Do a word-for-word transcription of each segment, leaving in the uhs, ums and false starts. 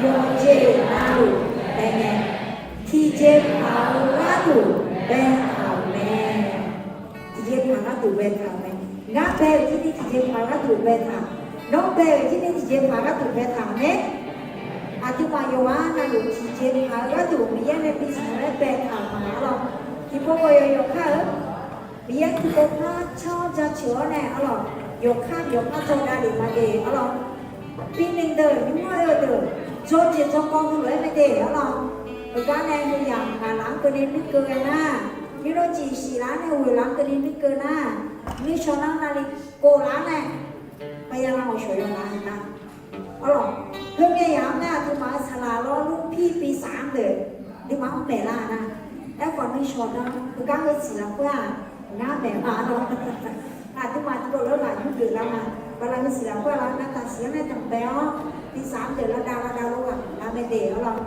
Yawqjeq navluf bae ngae, tiqjeqpaq-eu gharduq baetaq-euq mae. Tiqjeqpaq gharduq baetaq-euq mae. Ngar bae-euq jir ni tiqjeqpaq gharduq baetaq. Nawr bae-euq jir ni tiqjeqpaq gharduq baetaq mae. Aqduimaf yawqghaq navluf tiqjeqpaq-eu gharduq Miqyaer nae bi smq-aer baetaq-euq ma arlawq. Tiqpov khawf yawqyawq kar-eu Miqyaer tiqpov par canr-awr jaceuq-awr nae arlawq, yawqkar yawqkar dawq davlef ma de arlawq. Bi nui deuq nymr-eu deuq, dzawrjeq dzawrkawv heulof-aer mae de arlawq. Heugar nae nuiyaq ngaq laf-anr keuvni nuikeuv ghae nar, nymr-eu jeq siqlaf-anr nae ghoeq laf-anr keuvni nuikeuv nar, nuishawq nar navni kov laf-anr nae, payalan ghawqshawq yawqghaq-a arlawq. Heumyav yaq-anr nar aqduimaf-euq saqlaq lawrlur pir bi saf-anr deuq, nuima-anr maeqlar nar, aerkhawf nuishawq nar heugar heusiq lafkhoer-aq, ngar maeq ma arlawq. Aqduimaf tiqkawv lawr laf yur geuflar ma. Bala heusiq lafkhoer-aq lar navtaq siq-anr nae danqbae-awr, bi saf-anr deuq lavdav lavdav lor ghaq lar mae de arlawq.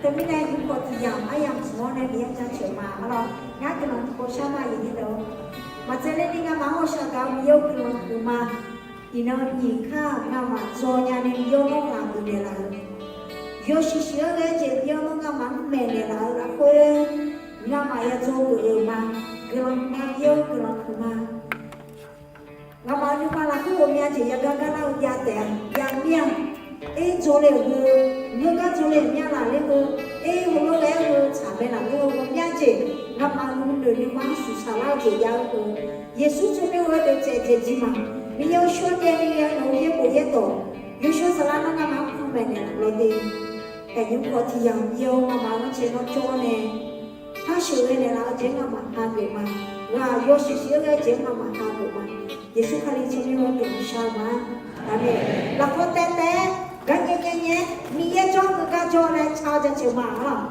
Teumirnae nymr khawf tiq yamq aryamq smq-awr nae Miqyaer jaceuq ma arlawq. Ngar guiqlanq tiqpov shar ma aqyuif nyir deuq-or. Maqtsaev ler ni ngamaf-anr ghawqshaq gaq-eu Miqyaer-eu guiqlanq huiqma. Iqnan nyiq kar-aq ngamaf dzaw nya ni Miqyaer-anr ghaq geuf naeqlaf-eu, yawshuif shuif-aer ghae-eu jeq Miqyaer-anr ngamaf-anr maeqnaeq laf-eu lafkhoer, ngamaf ya dzaw geuf-euq ma. Guiqlanq huiqma Miqyaer-eu guiqlanq huiqma. Ngamaf-euq nuima lafkhoer ghawqmya jeq yagar gar lar-eu jav taef-a. Jav mir-a. Er dzaw le-euq heu, ngeur gar dzaw le-euq myanr laf ler heu, er heulof-aer heu tsaq mae laf ler heu ghawqmya jeq, ngamaf nuinoeq nuima-anr suqsaq lar-eu jeq jav-eu heu, Yeqsur tsawrmyanr-eu gharduq tsaevdzaeq jir ma. Miqyaer-eu shawrjaev ni ghae-eu nawq-eu yaerbof yaerdawq, yawshawr saflar nar ngamaf-anr panmaeq naeqlaf lawr de. Aqyuif khawf tiq yamq Miqyaer-eu ngamaf-anr caev nawr jawr-awr nae, par sheuqghae naeqlaf-eu jeq-anr ngamaf hageuf ma. Ghaq yawshuif shuif-aer ghae-eu jeq-anr ngamaf hageuf ma. Yeqsur Kali tsawrmyanr-eu gharduq shar-eu ma. Aqmeq. Lafkhoer taev taev-aer, gar nyae nyae nyae-aer Miqyaer jawr-eu gar jawr nae ca-eu jaceuq ma arlawq.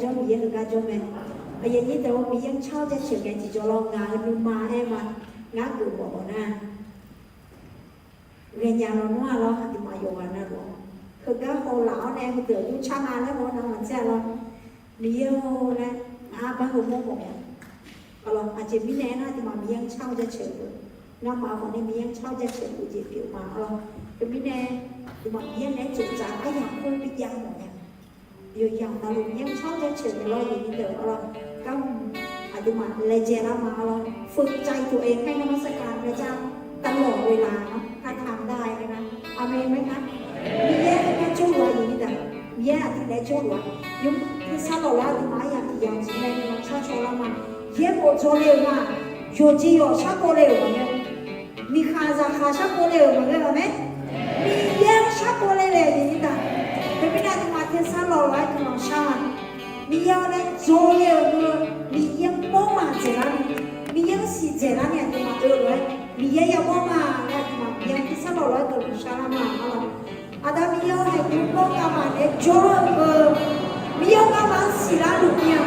jawr Miqyaer heugar jawr mae. Aqyuif aqnyir deuq-or, Miqyaer-anr car-awr jaceuq ngae tiqjawr lawr ngaq-euq nuima aer ma. Ngar geuf mawf-awq nar, ghaenya lawnmr-a lawr, aqduimaf yawqghaq navluf-awr heugar haw laf-awr nae heudeuq aqjox car nga laer haw-awr navmaqtser-a lawr. Miqyaer-or laer ngaq-anr bar heu mawr mawf-a. Aqlawq, aqjeq mirnae aernar, aqduimaf Miqyaer-anr car-awr jaceuq-eu, ngamaf khawf nae Miqyaer-anr car-awr jaceuq-eu jeq pyeuf ma. Aqlawq, teumirnae aqduimaf Miqyaer naeq-aer tsoeqtsaf aryamq khoer bi jav mawf nya. Yawqyamq navluf Miqyaer-anr car-awr jaceuq-eu lawr, aqyuif aqnyir deuq-or lawr, gar aqduimaf laejae lar ma. Aqlawq, ฝึกใจตัวเองให้นมัสการพระเจ้าตลอดเวลาเนาะ ถ้าทำได้นะคะ อาเมนไหมคะ Miqyaer-anr jawrluf-a, aqyuif aqnyir deuq, Miqyaer aqdui naeq-aer jawrluf-a. Yawmuiq tersar lawq lar aqduimaf aryamq tiq yamq jeq nae nae shar caw lar ma. Yaerbof dzawle-euq ma. Yawqjeq yawq sharkawv le-euq maqngeur. Miqkhaq zaqkhaq sharkawv le-euq maqngeur, aqmeq. Miqyaer-anr sharkawv le laeq, aqyuif aqnyir deuq. Teumirnae aqduimaf tersar lawq lawq-aer guiqlanq shar ma. Miqyaer-awr laer dzawle-euq heu, Miqyaer-anr mawrmaf dzaeqlar ni, Miqyaer-anr siqdzaeq lar ni aqduimaf deuq lof-aer Miqyaer yamawr ma laer aqduimaf Miqyaer-anr tersar lawq lawq-aer guiqlanq shar lar ma. Aqlawq, Aqda Miqyaer-awr, haeqnymr nawr ngamaf naeq-aer jawr-eu, Miqyaer-awr, ngamaf-anr siqlar luf mir-a.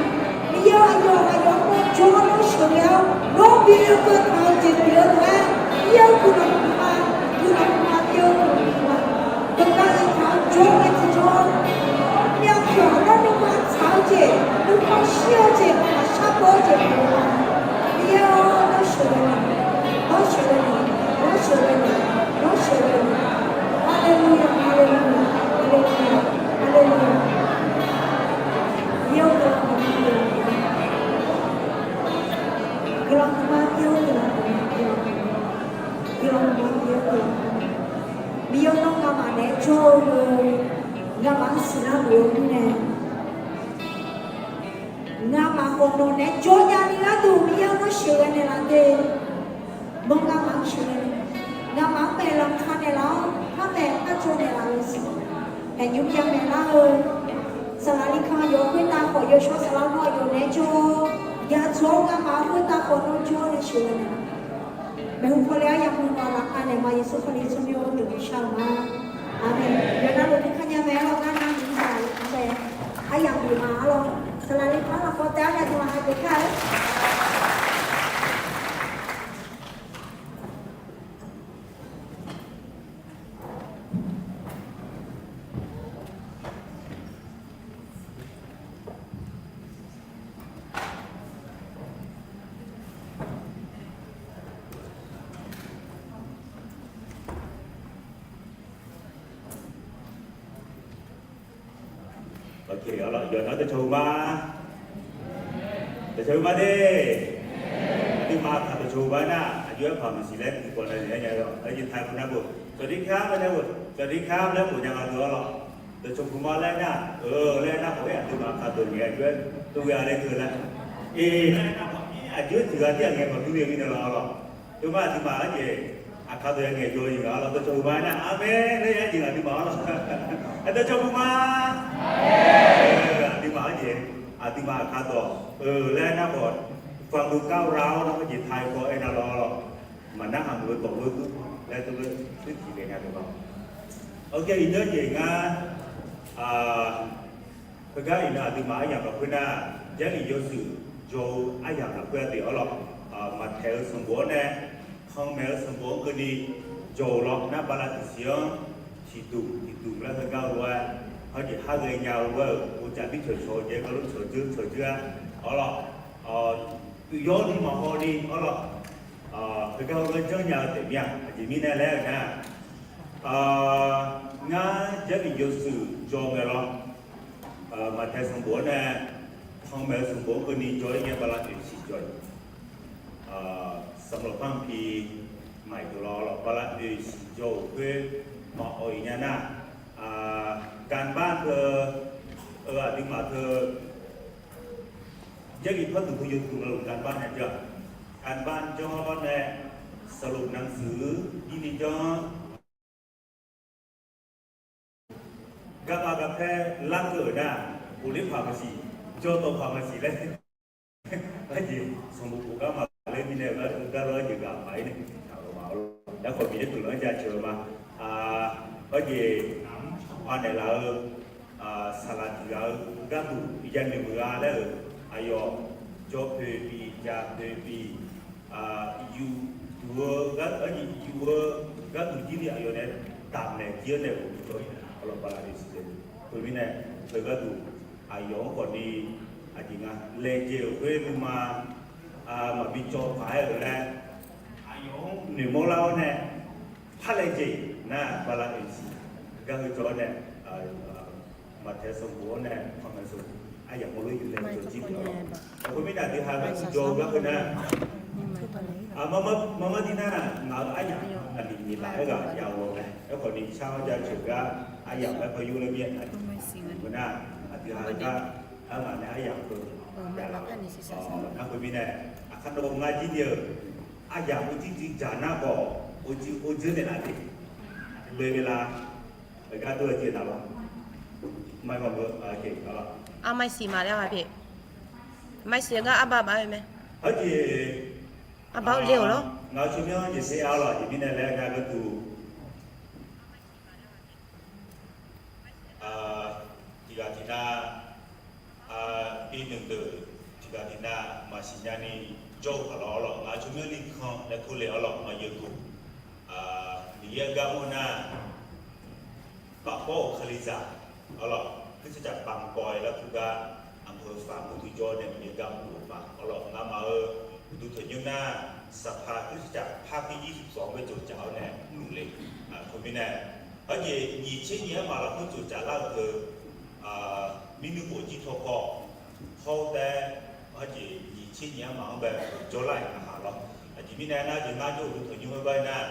Miqyaer-awr, aqyawf aqyawf-anr nawr jawr-awr nawr sheuqghae-awr nawr bi oekeuv taq-eu jeq pyeuf-eu lof-aer, Miqyaer-awr, guiqlanq huiqma, guiqlanq huiqma, Miqyaer-awr, guiqlanq huiqma. Heugar aertaq-anr jawr-eu tiqjawr, myavpyawq-anr nuima tsaq-eu jeq, nuikhanr shir-eu jeq, maqshar baw-eu jeq pyeuf-eu ma. Miqyaer-awr, nawr sheuqghae-eu, nawr sheuqghae-eu, nawr sheuqghae-eu, nawr sheuqghae-eu. Haleluya, haleluya, haleluya, haleluya. Miqyaer-or, guiqlanq huiqma, Miqyaer-or, guiqlanq huiqma, guiqlanq huiqma, Miqyaer-or, guiqlanq huiqma. Miqyaer-or, nawr ngamaf naeq-aer jawr-eu, ngamaf-anr siqlar luf-eu mirnae, ngamaf khawf nawq naeq-aer jawr nya ni gharduq, Miqyaer-or, nawr sheuqghae naeqlaf de. Nawr ngamaf-anr sheuqghae naeq, ngamaf-anr maeqlanq ka naeqlaf-awr, parmaeq parjawr naeqlaf-eu siq. Haeqnymr yamaeq lar-eu, saqlaq li kan yawf khoertav khawf yawshawr saflar nawr aqyawf naeq-aer jawr-awr, yadzawr-awr ngamaf khoertav khawf nawr jawr nae sheuqghae naeq. Maeqhu paw le aryamq muiq-awq, lafkhoer naeq ma, Yeqsur Kali tsawrmyanr-anr guiqlanq shar-eu ma. Aqmeq. Yawqnan luf ni kanya mae-aer lawr, ngar nar ni mr-a, aryamq muiq ma arlawr. Saqlaq li kan lafkhoer taef-aer nae dawq-aq hageuf kar-eu. Yawqnan dawqcawq-eu ma, dawqcawq-eu ma de. Aqduimaf aqkaq dawqcawq-eu ma nar, aqjox-aer paq maqsiq laer tiqpawf na naeq-aer nya-eu, aer jeq taq-eu nar-aq, สวัสดีครับ laer nar-aq, สวัสดีครับ laer bof nya nga deuq arlawr. Dawqcawq-eu ma laer nar-aq, eu laer nar khawf-ir aqduimaf aqkaq dawq ngaeq aqjox-aer tov ghae-a laer deuq laer, e laer nar khawf-ir aqjox-aer tiq ghaq tir ghaq ngaeq maqdur le mirnae lawr arlawr. Teugar aqduimaf arjeq aqkaq dawq ya ngaeq jawr-eu jeq nga arlawr, dawqcawq-eu ma nar-aq, aqmeq laer ya jeq aqduimaf arlawr. Dawqcawq-eu ma, aqduimaf arjeq, aqduimaf aqkaq dawq-eu laer nar khawf, ฟังดูก้าวร้าว nar khawf jeq taq-eu khawf aernar lawr arlawr. Maqnar haq muiq-eu dawq ghoer dur laer dur-eu, dur tiq ghae nya deuq ma. Awq, iqnan jeq ngar, heugar iqnan aqduimaf aryamq lafkhoer nar, Jarlif yawshuif jawr-eu aryamq lafkhoer-a de arlawr. Maqtaeq-eu sanqbof-anr nae, panmaeq-eu sanqbof-anr keuvni jawr-euq lawr nar, bala tiqsiq-anr tiqduq tiqduq laer heugar-eu lof-aer, hawjeq har ghaenya-eu lof-aer-euq, uvcaf bircawq cawq-eu jeq garlof cawqdzeur cawqdzeur-a arlawr. Uiqyawr ni maqhaw ni arlawr, heugar-eu gar janrnya-eu taef mir-a. Aqjeq mirnae laer-eu nar, ngar Jarlif yawshuif jawr ngae lawr, maqtaeq sanqbof-anr nae, panmaeq-eu sanqbof-anr keuvni jawr-ir ngae, bala oeq siq jawr-iq, sanqbof panq pi maqdov lawr lawr, bala oeq siq jawr-euq khoer maqawq-iq nya nar, การบ้าน teu-eu aqduimaf teu Jarlif par duq heu yawduq lawluf การบ้าน nya jawr-aq, การบ้าน janr-awr nae, sanqlof nanqsuif-eu irni janr-anr garma garpaer larkeuv-euq nar, ghofler paq maqsiq, jawrdawq paq maqsiq laer, arjeq sanqbof khof gar maqlaer mirnae-eu gar gar lawr jeq ghaq paq-ir nae taq-euq ma. Nar khawf Miqyaer guiqlanq-anr jaceuq-eu ma. Arjeq aqnaeq laf-eu saqlaq tiq ghaq-eu gharduq yanoeq meuq-a laer-euq, aqyawf jawr poeq bif, jaq poeq bif, yuf, yuf-eu, yuf-eu gharduq jir ni aqyawf nae damq naeq jir-anr nae uqduq jawr-ir-a, aqlawq bala-euq siq. Khoermirnae, heu gharduq aqyawf-anr khawfni aqjeq nga laejae-euq khoer nuima maqbi cawv paq-aer-euq laer, aqyawf-anr noeqmawr lar-awr nae, par laejae-iq nar bala-euq siq. Gar heu jawr-awr nae, Maqtaeq sanqbof-awr nae, Maqtaeq sanqbof aryamq mawrlof yuf laer jawr jir-a. Khoermirnae, aqdui ha gar tiqjawr-eu gar khoernar, maqmar dir nar, ngaq-euq aryamq navluf nyiq laf-aer ghaq jav-awr mae. Aerkhawf ni shar-awr jaceuq gar aryamq laer par yur laer mir-aer navluf khoernar, aqdui ha gar armaf nae aryamq heu nar khoermirnae, aqkar dawq ngar jir ni-euq aryamq urjir jir dzaq nar khawf, urjir urjir naeqlaf de, loe-e la. Aqgar dawr-eu jeq navluf, maqmar-eu, armaf siq maqlaer-a pyeuf. Maqsiq-eu gar arbar baf-aer-eu mae. Arjeq, arbar le-euq lawr. Ngaq-euq tsawrmyanr jeq ser-a lawq, jeqmirnae laer gar gharduq tiq ghaq tiq nav, bi nuiq deuq tiq ghaq tiq nav maqsiq nyani jawr-eu paq lawr-awr lawq, ngaq-euq tsawrmyanr ni kan laer kur le-awr lawq, maqyeuq duq. Miqyaer-eu gar mr nar, bafpawr-euq kalizaq awr lawq, Khristacaq bamqbaw-aer lar kur gar, aqmeuq-eu faq mur duq jawr nae Miqyaer gar mr-euq ma awr lawq, ngamaf-euq uqduq tanqnymr nar, saqpaq Khristacaq par kir yir tiq pawf-anr bae tsoftsaf-awr nae mrluf le. Khoermirnae, arjeq nyiq tser nyiq armaf lafkhoer tsoftsaf lar-eu teu, mirnuiv khof jir tawrkawv hawr-eu taef-aer, arjeq nyiq tser nyiq armaf-anr bae jawrlar-iq naqha lawr. Aqjeq mirnae nar, jeq ngar jawr uqduq tanqnymr-anr bae nar,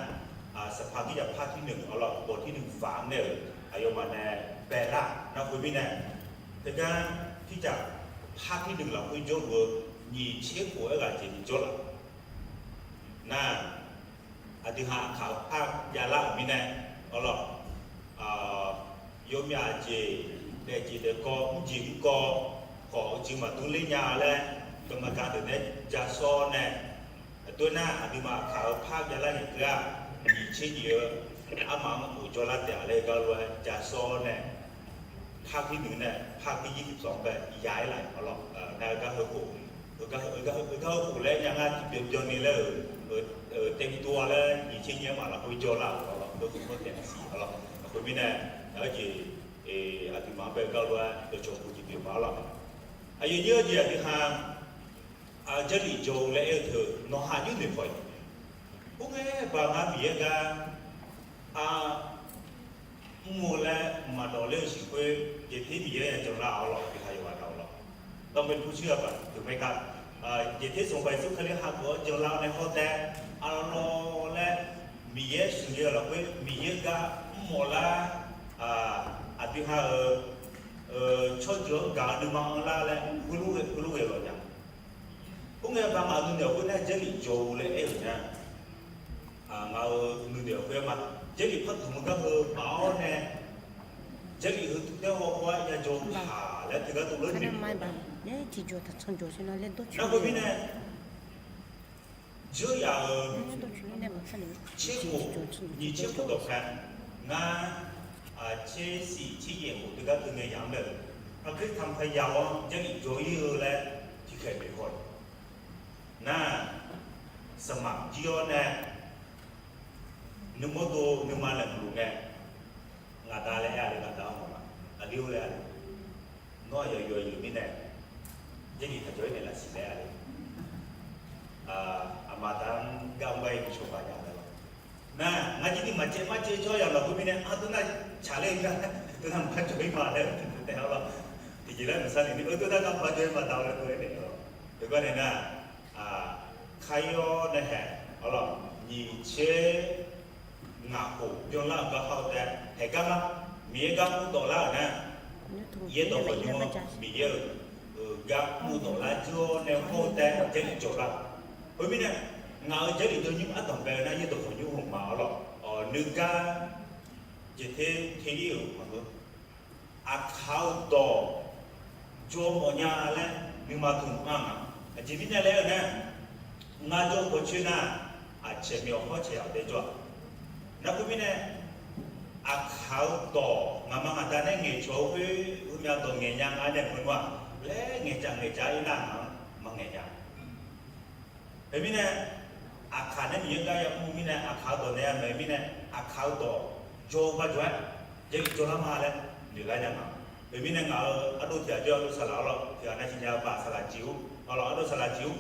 saqpaq Khristacaq par tir nuiq awr lawq, bawq tir nuiq faq-anr nae-euq aqyawfmaf nae bae lar nar, khoermirnae, teugar Khristacaq par tir nuiq lafkhoer jawrluf-eu nyiq tser khof-aer ghaq jeq ni jawrlaf nar, aqdui ha aqkaq-eu par javlar-euq mirnae awr lawq, yawmyav jeq, daefjeq daefkawv, mrjeq mrkawv khawf, uqcif maqdur ler nya laer, garmaqgar deuq nae ja sawr-awr nae, aqdui nar aqduimaf aqkaq-eu par javlar ngae keuv-aq, nyiq tser nyiq-eu armaf-anr maqbof jawrlar taef-a laer gar lof-aer ja sawr-awr nae, par tir nuiq nae par tir yir tiq pawf-anr bae ya-aer laf-iq awr lawq, nar-eu gar heu khof, gar heu khof laer nya ngar tiqbyan byanni laer-euq, taev bi dov-a laer nyiq tser nyiq armaf lafkhoer jawrlar-euq awr lawq, heu khof khoer taef-a siq awr lawq. Khoermirnae, arjeq aqduimaf-anr bae gar lof-aer dawqcawq khof tiqbyan ma awr lawq. Aqyawf nyir-eu jeq aqdui ha Jarlif jawr-eu laer aer-eu teu nawqha nymr noeqpaw-iq. Khoerngae baq ngar Miqyaer gar mr-eu laer maqdawq ler-eu siq khoer, jeqter Miqyaer ya janlar-awr lawq, aqdui ha yawqghaq daq-awr lawq. Dawqmaeq pur shir-aq baq deuq maer gar, jeqter Sanqpaq Yeqsur Kali hageuf-awr janlar-awr nae hawr taef-aer, arlawr laer Miqyaer sheuqghae-eu lafkhoer Miqyaer gar mr mawf lar, aqdui ha-euq tsawrjeuq-anr gaq-eu nuima anrlar laer heulof ghae heulof ghae lawq nya. Khoerngae baq ngaq-euq nuinoeq khoer nar Jarlif jawr-eu laer aer-euq nar, ngaq-euq nuinoeq khoer ma, Jarlif par dmq-eu gar heu baf-awr nae, Jarlif heu tuvtaer haw haw-aer ya jawr-eu paq laer teugar dovlar noeq-eu ma. Nar khoermirnae, jeuryaf-euq tserkhof nyiq tserkhof dawqpae ngar, tsersiq tseryaef khof teugar teu ngae yamq-anr bae-euq, Paqkir Tanqpaq Yawq-anr Jarlif jawr-ir-eu laer tiqkhaeq noeqhaw-iq nar, saqmaq jir-awr nae nuimawr dov nuima laeqhmq luf ngae, ngaq da laer aer-a le, ngaq da-awr ngaq ma, aqli-or laer-a le. Nawr aqyawf yawqyuif mirnae Jarlif taqjawr-ir naeqlaf siq laer-a le. Aqma da-anr gar mr gar-ir bi cawba nya mae lawq. Nar ngar jir ni maqcaev marcaev jawr yamq lafkhoer mirnae, ardov nar tsaqler-eu gar, dov nar maqjawr-ir ma laer-eu taef-aer lawq. Tiqjeq laer maqsar ni ni, ardov nar ngar maqjawr-ir ma da laer dov-aer naeq lawq. Teugar nae nar, kar-ir-awr nae haeq-awr lawq, nyiq tser ngaq khof byanlar-euq gar hawr-eu taef-aer haeq gar ma, Miqyaer gar mr dawq lar-euq nar, yaerdawq khawf nymr-anr Miqyaer-euq gar mr dawq lar jir-awr nae hawr-eu taef-aer Jarlif jawr lar. Khoermirnae, ngaq-euq Jarlif dawq nymr ardanq bae-eu nar yaerdawq khawf nymr hmq ma-awr lawq, nuigar jeqter terir-euq maqngeur. Aqkaq-eu dawq jawr mawfnya laer nuima tmq-anr nga. Aqjeq mirnae laer-eu nar, ngar jawr-eu bawcoer nar, aqcaeq myawq hawr caeq yaq dae jawr-aq. Nar khoermirnae, Aqkaq-eu dawq ngaqma ngaqda nae ngaeqcawq-eu khoer, heumyav dawq ngaeq nya nga nae maqngeur-aq laer ngaeqcaf ngaeqcaf-ir nar ngaq-anr maqngaeq nya. Khoermirnae, aqkaq nae Miqyaer gar yamr-eu mirnae, aqkaq-eu dawq nae yamaeq-eu mirnae, aqkaq-eu dawq jawr-eu bajawr-aer, Jarlif jawrlar ma laer noeqlar nya nga. Khoermirnae ngaq-euq ardov tiq ghaq jawr ardov saqlaq arlawr tiq ghaq nav siqnya-eu baq saqlaq jeq-ur, arlawr ardov saqlaq jeq-ur.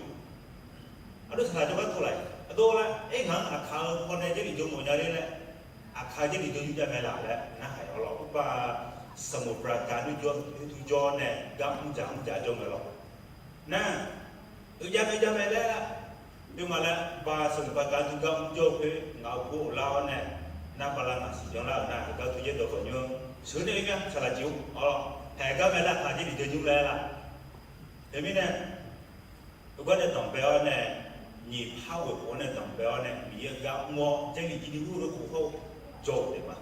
Ardov saqlaq jawrgar tov laf-iq ardov laer aer ngaq-anr aqkaq-eu pawnae Jarlif jawr mawf nya ler laer, aqkaq-eu Jarlif jawr nymr jav mae laf laer narhaq-awr lawr. Urbaq sanqbof braqgaq nuijawr khoertuv jawr nae gar mrdzaq mrdzaq jawr ngae lawr. Nar, uiqjav mae jav mae laer, oe ngaq laer baq sanqbof braqgaq nuijawr gar mrjawr-eu khoer ngaq-euq gor-awr lar-awr nae, nar bala ngaq siqbyan lar-euq nar heugar tov yaerdawq khawf nymr sheuq nae oe mya saqlaq jeq-ur, arlawr haeq gar mae lar aqkaq Jarlif jawr nymr laer lar. Khoermirnae, heugar nae danqbae-awr nae, nyiq par ghoeq khof-awr nae danqbae-awr nae Miqyaer-euq gar mr-awr Jarlif jir ni ur-eu khof hawr-eu jawr-euq taef ma.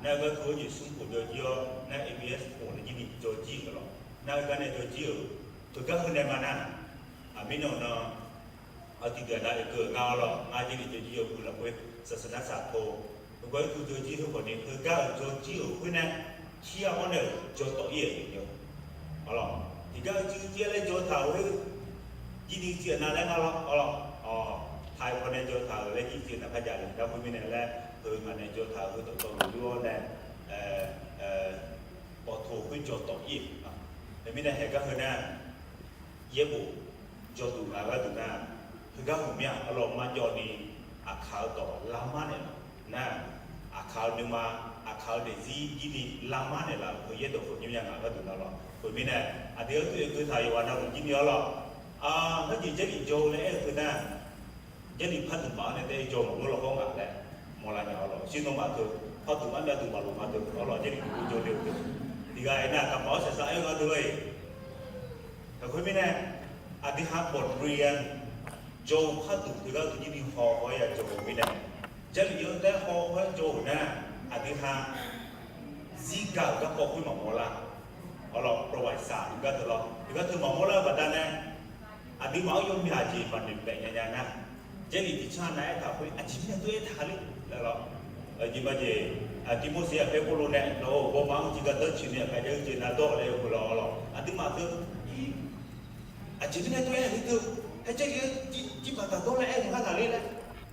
Nar heugar tov-aer jeq smr khof jawr jir-awr nar A B S khof nae jir ni jawr jir-euq lawr. Nar heugar nae jawr jir-euq, teugar heu nae ma nar, aqmirnae nan, aqdui deuq nav-aer keuv ngar-awr lawr, ngar Jarlif jawr jir-eu heu lafkhoer saqsaq nar saq tov, heugar-aer tov jawr jir heukhawf ni heugar-euq jawr jir-euq khoer nae, tir-awr nae-euq jawr tawf-ir-euq arlawr. Tiqgar-eu jir jir-aer laer jawr taq-euq khoer, jir ni jir-euq nav laer ngar lawr arlawr. Taq-eu pawnae jawr taq-euq laer jir jir-euq nav par jav le. Darkhoer mirnae laer heu ngaq nae jawr taq-euq heu dawqtawv luf yur-awr nae, bawqtoq khoer jawr tawf-ir-euq. Teumirnae haeq gar heu nar, yaerbof jawrduq ngaq gharduq nar, heugar hmq mir-a arlawr marjawv ni, aqkaq-eu dawq lavmar naeqlaf nar, aqkaq-eu nuima, aqkaq-eu daefzir jir ni lavmar naeqlaf-euq heu yaerdawq khawf nymr ya ngaq gharduq nar lawr. Khoermirnae, aqdui-anr tov-aer keuv taq yawqghaq navluf jir ni arlawr, heujeq Jarlif jawr-eu laer aer-eu teu nar, Jarlif par duq maf-anr nae taef-aer jawr maqngeur lawr hawr ngaq laer mawrlar nya arlawr. Shir nawmaf teu par duq maf myav duq maqluf ma teu arlawr, Jarlif duq jawr le-eu teu. Tiqghaq aernar, gaqmaf-awr saeqsaq aer-eu gharduq-aer, taqkhoer mirnae, aqdui ha bawqdui-a jawr-eu par duq teugar duq jir ni haw haw-aer ya jawr-eu mirnae, Jarlif yawtaer haw haw-aer jawr-euq nar, aqdui ha zirgaq-euq garkawv khoer maqmawr lar. Arlawr, ประวัติศาสตร์ gar teu lawr, teugar teu maqmawr lar-eu baqdanae, aqduimaf-anr yawmyaq jeq maqnoeq paef nya nya nar, Jarlif tiqcanr nav aertaq khoer aqjeq mirnae tov aertaq ler laer lawr. Aqjeq majeq, Tirmorseq aqpaer Pawrluv nae nawq-euq bawma-anr tiqgar danr ciq ni aqgaf jav-eu jeq nav dawr laer-eu heu lawr arlawr, aqduimaf teu aqjeq mirnae tov aer-a ler teu, haer Jarlif-anr jir baq taq dawr laer aer-eu ngar taq ler laer,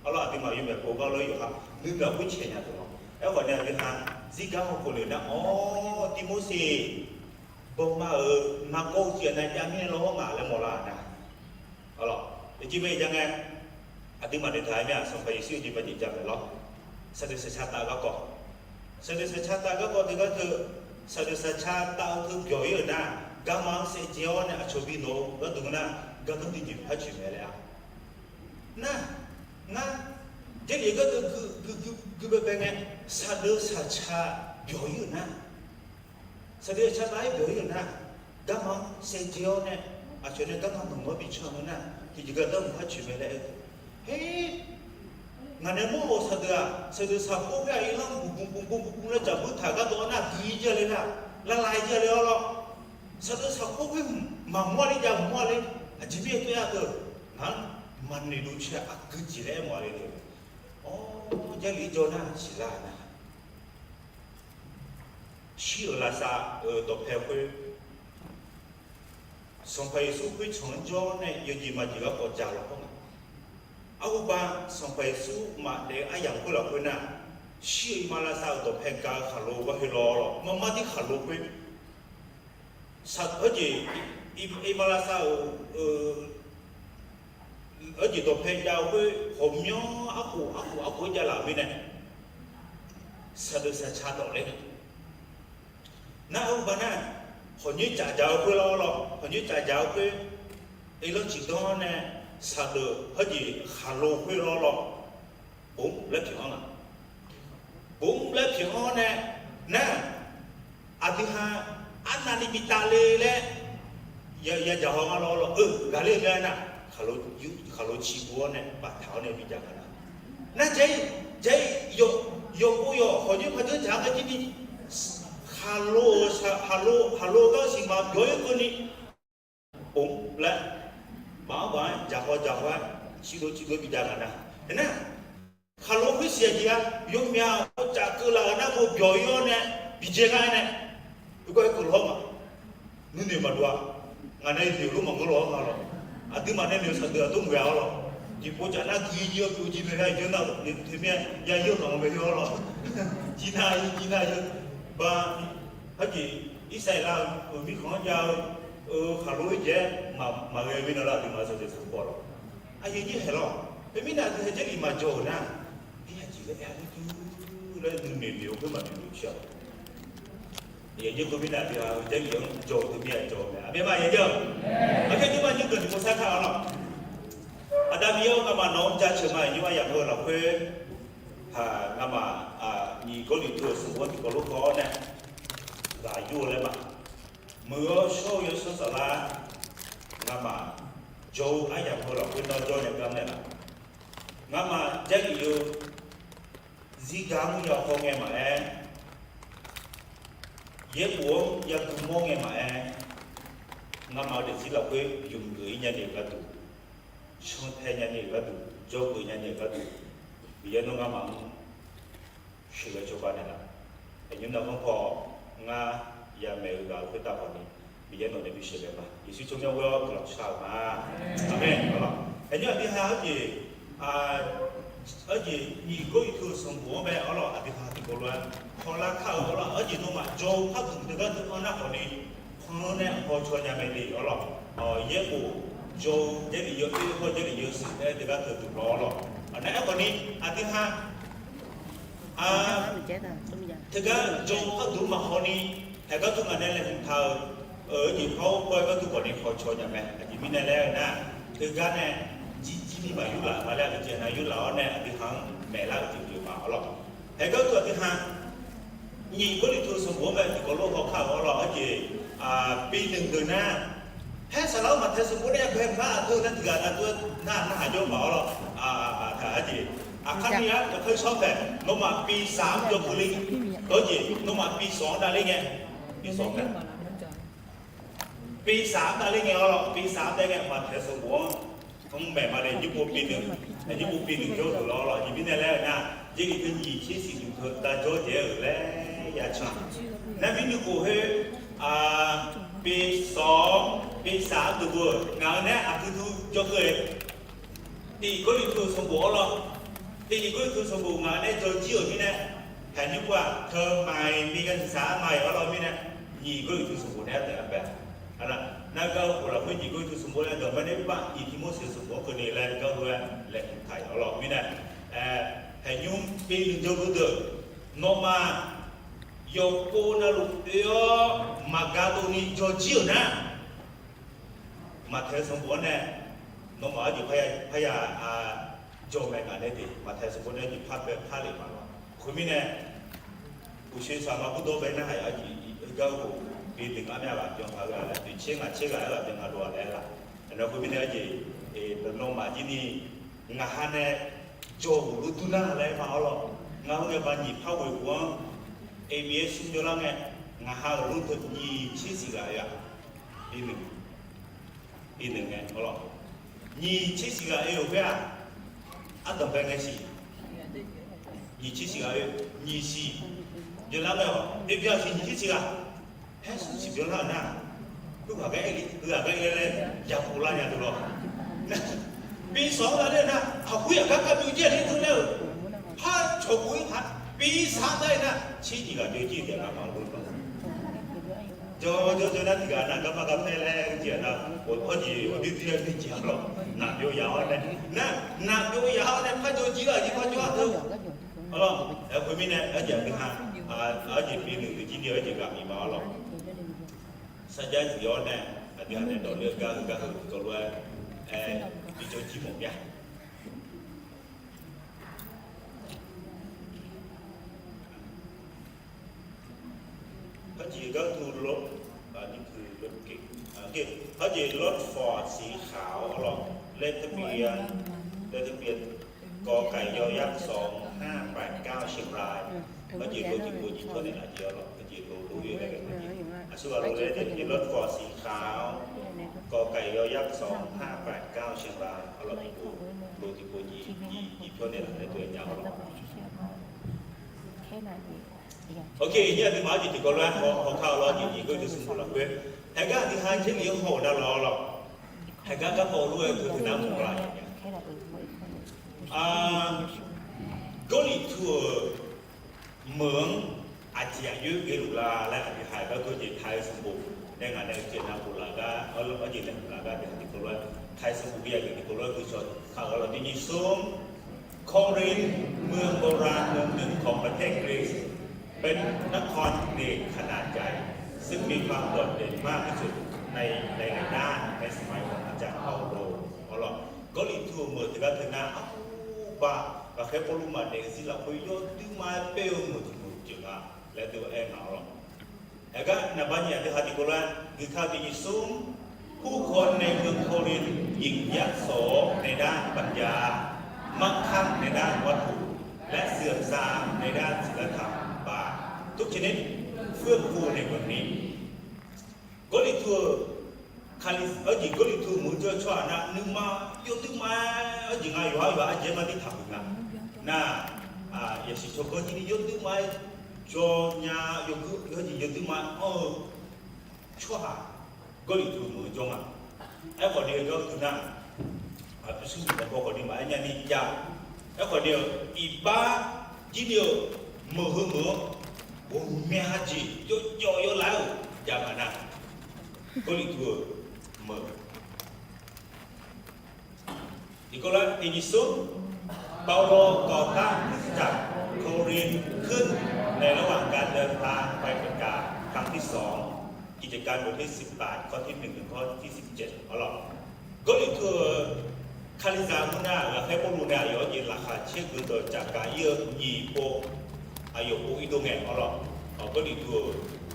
arlawr aqduimaf yawmyaq pov gar lawr yawqha nuimyaq khoer caeq nya teu lawr. Aerkhawf nae aqdui ha zirgar hawkhof le nar, awr, Tirmorseq bawma-euq nargawr-eu jeq-aq nav jav mirnae lawr hawr ngaq laer mawrlar-a nar, arlawr, aqjeq mirnae jav ngae, aqduimaf noeqtaq-aer mir-aq, Sanqpaq Yeqsur-eu jeq baqjeq jav maeq lawr. Saqdeuq saqca taf-eu garkawv, saqdeuq saqca taf-eu garkawv teugar teu, saqdeuq saqca taf-eu teu byawq-ir-euq nar, garma-anr saevdzae-awr nae aqcawq bi nawq-eu gharduq nar, gardanr tiqjeq par coeq mae laer-a. Nar, ngar, Jarlif gar teu gui baebae ngae, saqdeuq saqca byawq-ir-euq nar, saqdeuq saqca taf-aer byawq-ir-euq nar, garma-anr saevdzae-awr nae aqcawq nae garma nawq-anr bi can-eu nar, tiqjeq gardanr mq par coeq mae laer aer-eu. Her, ngaq nae mawr-euq saqdeuq-aq, saqdeuq saqkhoer khoer-aq, irlanr buqbm buqbm buqbm laer dzaqbur taq gardawv-awr nar, gui-ir jir-a le nar, lavlav-ir jir-a le arlawr. Saqdeuq saqkhoer khoer mq maqmawr-a ler, jav maqmawr-a ler, aqjeq mirnae tov aer-a teu, ngaq-anr maqnoeq dov caer-a aqgeu jeq laer aermawf-a le teu. Awr, Jarlif jawr nar siqlar-a nar, shir-euq lavsav-euq dawqpae khoer, Sanqpaq Yeqsur khoertsanq-anr jawr nae yawjeq maqjeq garkawv ja lawq hawr nga. Arhuba, Sanqpaq Yeqsur maqdaef-eu aryamq khoer lafkhoer nar, shir-euq iqmalavshav-euq dawqpae ga-eu khaqlo gharheulof lawq, marmar dir khaqlo khoer, saq heujeq, iqmalavshav-euq, heujeq dawqpae jav-eu khoer ghawqmyanr arkhof arkhof arkhof-aer javlaf-euq mirnae, saqdeuq saqca dawq ler nga. Nar arhuba nar, hawqnyoer caf jaq-eu khoer lawr lawq, hawqnyoer caf jaq-eu khoer, irlanr ciqdanr nae saqdeuq heujeq khaqlo khoer lawr lawq, bom laer pyeuf-anr nga. Bom laer pyeuf-anr nae, nar, aqdui ha arnavni bi tavle laer ya dzaq haw nga lawr lawq. Eu, ghaqler-eu laer nar, khaqlo ciqbuv-awr nae baftaq-awr nae bi dzaq nga nar, nar jair, jair, yawqpov yawq hawqnyoer paq dzeur dzaq-anr ghae jir ni, khaqlo-euq, khaqlo-eu gar-eu siqmaq byawq-ir keuvni, bom laer, baf-anr baf-aer dzaq haw dzaq haw-aer, ciqdov ciqdov bi dzaq nga nar, aernar, Khaqlo khoer siq-aq jeq-a, yawmyaq-awr cafkeuv laf-euq nar, bobyawq-ir-awr nae bijae lar-aer nae, heugar aerkeuv lawr-awr ma. Nuinoeq maqdov-a. Ngaq nae noeq lof maqngeur lawr-awr nga lawq. Aqduimaf nae noeq saqdeuq-aq dawrmuiq-a-awr lawq. Tiqpov caf nar gui jir-awr pyov jir mae nar, yawr navluf noeq teu mir-aer ya yawr tanq-eu mae yawr-awr lawq. Jir nar jir nar yawr. Ba, arjeq, Irsaqleqlav-euq mirkhanq-anr jav-eu khaqlo-aer jaev-aer maqghae-eu mirnae lar, aqduimaf saqdeuq saqkhof-a lawq. Aqyuif jir haeq lawq. Teumirnae aqdui haeq Jarlif maqjawr-euq nar, aqjeq laer aer-a dur laer nuinoeq noeq-eu khoer maqnoeq noeq-eu shir-a. Aqyuif jir khoermirnae aqdui-aq Jarlif-anr jawr-eu teumirnae jawr-eu mae. Aqmyanma aqyuif jir-a. Aqkar nymrma nymr deuq tiqpov sar kar-awr lawq. Aqda Miqyaer-or, ngamaf nawq-anr jaceuq ma. Nymrma yamq-eu lafkhoer, ngamaf nyiq Gawrliqtu-euq sanqbof-anr tiqkawv lof haw-awr nae ghaq yur-eu laer ma. Muiq-awr shawr-eu yawsanr saflar ngamaf jawr-eu aryamq heu lafkhoer nawr jawr nae gar naeqlaf. Ngamaf Jarlif-eu zirgar-anr yahaw ngae maqaer, yaerbof-anr yagui mawr ngae maqaer, ngamaf-eu daefzir lafkhoer ymq geuf-ir nyani-euq gharduq, cantae nyani-euq gharduq, jawrgeuf nyani-euq gharduq, Miqyaer nawr ngamaf-anr sheuqghae cawba naeqlaf. Aqnymr navmar paw ngar yamaeq-eu ghaq-eu khoertav khawfni, Miqyaer nawq nae bisheuq laeq ma. Yeqsur tsawrmyanr ghoer-awr guiqlanq shar-euq ma. Aqmeq. Aqnymr aqdui ha arjeq, arjeq nyiq Gawrliqtu-euq sanqbof-anr bae-awr lawq, aqdui ha tiqkawv lof-aer hawlar kar-eu-awr lawq, arjeq nawmaf jawr-eu par dmq teugar deuq-anr nar khawfni, panr-anr nae hawcaw nya mae le-awr lawq. Yaerbof jawr-eu Jarlif yawdoer hawr Jarlif yawshuif aer teugar teu dmq lawr-awr lawq. Aqnaeq-aer khawfni, aqdui ha teugar jawr-eu par dmq maqhaw ni, haeq gharduq ngaq nae laeqhmq taq-euq, arjeq par-awr kawr-aer gharduq khawfni hawcaw nya mae. Aqjeq mirnae laer-eu nar, teugar nae jirjir ni maqyurlaf ma laer, aqjeq nar yurlaf-awr nae aqdui ha-anr maeqlar-eu jeq pyeuf ma-awr lawq. Haeq gharduq aqdui ha nyiq Gawrliqtu sanqbof-anr bae tiqkawv lof haw kar-eu-awr lawq, arjeq, bi nmq deuq nar, haer saqlar-eu Maqtaeq sanqbof nae bae mqpar aqdui-eu nar tiqghaq nav dov-aer nar narhaq jawr ma-awr lawq. Taq arjeq, aqkar ni-aer yawkhaer shawr paeq, nawmaf bi saq-anr jawr keuvler, arjeq nawmaf bi sawq-anr davler ngae, bi sawq-anr tae bi saq-anr davler ngae-awr lawq, bi saq-anr tae ngae Maqtaeq sanqbof-anr mr maeq ma le, nymr pov bi nmq, nymr pov bi nmq jawr-eu deuq lawr lawq. Aqjeq mirnae laer-eu nar, Jarlif teu nyiq tser siq dmq teu dav jawr jaeq-aer-euq laer ya can. Nar mirnuiv khof khoer, bi sawq-anr bi saq-anr deuq beu-euq ngaq-euq nae aqdui dui jawr keuv-eu Tiq Gawrliqtu sanqbof-awr lawq. Tiq Gawrliqtu sanqbof ngaq nae jawr jir-euq mirnae, haeq nymr khof-aq teu maqaeq bi ghae saq-aer maqaeq-awr lawq mirnae, nyiq Gawrliqtu sanqbof nae-aer taef-a bae. Nar gar-eu khof lafkhoer nyiq Gawrliqtu sanqbof nae dawq ma nae mr bar nyiq Tiqmorseq sanqbof-anr keuvni laer gar lof-aer laeqhmq taq-euq-awr lawq mirnae, haeq nymr bi nmq jawr-eu deuq, nawmaf yawqpov navluf oe-awr maqga dovni jawr jir-euq nar, Maqtaeq sanqbof-anr nae nawmaf arjeq parya jawr mae ngaq nae de. Maqtaeq sanqbof nae jeq par bae par lef ma lawq. Khoermirnae, uqshoe saqma burdawr bae narhaq-a jeq, gar-eu khof bi deuq ngar myav ghaq byan paq-eu-a laer, deuq tser ngaq tser ghaq-aer ghaq byan nga dov-a laer-a. Aqnav khoermirnae arjeq, nawmaf jir ni ngaq ha nae jawr-euq lof dur nar laer ma-awr lawq. Ngar-anr ngae ba nyiq par ghoeq khof-anr, A B S smr jawrlar ngae, ngaq ha-euq lof teu nyiq tser siq ghaq-a, bi nmq bi nmq ngae-awr lawq. Nyiq tser siq ghaq oe-euq khoer-aq, ardanq bae ngae siq, nyiq tser siq ghaq oe, nyiq siq jawrlar ngae-awq, A B S siq nyiq tser siq ghaq, haer smr siq byanlar-euq nar, khoerghaq gar aer-eu, heughaq gar aer-eu laer yaqkov lar nya deuq lawq. Bi sawq-anr lar ler-eu nar, haqkhoer yaqgar kar byovjir-a ler teu laer-euq, par cawqkov-ir paq, bi saq-anr lar-ir nar tser nyiq ghaq jawr jir-eu taef ngamaf-anr dov-eu ma. Jawr jawr jawr nar tiq ghaq nav garma garpaer laer-eu jeq-aq nav, awr jeq awr doer doer-aer jeq-a lawq. Nafbyov yaf-awr nae, nar nafbyov yaf-awr nae par jawr jir-a jeq par jawr-a teu. Arlawq, aer khoermirnae arjeq aqdui ha, arjeq bi nmq deuq jir ni arjeq ghaq bif ma-awr lawq. Sarjax zif-awr nae aqdui ha nae dawq ler-eu gar heu gar heu tiqkawv lof-aer, aer, bijawr jir mawf mir-a. Hawrjeq gartu lawr, อันนี้คือรถเก๋ง โอเค hawrjeq รถฟอร์ดสีขาว arlawq, เลขทะเบียน เลขทะเบียน ก.ไก่ ย.ยักษ์ สองห้าแปดเก้า เชียงราย hawrjeq lo tiqpov nyiq tawr naeq laf jeq arlawq, hawrjeq lo lor-ir-eu laer ghae-eu jeq, aqsurghaq lof laer jeq รถฟอร์ดสีขาว ก.ไก่ ยอยักษ์ สองห้าแปดเก้า เชียงราย เอาล่ะ โดยที่โปรยี ยี ยีเท่าเนี่ยแหละ ในตัวอย่าง เอาล่ะ โอเค nyir aqduimaf-anr jeq tiqkawv lof-aer haw, hawkar-awr jeq nyiq Gawrliqtu sanqbof lafkhoer, haeqgar aqdui ha Jarlif-anr haw-euq navluf-awr lawr, haeqgar garkawv lof-aer teu teu nar maqlar-a. Gawrliqtu-euq meuq-anr aqjeq aqjox-aer ghae luf la laer aqdui ha-euq gar gawr jeq Htaiq sanqbof nae ngaq nae uicuiv nav bof laf gar, arlawq arjeq nae bof laf gar, aqdui ha tiqkawv lof-aer Htaiq sanqbof bi aqyawf tiqkawv lof-aer gui cawq kaq-euq lawq tiq nyiq smr โครินธ์ เมืองโบราณเมืองหนึ่งของประเทศกรีซ เป็นนครเอกขนาดใหญ่ ซึ่งมีความโดดเด่นมากที่สุดในหลายๆด้าน ในสมัยของอาจารย์เปาโล Arlawq, Gawrliqtu-euq meuq teugar teu nar, arhuba ghaqkhaer Pawrluv maqdaef-eu zir lafkhoer yawduir ma-aer paer-eu meuq tiq meuq pyeuf nga laer dov-aer nga-awr lawq. Aqgar naqba nyiq aqdui ha tiqkawv lof-aer guikar-eu tiq nyiq smr ผู้คนในเมืองโครินธ์หยิ่งยโสในด้านปัญญา มั่งคั่งในด้านวัตถุ และเสื่อมทรามในด้านศีลธรรม ทุกชนิดเฟื่องฟูในเมืองนี้ Gawrliqtu-euq, Kali, arjeq Gawrliqtu meuq-eu jawr-eu tsawrhaq nar nuima yawduir ma-aer arjeq nga yawqha yawqha arjeq-aer ma dir taqhuiq nga. Nar, yasiq tsawrganr jir ni yawduir ma-aer jawr nya, yawguir arjeq yawduir ma-aer anr-eu tsawrhaq Gawrliqtu meuq-eu jawr nga. Aerkhawf ni-eu jawr teu nar, aqpyurshuir maqbaw khawf ni maqaer nya ni jav. Aerkhawf ni-eu iqbax jir ni-eu meuq heu meuq-anr ghawqmya jeq yawjawf yawlaf-aer-euq jav maqnar, Gawrliqtu-euq meuq Tiqkawv lar tiq nyiq smr, เปาโลก่อตั้งคริสตจักรโครินธ์ขึ้นในระหว่างการเดินทางไปเปกาครั้งที่สอง กิจการบทที่สิบแปด ข้อที่หนึ่ง ถึงข้อที่สิบเจ็ด Arlawq, Gawrliqtu-euq Kalizaq mr nar, ghaqkhaer Pawrluv nae aqyawf-anr jeq laqkhaq caer geuf dawq caqgaq ir-eu nyiq pov, aqyawf pov ir dov ngae arlawq, Gawrliqtu-euq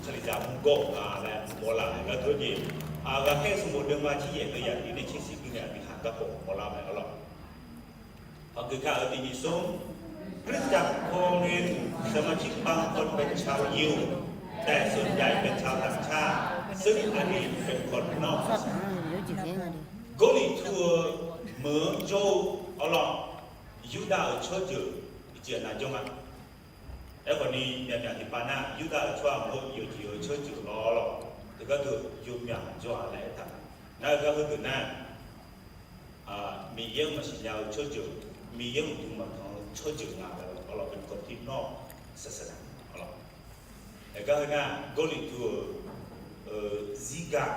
Kalizaq mr gawr-euq nga laer mawrlar-euq gar teu-aer jeq, ghaqkhaer sanqbof deuvma tser yaef deuv yaf tiq nae tser shif dui nae aqdui haq garkawv mawrlar mae arlawq. Hawgeuf kar-euq tiq nyiq smr, คริสตจักรโครินธ์ สมาชิกบางคนเป็นชาวยิว แต่ส่วนใหญ่เป็นชาวต่างชาติ ซึ่งอันนี้เป็นผลนอกศาสนา Gawrliqtu-euq meuq-anr jawr-eu arlawq, Yurdav-euq tsawrjeuq tiqjeq nar jawr nga. Aerkhawf ni myaqmyaq tiqpav nar, Yurdav-euq tsawrhaq maqngeur, yawqjeq-eu tsawrjeuq lawr lawr, teugar deuq yawmyaq jawr-a laer aertaq. Nar-eu gar heudeuq nar, Miqyaer-anr maqsiq nya-eu tsawrjeuq, Miqyaer-anr uqduq maqtanq-eu tsawrjeuq nga laer arlawq, เป็นคนที่นอกศาสนา arlawq. Aergar heu nar, Gawrliqtu-euq zirgaq,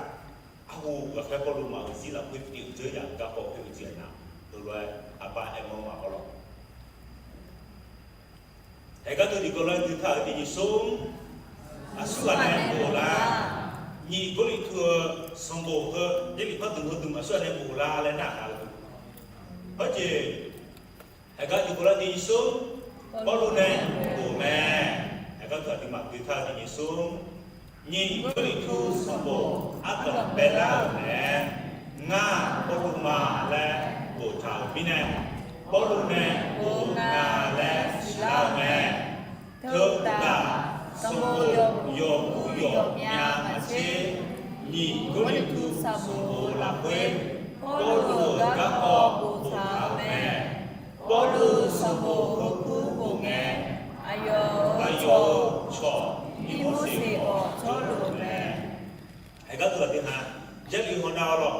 arhu ghaqkhaer Pawrluv maf-euq zir lafkhoer pyeuf dzeur yaf-eu garkawv khoer-eu jeq nar, heulof-aer aqbar aermawr ma arlawq. Aergar teu tiqkawv lar-aer dui kar-euq tiq nyiq smr, aqsurghaq nae bof lar, nyiq Gawrliqtu-euq sanqbof heu Jarlif pardmq heu dmq aqsurghaq nae bof lar laer nar-aq, hawjeq, aergar tiqkawv lar tiq nyiq smr, Pawrluv nae bof mae. Aergar teu aqduimaf dui kar-eu tiq nyiq smr, nyiq Gawrliqtu sanqbof ardanq baelar-euq nae, ngar Pawrluv ma laer boftaq-euq mirnae, Pawrluv nae bof nga laer siqlar-eu mae. Teuuqtaf, sanqbof yawqgur yawqmya maqtser, nyiq Gawrliqtu sanqbof lafkhoer Pawrluv-euq garkawv boftaq-euq mae. Pawrluv sanqbof heukur bof ngae, aqyawf-euq cawq Tirmorseq khawf jawrluf-eu mae. Aergar teu aqdui ha Jarlif hawnar arlawq,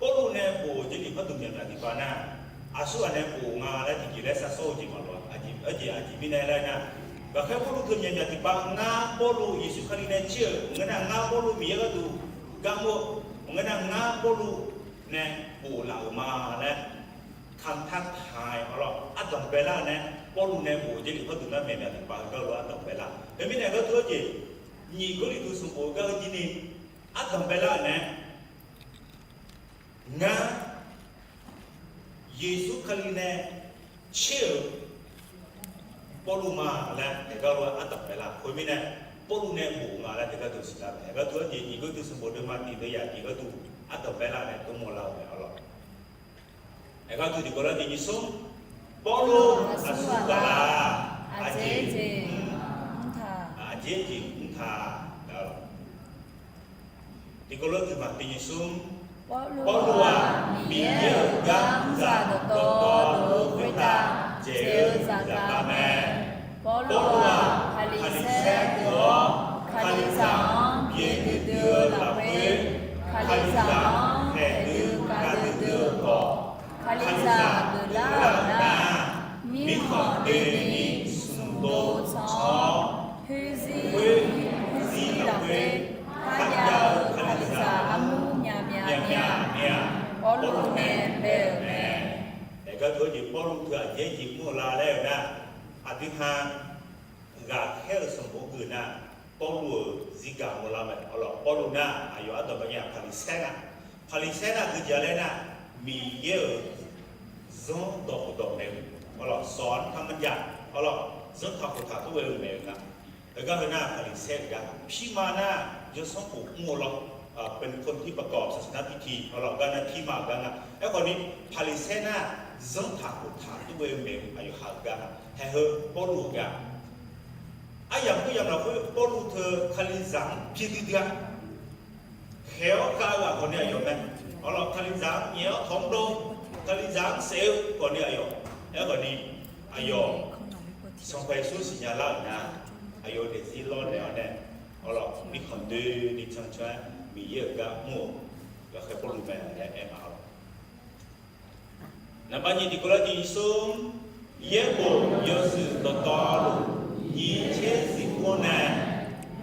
Pawrluv nae bof-euq Jarlif pardmq myaqmyaq tiqpav nar, aqsurghaq nae bof nga laer tiqjeq laer sharsawr-eu jeq maqloq-a. Aqjeq, arjeq aqjeq mirnae laer nar, ghaqkhaer Pawrluv teu myaqmyaq tiqpav, ngar Pawrluv Yeqsur Kali nae tser-euq maqngeur nar, ngar Pawrluv Miqyaer gharduq garmr-eu maqngeur nar, ngar Pawrluv nae bof laf-euq ma laer kamqtaq taq-aer arlawq, ardanq baelar-eu nae, Pawrluv nae bof-eu Jarlif pardmq nar myaqmyaq tiqpav-eu gar lof-aer ardanq baelar. Khoermirnae gar teu-aer jeq, nyiq Gawrliqtu sanqbof-eu gar heu jir ni ardanq baelar-euq nae, ngar Yeqsur Kali nae tser-euq Pawrluv ma laer aergar lof-aer ardanq baelar. Khoermirnae, Pawrluv nae bof nga laer aergar teu siqlar mae. Aergar teu-aer jeq nyiq Gawrliqtu sanqbof deuvma tiq deuv yaf tiq gar teu ardanq baelar nae dmr mawrlar-eu mae arlawq. Aergar teu tiqkawv lar tiq nyiq smr, Pawrluv aqsurghaq laf-aq, aqjeq jeq mr taq, aqjeq jeq mr taq-a arlawq. Tiqkawv lof-aer guiqlanq tiqnyir smr. Pawrluv-aq, Miqyaer-euq gar mrzaq dawqtawvluf-eu khoertav dzaeq-eu zaqkhav mae. Pawrluv-aq, Kalizaq deuq-awr, Kalizaq-anr byaerdui dui-eu lafkhoer, Kalizaq-anr haeqdui gaqdui dui-eu khawf, Kalizaq deuq lar-euq nar, mirkhanq doeni smq dov can-awr, khoerzir lafkhoer kharjav-eu Kalizaq armur myaqmyaq ni-aq, Pawrluv nae bae-euq mae. Aergar teu-aer jeq Pawrluv teu aqyaer jeq mr-eu la laer-eu nar, aqdui ha ghaqkhaer-euq sanqbof geuf nar, Pawrluv-euq zirgaq mawrlar mae. Awrlawq, Pawrluv nar aqyawf ardanq bae nya Paqliqsaer nga. Paqliqsaer nar heujeq laer nar, Miqyaer-euq zanrdawq khofdawq mae-eu, awrlawq, sawq-anr taq maqjav, awrlawq, zanrtaq khoftaq tov ghae-eu maeq-eu nga. Heugar heu nar Paqliqsaer-euq gar, pirma nar yawsanr khof mr-eu lawr, เป็นคนที่ประกอบศาสนพิธี awrlawq, gar nar pirma-euq gar nga. Aerkhawf ni, Paqliqsaer nar zanrtaq khoftaq tov ghae-eu maeq-eu aqyawf ha-euq gar nga. Haeq heu Pawrluv-euq gar. Aryamq khoeryamq lafkhoer Pawrluv teu Kalizaq-anr byaerdui dui-a. Khaeq-awr kav-eu ghaq khawf ni aqyawf mae. Awrlawq, Kalizaq-anr nyaef-awr tawq-anr dov, Kalizaq-anr saef-eu khawf ni aqyawf. Aerkhawf ni, aqyawf Sanqpaq Yeqsur siqnya lar-euq nar, aqyawf-euq daefzir lawrnaeq-awr nae, awrlawq, mirkhanq doeni can can-aer Miqyaer-euq gar mr-eu ghaqkhaer Pawrluv mae laer aer ma-awq. Naqba nyiq tiqkawv lar tiqnyir smr, yaerbof yawshuif dawqtawvluf nyiq tser siq kur-awr nae,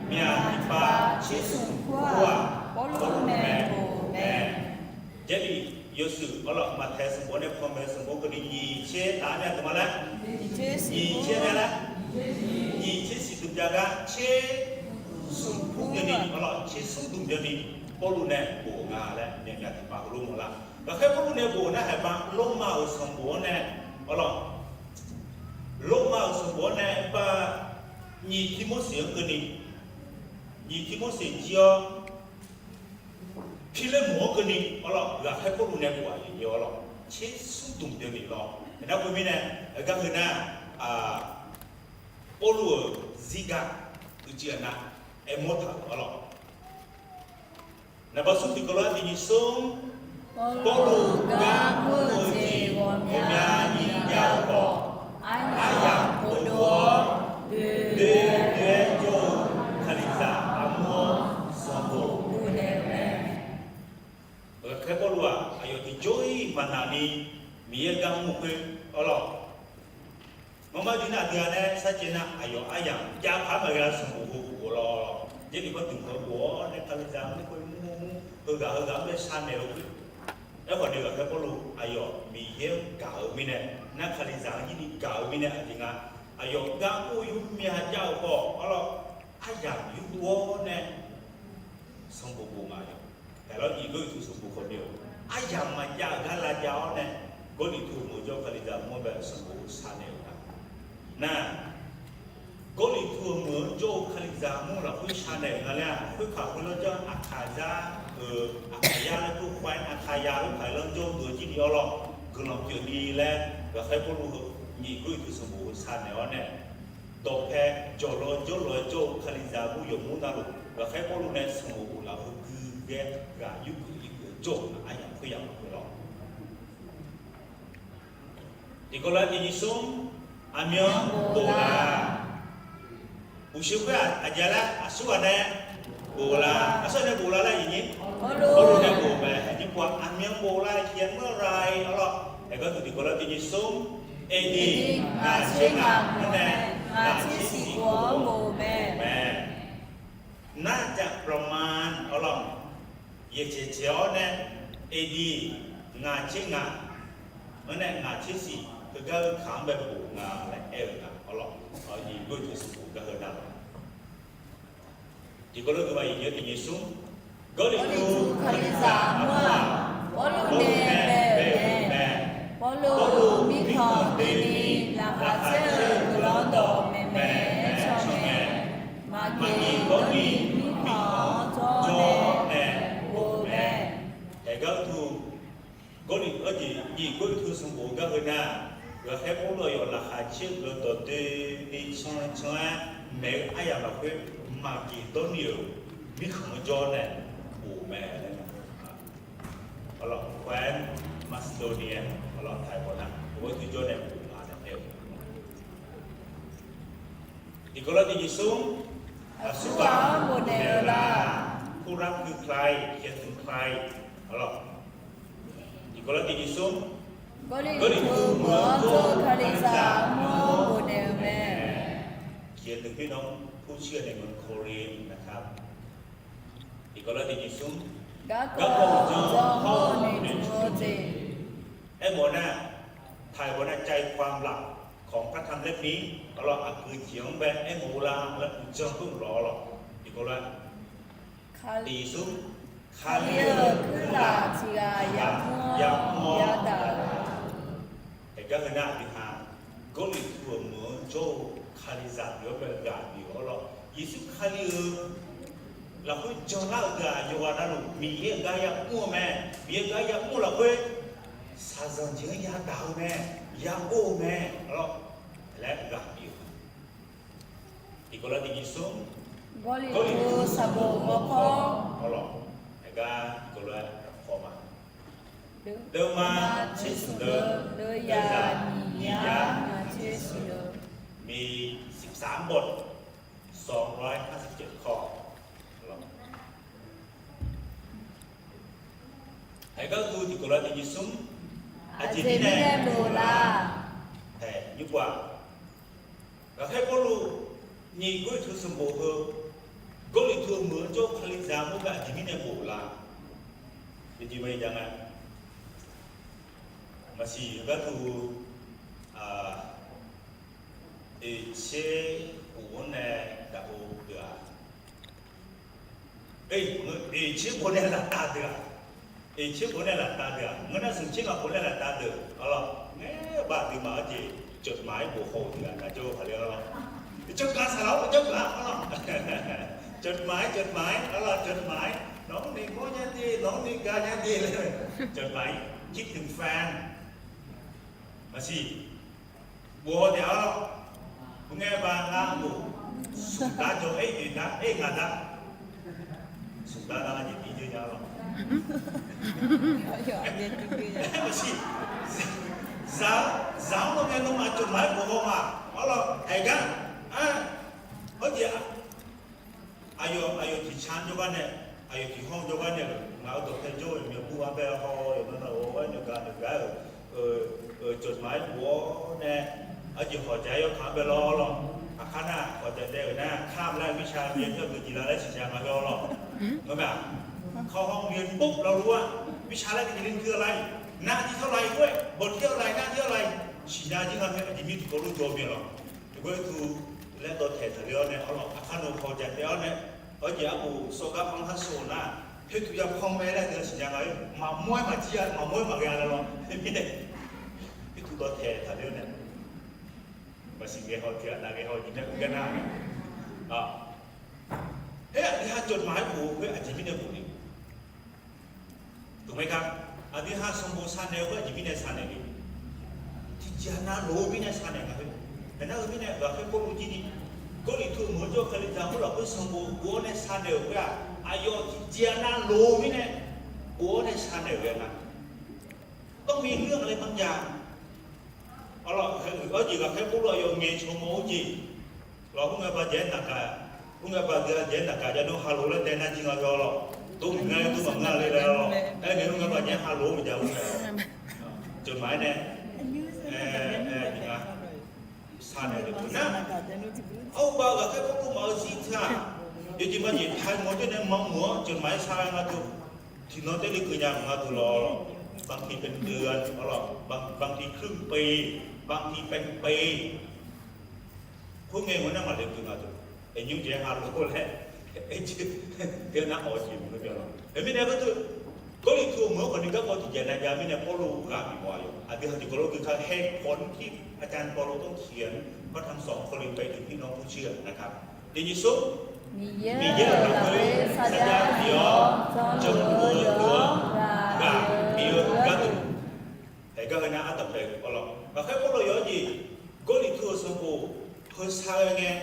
myaq tiqpav tser smq kur-aq, Pawrluv nae bof-eu mae. Jarlif yawshuif, awrlawq, Maqtaeq sanqbof-anr nae panmaeq-eu sanqbof keuvni nyiq tser taf-aer nae dmq-a laer, nyiq tser nae laer, nyiq tser siq dmq jav gar tser smq kur keuvni, awrlawq, tser smq dmq jawrni Pawrluv nae bof-eu nga laer myaq myaq tiqpav heulof mawrlar. Ghaqkhaer Pawrluv nae bof-eu nar haeq ba Lormav-euq sanqbof-anr nae, awrlawq, Lormav-euq sanqbof-anr nae ba nyiq Tirmorseq-anr keuvni, nyiq Tirmorseq jir-awr, Pirlermq-anr keuvni, awrlawq, ghaqkhaer Pawrluv nae bof-aq, nyiq nyi, awrlawq, tser smq dmq jawrni lawr. Nar khoermirnae, gar heu nar, Pawrluv-euq zirgaq uicuiv aqnav aermawr taq-euq, awrlawq. Naqba smr tiqkawv lar tiqnyir smr, Pawrluv gar mr-eu jeq ghawqmyani jav-eu khawf, aryamq pov dov-awr doe doe-aer jawr-eu Kalizaq armur-anr sanqbof bofnaeq-eu mae. Ghaqkhaer Pawrluv-aq, aqyawf tiqjawr-iq maqnaq ni Miqyaer gar mr-eu khoer, awrlawq, Marmar dui nar aqdui-a nae sarcaev nar, aqyawf aryamq jav paq-aer maqghae-a sanqbof heu bof lawr. Jarlif bar dmq heu bof-awr nae Kalizaq-anr khoer mr-eu mr, heughaq heughaq-anr bae sharnaeq-eu khoer. Aerkhawf ni ghaqkhaer Pawrluv aqyawf Miqyaer-anr gaq-eu mirnae, nar Kalizaq-anr yirni gaq-eu mirnae aqjeq nga. Aqyawf gar mr-eu yawmyav jav-eu khawf, awrlawq, aryamq yurdov-awr nae sanqbof bof nga yawq. Haeq lawr nyiq Gawrliqtu sanqbof khawf ni-euq aryamq maqjav-euq gar lavjav-awr nae, Gawrliqtu-euq meuq jawr-eu Kalizaq mur-anr bae sanqbof sharnaeq-euq nga. Nar, Gawrliqtu-euq meuq-anr jawr-eu Kalizaq mur lafkhoer sharnaeq-euq nga laer-aq, khoerkaq khoerlanr jawr Aqkaqzar-euq Aqkaqyar laer kur khoer Aqkaqyar khoerkaq lanr jawr-eu deuq jir ni awrlawr guiqlanq pyeuf ni laer ghaqkhaer Pawrluv heu nyiq Gawrliqtu sanqbof heu sharnaeq-awr nae, dawqpae jawqlawr jawrlawr-aer jawr-eu Kalizaq mur yawqmur navluf ghaqkhaer Pawrluv nae sanqbof bof laf-eu gui ghae ghaq yurgeuf yurgeuf jawr-euq nga aryamq khoeryamq lafkhoer lawr. Tiqkawv lar tiqnyir smr, aqmyan bof la. Uqshoe khoer-aq aqjeq laer aqsurghaq nae bof la, aqsurghaq nae bof la laer iqnyir, Pawrluv nae bof mae. Aqnyir pov-aq aqmyan bof la, aqmyan bof la-ir awrlawr. Aergar teu tiqkawv lar tiqnyir smr, AD ngaq tser ngaq-anr nae ngaq tser siq khof-anr bof mae. Nar jaq ประมาณ awrlawr, yaeqcaeq caeq-awr nae AD ngaq tser ngaq-anr nae ngaq tser siq heugar-eu kaq-anr bae bof nga laer aer-eu nga awrlawr. Nyiq Gawrliqtu sanqbof gar heu nar lawr. Tiqkawv lar teu ba iqnyir tiqnyir smr, Gawrliqtu Kalizaq mur-aq, Pawrluv nae bae-euq mae. Pawrluv mirkhanq doeni laqkhaq caer-eu guiqlanq dawq maeqmaeq aer caw ngae, maqgeuf dawrni mirkhanq-anr jawr nae bof-eu mae. Aergar teu Gawrliqtu arjeq nyiq Gawrliqtu sanqbof gar heu nar, ghaqkhaer Pawrluv aqyawf laqkhaq caer-eu guiqlanq dawq doeni can can-aer maeq-eu aryamq lafkhoer maqgeuf dawrni-euq mirkhanq-anr jawr nae bof mae laer, arlawq, แคว้นมาซิโดเนีย arlawq, ไทย bawq nar, oe, tiqjawr nae bof nga nae aer-eu. Tiqkawv lar tiq nyiq smr, aqsurghaq-anr bof naeq-eu la? ผู้รับคือใคร เขียนถึงใคร arlawq. Tiqkawv lar tiq nyiq smr, Gawrliqtu meuq-anr jawr-eu Kalizaq mur-anr bof naeq-eu mae. เขียนถึงพี่น้องผู้เชื่อในเมืองโครินธ์นะครับ Tiqkawv lar tiq nyiq smr, garkawv janr hawr-eu noeqtmq-eu jeq. Aermawf nar, ไทย bawq nar ใจความหลักของพระธรรมเล่มนี้ arlawq, aqgeu jeq-anr bae aermawf-eu la laer uqdzan khoer lawq arlawq. Tiqkawv lar tiq nyiq smr, Kali-euq kuirlaf tiq ghaq yamawr-awr yadaq-eu. Aergar heu nar, aqdui ha Gawrliqtu-euq meuq-anr jawr-eu Kalizaq pyeuf-awr bae ghaq bif-awr lawr, Yeqsur Kali-euq lafkhoer janlar-eu deuq-aq, yawqghaq navluf Miqyaer-euq gar yamr-eu mae. Miqyaer-euq gar yamr-eu lafkhoer shaqzanq jeq-anr yadaq-eu mae, yaor-eu mae, arlawq, laer ghaq bif-eu. Tiqkawv lar tiq nyiq smr, Gawrliqtu sanqbof mawrkawr, arlawq, aergar tiqkawv lar-aer paw ma. Deuvma tser smq deuv, deuvzaq nyiq yar ngaq tser smq deuv, มีสิบสามบท สองร้อยห้าสิบเจ็ดข้อ arlawq. Aergar hu tiqkawv lar tiq nyiq smr, aqjeq mirnae bof la? Hae, nymr pov-aq, ghaqkhaer Pawrluv nyiq Gawrliqtu sanqbof heu, Gawrliqtu-euq meuq-anr jawr-eu Kalizaq mur bae aqjeq mirnae bof la? Yawjeq maqjav nga. Maqsiq, aergar hu, oeqtser khof-anr nae daqbo deuq-aq, oeqtser khof nae laftav deuq-aq, oeqtser khof nae laftav deuq-aq, ngeur nar smqtser ngaq khof nae laftav deuq, arlawq, ngaer baf dui maf-awr jeq, จดหมาย bof haw-eu deuq-aq, ngaq jawr-eu paq le arlawq. Jawrgar saqlaq-awr jawrgar arlawq. จดหมาย จดหมาย arlawq, จดหมาย nawq-anr noeqmawr nya de, nawq-anr noeqgaq nya de laer, จดหมาย คิดถึงแฟน maqsiq, bof haw taef-a lawr. Khoerngae baq ngar bof, smqdar jawr-aer oeq dar, aer ngaq dar. Smqdar nar jeq tiv dzeur nya lawr. Maqsiq, zaq, zaq-anr nawmaf ngae nawmaf จดหมาย bof haw ma, arlawq, aergar, arjeq, aqyawf, aqyawf tiq can jawrgar nae, aqyawf tiq hawr-eu jawrgar nae-euq ngaq-euq dawqpae jawr-eu myawqbur arbae haw-awr yawqnan nar-awr aer noeqgaq noeqgaq-aer-euq จดหมาย bof-awr nae, aqjeq hawqjaq-aer yawkaq-anr bae lawr lawr. Aqkar nar hawqjaq daef-euq nar kar laer mirtsaq byaer tawr-eu jeq la laer siqnya nga hawr lawr. Ngar mae-aq, kawqhaw myawqbur lawluf-aq, mirtsaq laer tiqjeq li teu-a lai, nar tir tawr lai khoer, bawq tir-awr lai, nar tir-awr lai, siqnya jir nga mae. Aqjeq mirnae tiqkawv lof jawr-eu mae lawr. Tiqkawv-aer tu laer dawqtaeq taqler-awr nae, arlawq, aqkar nawq hawqjaq daef-awr nae, arjeq arbof sawrgar panr har shawr-eu nar, paertuq ya panr mae laer deuq siqnya nga-aer, maqmawr-aer maqjir-a, maqmawr-aer maqghae-a laer lawr. Mirnae paertuq dawqtaeq taqler-awr nae, maqsiq ghae haw tiq ghaq nav ghae haw jeq nae uqgar nar, aer aqdui ha จดหมาย bof-eu khoer aqjeq mirnae bof ni. Tmq-aer gar, aqdui ha sanqbof sar naeq-eu khoer aqjeq mirnae sar naeq ni. Tiqjeq-a navloq-eu mirnae sar naeq nga khoer. Aernar-eu mirnae ghaqkhaer Pawrluv jir ni, Gawrliqtu meuq-anr jawr-eu Kalizaq mur lafkhoer sanqbof bof-awr nae sar naeq-euq khoer-aq, aqyawf tiqjeq-a navloq-eu mirnae bof-awr nae sar naeq-euq ghae nga. ต้องมีเรื่องอะไรบางอย่าง arlawq, arjeq ghaqkhaer Pawrluv aqyawf ngaeqcawq mawf-eu jeq lawq, khoerngae baq jeq-aer naqgaq, khoerngae baq jeq-aer naqgaq jav nar haloq laer dae nar jir nga hawr lawq. Dov mq nga-aer dov maqngeur le laer lawq. Aernaeq-aer khoerngae baq jeq-aer haloq maqjav-eu mae lawq. จดหมาย nae, aer, aer, sar naeq-eu deuq nar, arbav ghaqkhaer Pawrluv maf-eu zir teu-aq, yawjeq majeq taqmawf-eu deuq nae maqmawf-anr จดหมาย sar-aer nga teu. Tiqnan taer le keuv nya maqnga teu lawq. บางทีเป็นเดือน arlawq, บางทีครึ่งปี บางทีเป็นปี Khoerngae ngeur nar maqle keuv nga teu. Aqnymr jeq-aer haloq laer, aer jir, geur nar awq jeq maqngeur byan lawq. Aqmirnae gharduq, Gawrliqtu meuq-anr khawf ni garkawv tiqjeq nav jav mirnae Pawrluv ghaq bimawf-a yawq. Aqdui ha tiqkawv lof gui ka เหตุผลที่อาจารย์เปาโลต้องเขียนพระธรรมสองโครินธ์ไปถึงพี่น้องผู้เชื่อนะครับ Tiq nyiq smr, Miqyaer-euq lafkhoer sarjax pyeuf-awr, janrluf-eu deuq-anr ghaq bif-eu gharduq. Haegar heu nar ardanq bae-eu arlawq, ghaqkhaer Pawrluv yawr jeq, Gawrliqtu-euq sanqbof heu sar-eu ngae,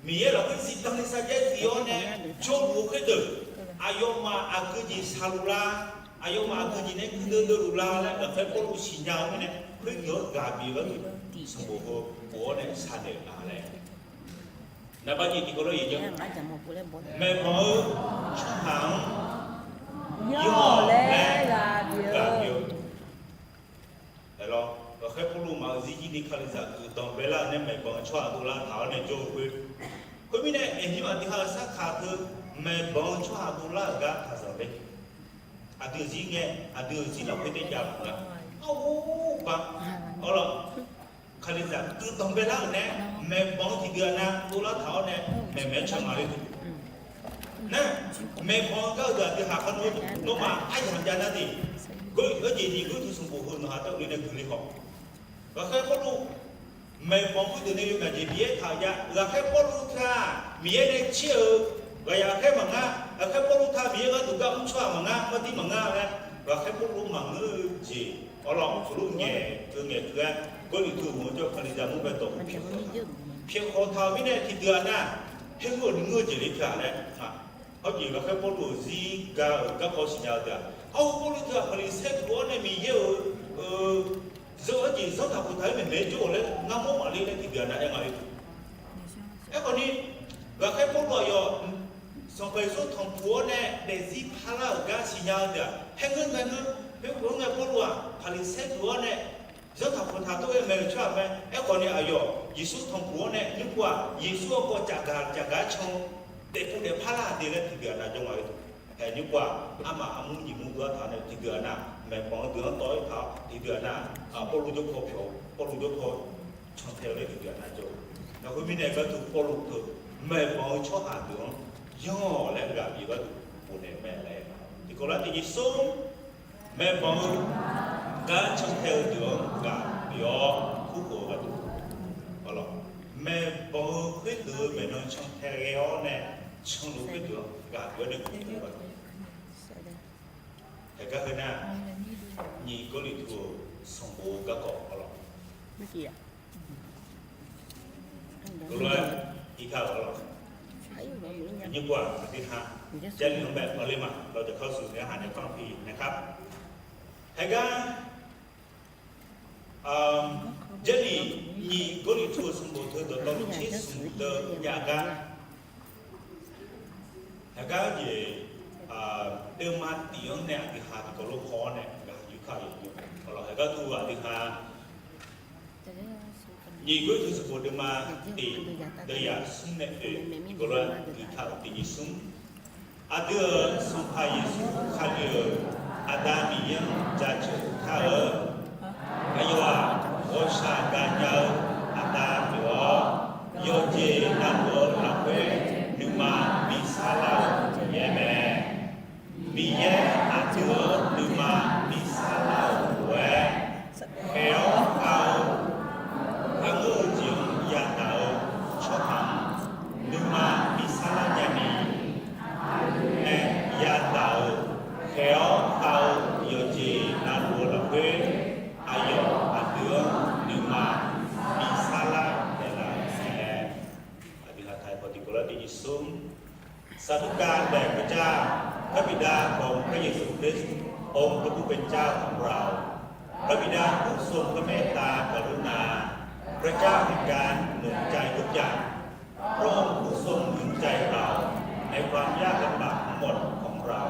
Miqyaer lafkhoer zifdan ni sarjax zif-awr nae janrluf-eu khoerdeuq Aqyawfmaf aqgeu jeq shaqluf lar, aqyawfmaf aqgeu jeq nae guirdeuv deuvluf lar laer ghaqkhaer Pawrluv siqnya-eu mirnae, khoergaq-anr ghaq bif-eu gharduq sanqbof heu bof-awr nae shaqnaeq nga laer. Naqba nyiq tiqkawv lor-eq, maeqbanq-eu tsawrhaq-anr yanr-awq laer ghaq bif-eu. Aerlawr, ghaqkhaer Pawrluv maqzir jir ni Kalizaq guiqlanq baelar-euq nae maeqbanq-eu tsawrhaq dovlar taq-awr nae jawr-eu khoer. Khoermirnae, aqnyir aqdui ha-euq sarkaq teu maeqbanq-eu tsawrhaq dovlar-euq gar taqzanq le. Aqdui-euq zir ngae, aqdui-euq zir lafkhoer tae jav maqnga. Arhu ba, arlawr, Kalizaq guiqlanq baelar-euq nae maeqbanq-eu tiqdeuq-aq nav dovlar taq-awr nae maeqmaeq-aer can ma le. Nar, maeqbanq-eu gar-eu deuq aqdui haq kharnov, nawmaf aryamq jav nar de, gawr-eu jeq nyiq gawr-eu sanqbof heu nawq haq taef-aer le nae guiqle haw. Ghaqkhaer Pawrluv maeqbanq khoerdeuq nae yawmyaq jeq bif-aer taq-euq jav. Ghaqkhaer Pawrluv teu-aq Miqyaer nae tser-euq ghaqyaq khaer maqngar. Ghaqkhaer Pawrluv teu-aq Miqyaer gharduq gar mr tsawrhaq maqngar, maqdir maqngar laer ghaqkhaer Pawrluv maqngeur-eu jeq, arlawr, Pawrluv ngaeq-eu ngaeq teu-aer Gawrliqtu meuq-anr jawr-eu Kalizaq mur bae dawq mr pyeuf-awr, pyeuf khawf taq-euq mirnae tiqdeuq-aq nar, haer ngeur-euq nuingeur-eu jeq le teu-aq laer. Hawr jeq ghaqkhaer Pawrluv-euq zir ga-euq garkawv siqnya-eu deuq-aq, arhu Pawrluv teu-aq Paqliqsaer guiq-awr nae Miqyaer-euq zeu-eu jeq zanr taq khof taq-aer maeqmaeq-aer jawr-euq laer ngar mawr maqle laer tiqdeuq-aq nav aer nga le. Aerkhawf ni, ghaqkhaer Pawrluv aqyawf Sanqpaq Yeqsur tanqpuq-awr nae daefzir parlar-euq gar siqnya-eu deuq-aq, haer ngeur ngae ngeur, khoergaq-anr ngae Pawrluv-aq Paqliqsaer guiq-awr nae zanr taq khof taq tov-aer maeq-euq tsawrhaq mae. Aerkhawf ni aqyawf Yeqsur tanqpuq-awr nae nymr pov-aq, Yeqsur-anr kawv cafgaq cafgaq-aer can-eu daefpov daefpar lar-aq de laer tiqdeuq-aq nav jawr nga-eu. Haeq nymr pov-aq, armaf armur nyiq mur dov-aer taq-awr nae tiqdeuq-aq nav maeqbanq-eu deuq-anr tawv-aer taq-awr tiqdeuq-aq nav, Pawrluv jawrpaw pyawq-eu, Pawrluv jawrpaw cantae-eu laer tiqdeuq-aq nav jawr-eu. Nar khoermirnae gharduq Pawrluv teu maeqbanq-eu tsawrhaq deuq-anr yanr-awq laer ghaq bif gharduq bofnaeq mae laer. Tiqkawv lar tiq nyiq smr, maeqbanq-eu gar cantae-eu deuq-anr ghaq bif-awr kurkhof-eu gharduq, maeqbanq-eu khoerdeuq-eu maeqnan cantae ghae-awr nae canluf khoerdeuq-anr ghaq bif-awr nae kurkhof-eu gharduq. Haeqgar heu nar, nyiq Gawrliqtu-euq sanqbof-eu garkawv arlawq. Heulof-aer irkar-euq arlawq. Nymr pov-aq aqdui ha Jarlif-anr bae awqle ma, lawjaqkar su naeq-aer haq nae kanr pi naeq kar. Haeqgar Jarlif nyiq Gawrliqtu-euq sanqbof teu dawqtawvluf tser smq deuv jav gar, haeqgar jeq deuvma tif-anr nae aqdui ha tiqkawv lof haw-awr nae ghaq yurkar-euq arlawq. Haeqgar tu aqdui ha nyiq Gawrliqtu sanqbof deuvma tif deuv yaf smr nae oeq tiqkawv lof-aer guiqkar-euq tiq nyiq smr. Aqdui-euq Sanqpaq Yeqsur Kali-euq Aqda Miqyaer-anr jaceuq kar-eu aqyawf-aq, ghawqshaq gaqnya-eu Aqda pyeuf-awr, yawqjeq navluf-eu lafkhoer nuima bi sarlar-eu Miqyaer mae. Miqyaer aqdui-anr nuima bi sarlar-euq lof-aer, khaeq-awr khav-eu aqngeur-eu jeq-anr yadaq-eu tsawrhaq-anr nuima bi sarlar nyani, nae yadaq-euq khaeq-awr khav-eu yawqjeq navluf-eu lafkhoer, aqyawf aqdui-anr nuima bi sarlar taef-a mae. Aqdui ha taq-aer paw tiqkawv lar tiq nyiq smr. สาธุการแด่พระเจ้า พระบิดาของพระเยซูคริสต์ องค์พระผู้เป็นเจ้าของเรา พระบิดาผู้ทรงพระเมตตากรุณา พระเจ้าแห่งการหนุนใจทุกอย่าง พระองค์ผู้ทรงหนุนใจเราในความยากลำบากทั้งหมดของเรา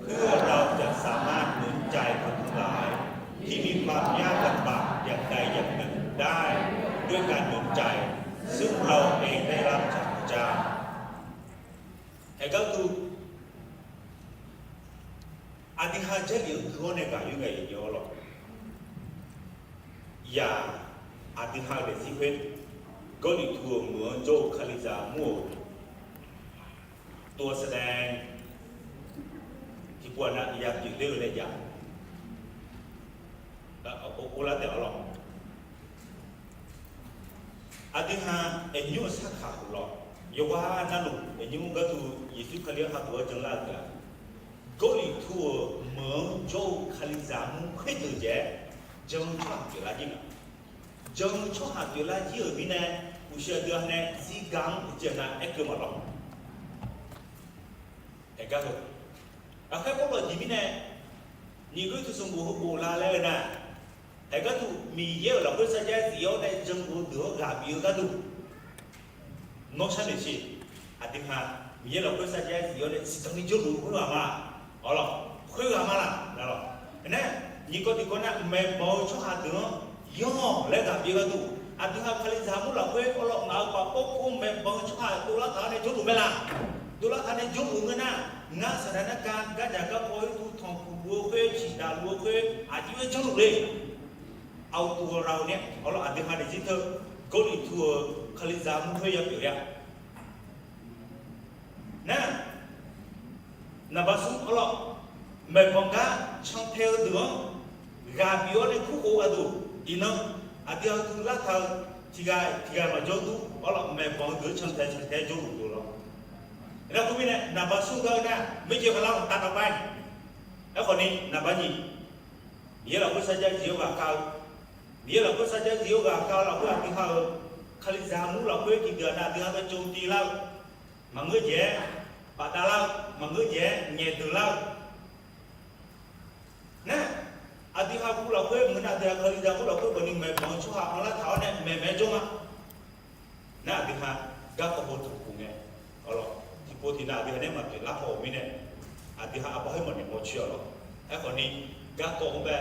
เพื่อเราจะสามารถหนุนใจคนทั้งหลายที่มีความยากลำบากอย่างใดอย่างหนึ่งได้ ด้วยการหนุนใจ ซึ่งเราเองได้รับจากพระเจ้า Haeqgar tu, aqdui ha Jarlif-anr gui-awr nae ghaq yur ghae-eu arlawq. Yaq, aqdui ha-euq daefzir khoer, Gawrliqtu-euq meuq-anr jawr-eu Kalizaq mur-euq ตัวแสดง tiqpov-aq nav ya pyeufler-eu laer jav. Or lar taef arlawq. Aqdui ha aqnymr-euq sarkaq lawq, yawqghaq navluf aqnymr gharduq Yeqsur Kali-anr hageuf-awr janlar-eu deuq-aq, Gawrliqtu-euq meuq-anr jawr-eu Kalizaq mur khoerdeuq jaev-aer jan-eu tsawrhaq pyeuflar jir nga. Jan-eu tsawrhaq pyeuflar jir-euq mirnae, uqshoe aqdui ha nae zirga-anr uqcif nar aerkeuv maqlawq. Haeqgar heu Ghaqkhaer Pawrluv aqjeq mirnae nyiq Gawrliqtu sanqbof heu bof la laer-eu nar, haeq gharduq Miqyaer-euq lafkhoer sarjax zif-awr nae janluf-eu deuq-anr ghaq bif-eu gharduq nawr sharnoeq siq. Aqdui ha Miqyaer lafkhoer sarjax zif-awr nae zifdan ni jawrluf-eu khoerghaq ma lawq, khoerghaq ma laq. Aernar, nyiq kawv tiqkawv nar, maeqbanq-eu tsawrhaq deuq-anr yanr-awq laer ghaq bif-eu gharduq, aqdui ha Kalizaq mur lafkhoer awrlawr ngaq-euq paf pawr kur maeqbanq-eu tsawrhaq dovlar taq-awr nae jawrluf mae laq. Dovlar taq nae jawrluf ngeur nar, ngar saqdaq narkar gardzaq garkawv oerduq tanqpuq luf-eu khoer, ciqdaq luf-eu khoer, aqjox-aer jawrluf le. Aqduq ghawqlaf-euq nae awrlawr aqdui ha daefzir teu Gawrliqtu-euq Kalizaq mur khoer yapyeuf-a. Nar, naqba smr awrlawr, maeqbanq gar cantae-eu deuq-anr ghaq bif-awr nae kurkhof gharduq, iqnan aqdui ha tuvlar taq-eu tiqghaq tiqghaq maqjawr dur awrlawr, maeqbanq-eu deuq-anr cantae cantae-aer jawrluf deuq lawr. Aernar khoermirnae naqba smr gar-eu nar, mirjeq ghaqlar-anr tavdawv bar-ir. Aerkhawf ni naqba nyiq, Miqyaer lafkhoer sarjax zif-awr ghaqkhav-eu, Miqyaer lafkhoer sarjax zif-awr ghaqkhav-eu lafkhoer aqdui ha-euq Kalizaq mur lafkhoer tiqdeuq-aq nar, aqdui ha gharduq jov tiv lar-eu, maqngeur jeq-aer bafdav lar-eu, maqngeur jeq-aer ngaeqdeuq lar-eu. Nar, aqdui ha gu lafkhoer maqngeur nar, aqdui ha Kalizaq mur lafkhoer khawf ni maeqbanq-eu tsawrhaq anrlar taq-awr nae maeqmaeq jawr ma. Nar, aqdui ha garkawv heu tanqpuq ngae, awrlawr tiqpov tiqnav aqdui ha nae maqpyeuf lar haw-euq mirnae, aqdui ha arbar khoer mawf noeqmawr coer-awq lawr. Aerkhawf ni, garkawv-anr bae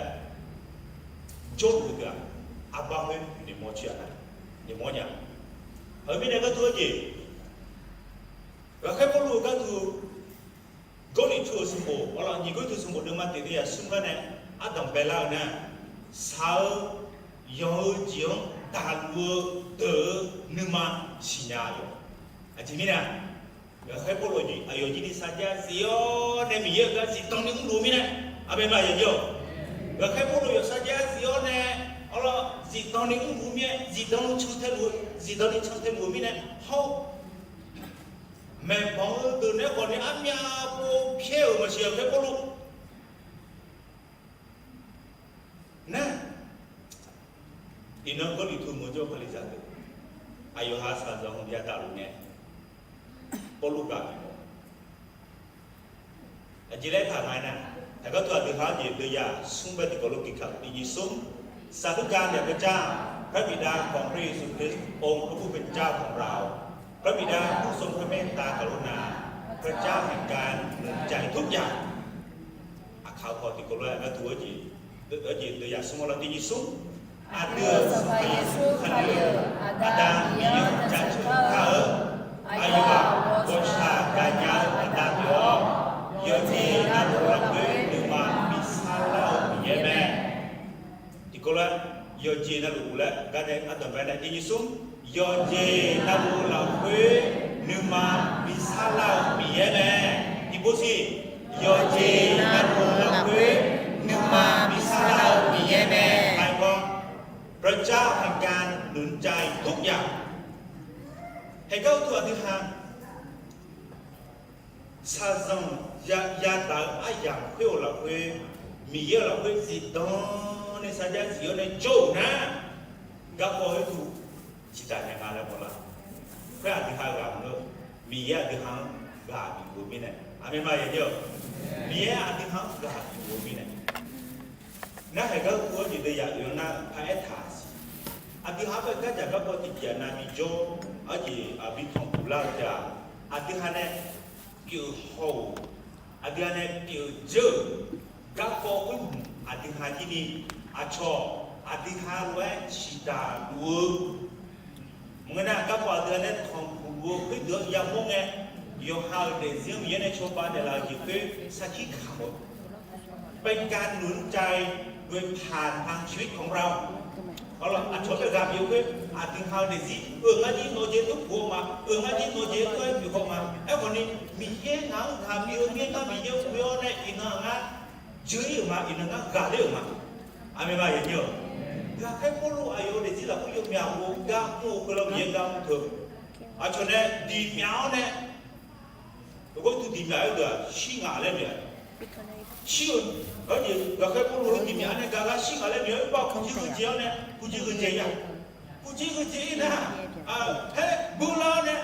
jawrluf-eu deuq-aq, arbar khoer noeqmawr coer-a nar, noeqmawr nya. Heu mirnae gharduq-eu jeq, Ghaqkhaer Pawrluv-eu gharduq Gawrliqtu-euq sanqbof awrlawr, nyiq Gawrliqtu sanqbof deuvma tiq deuv yaq smr gar nae ardanq baelar-eu nar, shaq-eu yanq-eu jeq-anr daqluf-eu deuq-eu nuima siqnya-awq. Aqjeq mirnae, Ghaqkhaer Pawrluv aqyawf jir ni sarjax zif-awr nae Miqyaer-euq gar zifdan ni mrluf-eu mirnae, aqmeq ma yajir-awq. Ghaqkhaer Pawrluv yawf sarjax zif-awr nae, awrlawr zifdan ni mrluf-eu mirnae, zifdan ni cantae luf-eu, zifdan ni cantae luf-eu mirnae, hawr maeqbanq-eu deuq nae khawf ni armyav pov pyaer-euq maqsiq Ghaqkhaer Pawrluv. Nar, iqnan Gawrliqtu meuq jawr Kalizaq deuq, aqyawf ha shaqzanq-anr yadaq luf ngae, Pawrluv ghaq bif-awq. Aqjeq laer taq nga-aer nar, taqgar teu aqdui ha-anr jeq deuv yaq smr bae tiqkawv lof tiqkaq tiq nyiq smr, สาธุการ แด่พระเจ้า พระบิดาของพระเยซูคริสต์ องค์พระผู้เป็นเจ้าของเรา พระบิดาผู้ทรงพระเมตตากรุณา พระเจ้าแห่งการหนุนใจทุกอย่าง Aqkaq-eu paw tiqkawv lof-aer gharduq-eu jeq, jeq deuv yaq smr-awr lawr tiq nyiq smr. Aqdui-euq Sanqpaq Yeqsur Kali-euq Aqda Miqyaer-anr jaceuq kar-eu, aqyawf-aq ghawqshaq gaqnya-eu Aqda pyeuf-awr, yawqjeq navluf lafkhoer nuima bi sarlar-eu Miqyaer mae. Tiqkawv lof-aer, yawqjeq navluf laer garnae ardanq bae nae tiq nyiq smr, yawqjeq navluf lafkhoer nuima bi sarlar-eu Miqyaer mae. Tiqpov siq, yawqjeq navluf lafkhoer nuima bi sarlar-eu Miqyaer mae. Haiq-awr, พระเจ้าแห่งการหนุนใจทุกอย่าง Haeqgar uqduq aqdui ha shaqzanq ya- yadaq-eu aryamq khoer-euq lafkhoer, Miqyaer-euq lafkhoer zifdan nae sarjax zif-awr nae jawr-euq nar, garkawv khoertuv ciqdaq naeq nga laer mawrlar. Khoer aqdui ha ghaq maqngeur, Miqyaer aqdui ha-anr ghaq bif-eu mirnae, aqmeq ma yajir-awq. Miqyaer aqdui ha-anr ghaq bif-eu mirnae. Narhaq gar uqduq-anr jeq deuv yaq oe-anr nar paraer taq siq. Aqdui ha-anr bae gardzaq garkawv tiqjeq-aq navni jawr, arjeq aqbi tanqpuq lar-eu taef-aq, aqdui ha nae pyeuf haw-euq, aqdui ha nae pyeuf dzeur-euq garkawv khoer hmq aqdui ha jir ni, aqcawq aqdui ha lof-aer ciqdaq luf-eu maqngeur nar, garkawv aqdui ha nae tanqpuq luf-eu khoerdeuq-anr yamawr ngae, yawqha-euq daefzir-anr Miqyaer nae cawba naeqlaf-euq jeq khoer sarkir kamq-eu เป็นการนำชีวิตของเรา Awr lawr, aqcawq bae ghaq bif-eu khoer, aqdui ha-eu daefzir, euq ngar jir nawq jeq tov puq-eu ma, euq ngar jir nawq jeq tov-aer pyeuf haw ma. Aerkhawf ni, Miqyaer ngaq-anr ghaq bif-eu mirnae, ngar Miqyaer-anr ghoe-awr nae iqnan ngar jeur-ir-euq ma, iqnan ngar ghaqler-euq ma. Aqmeq ma yajir-awq. Ghaqkhaer Pawrluv aqyawf-euq daefzir lafkhoer yawmyaq ghov gar mr-eu khoer lawr Miqyaer gar mr teu. Aqcawq nae diqmyaq-awr nae, Gawrliqtu diqmyaq-aer deuq-aq shir ngaq laer noeq-a. Shir-eu, arjeq Ghaqkhaer Pawrluv-anr diqmyaq-awr nae gar gar shir ngaq laer noeq-a. Oerbar kuqjir heudzae-awr nae, kuqjir heudzae ya, kuqjir heudzae-ir nar, haer beular-awr nae,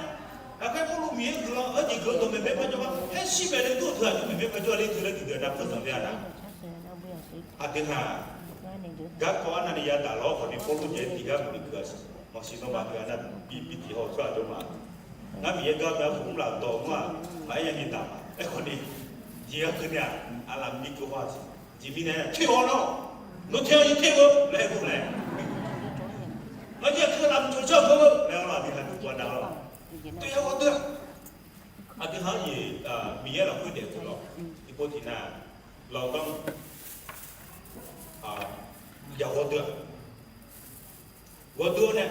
Aqkhaer Pawrluv Miqyaer guiqlanq-anr jeq guiqlanq dawqmaeq maeq paq jawr ma. Haer shir maeq le dur-eu teu aqdui maeq maeq paq jawr-a le teu laer tiqdeuq-aq nav pawzanq le-a nar. Aqdui haq garkawv arnavni yadaq lawr khawf ni Pawrluv jeq tiqgar maqbi keuv-a siq. Maqsiq nawmaf teu-aq nar bi bi tiq haw tsawrhaq jawr ma. Ngar Miqyaer gar maqya khof mr laf dawq mr-aq, maqaer yani daq ma. Aerkhawf ni, jeq-a keuvni-aq, aqlaf bi keuv haw-a siq. Aqjeq mirnae coer-awr lawr, nawr ter-awr ir ter-eu laer aer-eu laer, ngar jeq-a keuv laf mqcawq jawr-eu laer-awr aqdui haq duqtuq-a dav lawr. Tov ya ghawrdeuv-aq, aqdui haq-anr jeq Miqyaer lafkhoer daef-eu lawr, tiqpov tiqnav lawr gar yaq ghawrdeuv-aq, ghawrdeuv-awr nae,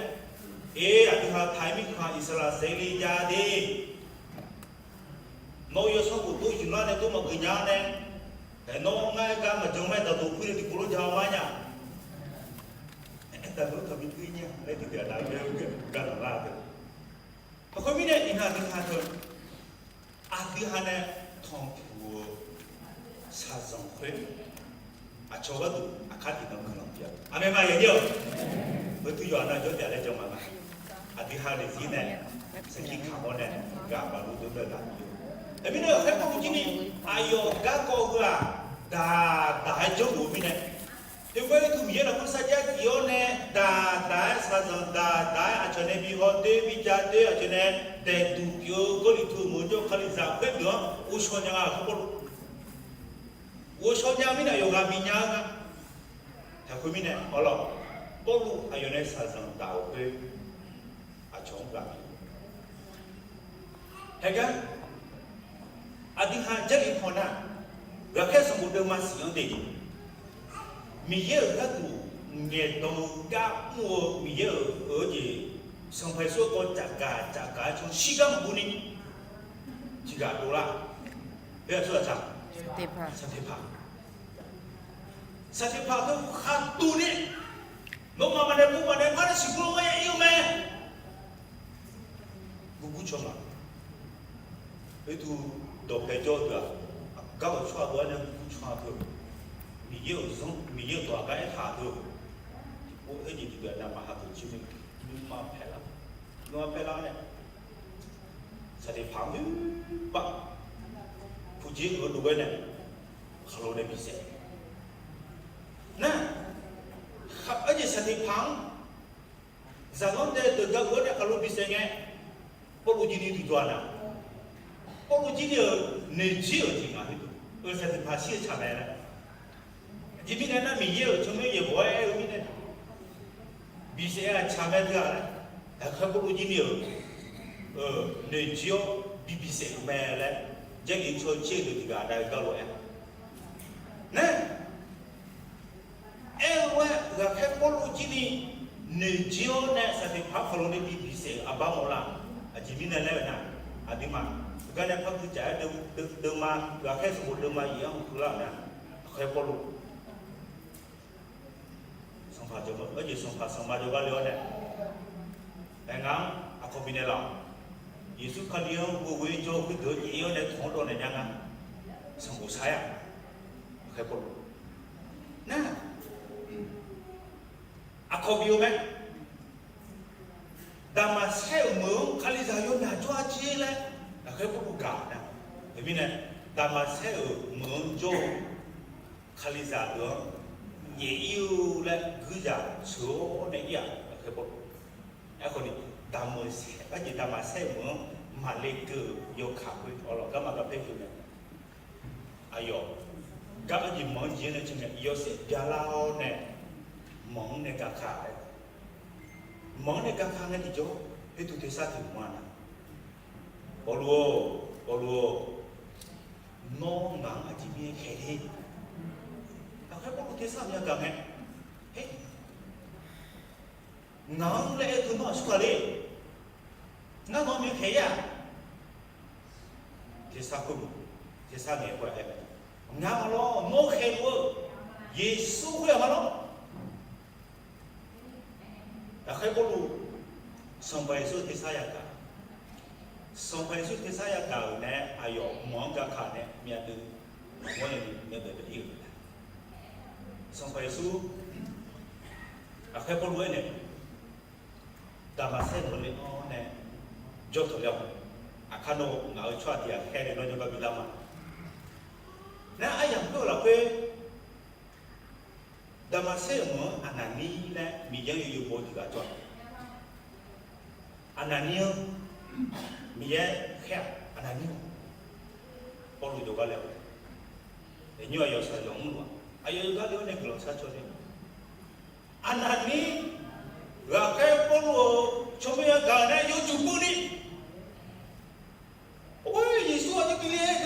e, aqdui haq taq-aer mirkhanq Iqsaqlaq saevle jav de. Nawr-eu yawsanr khof dov yuflar nae dov maqgeuf nya-awr nae, nawr ngar-aer gar maqjan ma-aer daqdoq puir nae tiqkawv lof ja-awr mar nya. Daqdoq-anr tanqbi puir nya laer tiqdeuq-aq nav-eu gar daqlar-a. Khoermirnae iqnan aqdui haq teu, aqdui haq nae tanqpuq-eu shaqzanq khoer aqcawq gharduq aqkar tiqnan guiqlanq bif-a. Aqmeq ma yaqnyir-awq. Heu teu yawqha nav jawr taef laer jan ma ma. Aqdui haq daefzir nae sarkir kamq-awr nae gaq baq luf deuq bae gaq-eu. Teumirnae aqkhaer Pawrluv jir ni aqyawf garkawv heu-aq daq daq-aer janrluf-eu mirnae, heugar ircuf Miqyaer lafkhoer sarjax tif-awr nae daq daq-aer shaqzanq daq daq-aer aqcawq nae bi haw doer bi ja doer aqcawq nae daeqduq pyeuf-eu Gawrliqtu meuq-eu jawr Kalizaq khoerdeuq-anr ghovshaw nya nga aqkhaer Pawrluv. Ghovshaw nya-eu mirnae aqyawf ghaq bif nya-eu nga. Taq khoermirnae awr lawr, Pawrluv aqyawf nae shaqzanq daq-euq khoer aqcawq-anr ghaq bif-eu. Haegar aqdui haq Jarlif paw nar, ghaqkhaer sanqbof deuvma siq-anr de, Miqyaer-euq gharduq ngaeqdan-eu gar mr-eu Miqyaer-euq-eu jeq, Sanqpaq Yeqsur-eu kawv cafgaq cafgaq-aer can shirgar maqguv ni tiqghaq dovlar. Aqsur aqtaq, saqteqpaq, saqteqpaq teu khaqduq ni, nawmaf maqnaeq pu maqnaeq par nae siqgur-eu ma ya ir-eu mae. Gurgur caw ma. Oerduq dawqpae jawr-eu deuq-aq, aqgar ghawqshawr-aq dov-aer nae gurgur caw-a teu, Miqyaer-euq zanr Miqyaer-euq dawq aqgar aertaq-eu teu, tiqpov aerjeq tiqdeuq-aq navmaqha deuq jir ni nuima paerlar, nuima paerlar-awr nae, saqteqpaq-anr oerpav puqjer-eu lof-aer nae khaqlo nae bisaef nar, aerjeq saqteqpaq-anr zaqlanr dae deuq gaq-eu-awr nae khaqlo bisaef ngae, Pawrluv jir ni duidov-a nar, Pawrluv jir ni-euq noeqjir-euq jeq ngaq khoerdeuq-eu saqteqpaq shir-eu tsaq mae laer. Aqjeq mirnae nar, Miqyaer-euq tsawrmyanr yaeqbawq-aer aer-eu mirnae bisaef-a tsaq mae teu-aq laer, aqkhaer Pawrluv jir ni-euq noeqjir-awr bi bisaef-euq mae laer, Jarlif caw caer-eu deuq tiqghaq dav-eu gar lof-aer nar, aer-eu lof-aer ghaqkhaer Pawrluv jir ni noeqjir-awr nae saqteqpaq-anr khaqlo nae bi bisaef-euq aqbar mawrlar. Aqjeq mirnae laer-eu nar, aqduimaf heugar nae par guidzaq-aer deuvma, ghaqkhaer sanqbof deuvma yaf-anr maqkeuv lar-euq nar, aqkhaer Pawrluv sanqpaq jawrgar, aerjeq sanqpaq sanqma jawrgar le-awr nae, aer ngaq-anr aqkawq bifnaeq laf-awq. Yeqsur Kali-anr ghoe-aer jawr-eu khoerdeuq-anr nyaef-ir-awr nae tawq-anr dawv naeq nya nga. Sanqbof sar-aer-aq, aqkhaer Pawrluv nar, aqkawq bif-eu mae. Daqmaqsaer-euq meuq-anr Kalizaq yawmyaq jawr-a jer laer aqkhaer Pawrluv gaq nar, teumirnae Daqmaqsaer-euq meuq-anr jawr-eu Kalizaq deuq-anr nyaef-ir-eu laer guirzaq sheuq-awr nae ir-aq, aqkhaer Pawrluv. Aerkhawf ni, Daqmaqsaer, arjeq Daqmaqsaer-euq meuq-anr maqle keuv-euq yawkaq khoer awqlawq garma garpaer keuv mae. Aqyawf gar arjeq manq-anr jeq-anr nae teunae yawshaef byalar-awr nae manq-anr nae gaka-a. Manq-anr nae gaka ngae tiqjawr, khoertuv tersar tiq ma nar, Pawrluv-or, Pawrluv-or, nawr ngaq-anr aqjeq mirnae khaeq le. Aqkhaer Pawrluv tersar maqya gaq ngae, Ngaq-anr laer aer-eu teu nawr aqsurghaq le. Ngar nawq-anr mirkhaeq-ir-aq, tersar khoer, tersar ngaeq khoer-aq aer-eu, Ngaq-anr maqlawr, nawr khaeqluf-eu Yeqsur khoer-aq maqlawr. Aqkhaer Pawrluv Sanqpaq Yeqsur tersar yagaq, Sanqpaq Yeqsur tersar yagaq-euq nae aqyawf manq-anr gaka nae myavdui, mawrnae myavbaef bae ir-euq mae. Sanqpaq Yeqsur aqkhaer Pawrluv aernaeq, Daqmaqsaer meuq le-anr nae jawr tawq ler-awq. Aqkar nawr ngaq-euq tsawrhaq tiq ghaq khaer nae nawr jawrgar bi lar ma. Nar aryamq khoer-eu lafkhoer, Daqmaqser-euq meuq-anr Aqnaqnir laer Miqyaer-anr yawbaw tiq ghaq jawr-aq. Aqnaqnir-anr Miqyaer khaer-aq, Aqnaqnir-aq, Pawrluv jawrgar le-awq. Aqnymr aqyawf saqyanq mrluf-aq, aqyawf jawrgar le-awr nae guiqlanq sharcaw le. Aqnaqnir ghaqkhaer Pawrluv-euq tsawrmyanr yagaq-euq nae yawjuq bur ni, Or, Yeqsur aqjox bi le-aer,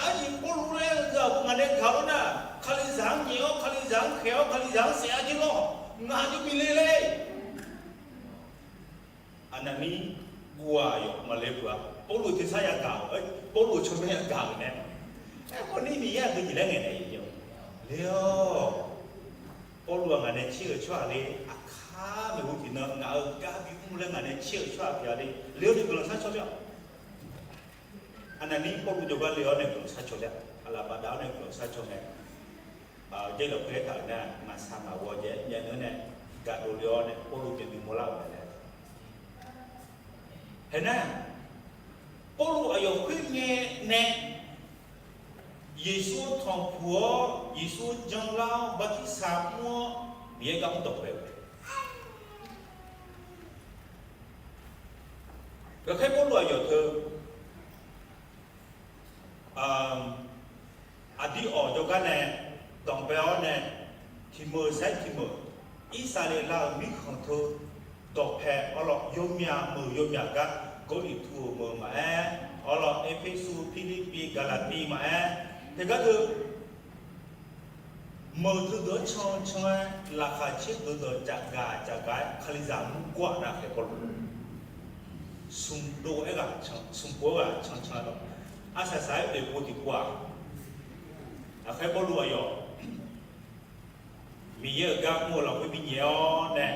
arjeq Pawrluv laer-eu aqgeu ngaq nae gaq-awr nar, Kalizaq-anr nyaef-awr, Kalizaq-anr khaeq-awr, Kalizaq-anr saef-a jir lawr, ngaq aqjox bi le le. Aqnaqnir guv-aq, yawf maqle peuq-a. Pawrluv tersar yagaq-euq, Pawrluv-euq tsawrmyanr yagaq-euq nae, aerkhawf ni Miqyaer aqdui jeq laer ngaeqnaeq le-awq. Pawrluv-aq ngaq nae tser-euq tsawrhaq le, aqkar maeqhu tiqnan ngaq-euq gar bimr laer ngaq nae tser-euq tsawrhaq pyeuf-a le, le-awr nae guiqlanq sharcaw le-awq. Aqnaqnir Pawrluv jawrgar le-awr nae guiqlanq sharcaw le-a. Aqlaf bafdav-awr nae guiqlanq sharcaw ngae, aqjeq lafkhoer aertaq-euq nar, ngaqshaq ngaqghawq jaev-aer myavnuiv-anr nae gaqdov le-awr nae Pawrluv myavnuiv mawrlar-euq mae laer. Haeq nar, Pawrluv aqyawf khoerngae nae Yeqsur-anr tanqpuq-awr, Yeqsur-anr janlar-awr, bartirsaq mr-awr, Miqyaer gar mr dawq bae-eu mae. Ghaqkhaer Pawrluv aqyawf teu aqdir awq jawrgar nae danqbae-awr nae, tiq meuq sair tiq meuq, Irsaqleqlav-euq mirkhanq teu dawqpae awrlawr, yawmyaq meuq yawmyaq gar, Gawrliqtu-euq meuq maqaer, awrlawr, Erpersu, Pirlirpiv, Gaqlaqtiv maqaer, teugar teu meuq teudeuq-anr can can-aer, laqkhaq caer deuq dawq caf gaq caf gaq-aer, Kalizaq mur gawr-aq nar, khaer Pawrluv smq dov-aer ghaq, smq pov-aer ghaq can can-aer lawr, arsaq saq-aer oeq pov tiqpov-aq, aqkhaer Pawrluv aqyawf Miqyaer-euq gar mr-eu lafkhoer binyaef-awr nae,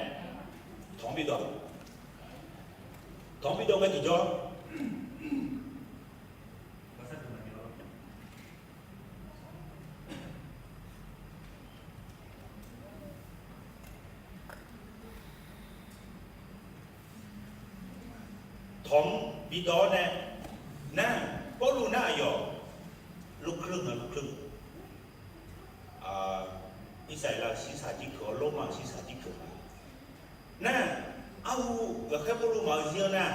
tawq-anr bidawq, tawq-anr bidawq ngae tiqjawr tawq-anr bidawq-awr nae, nar, Pawrluv nar aqyawf lorkeuv nga lorkeuv, Irsaqleqlav-euq shirsaq jir keuq-awr, Lormav-euq shirsaq jir keuq nga. Nar, arhu ghaqkhaer Pawrluv maqzir-anr nar,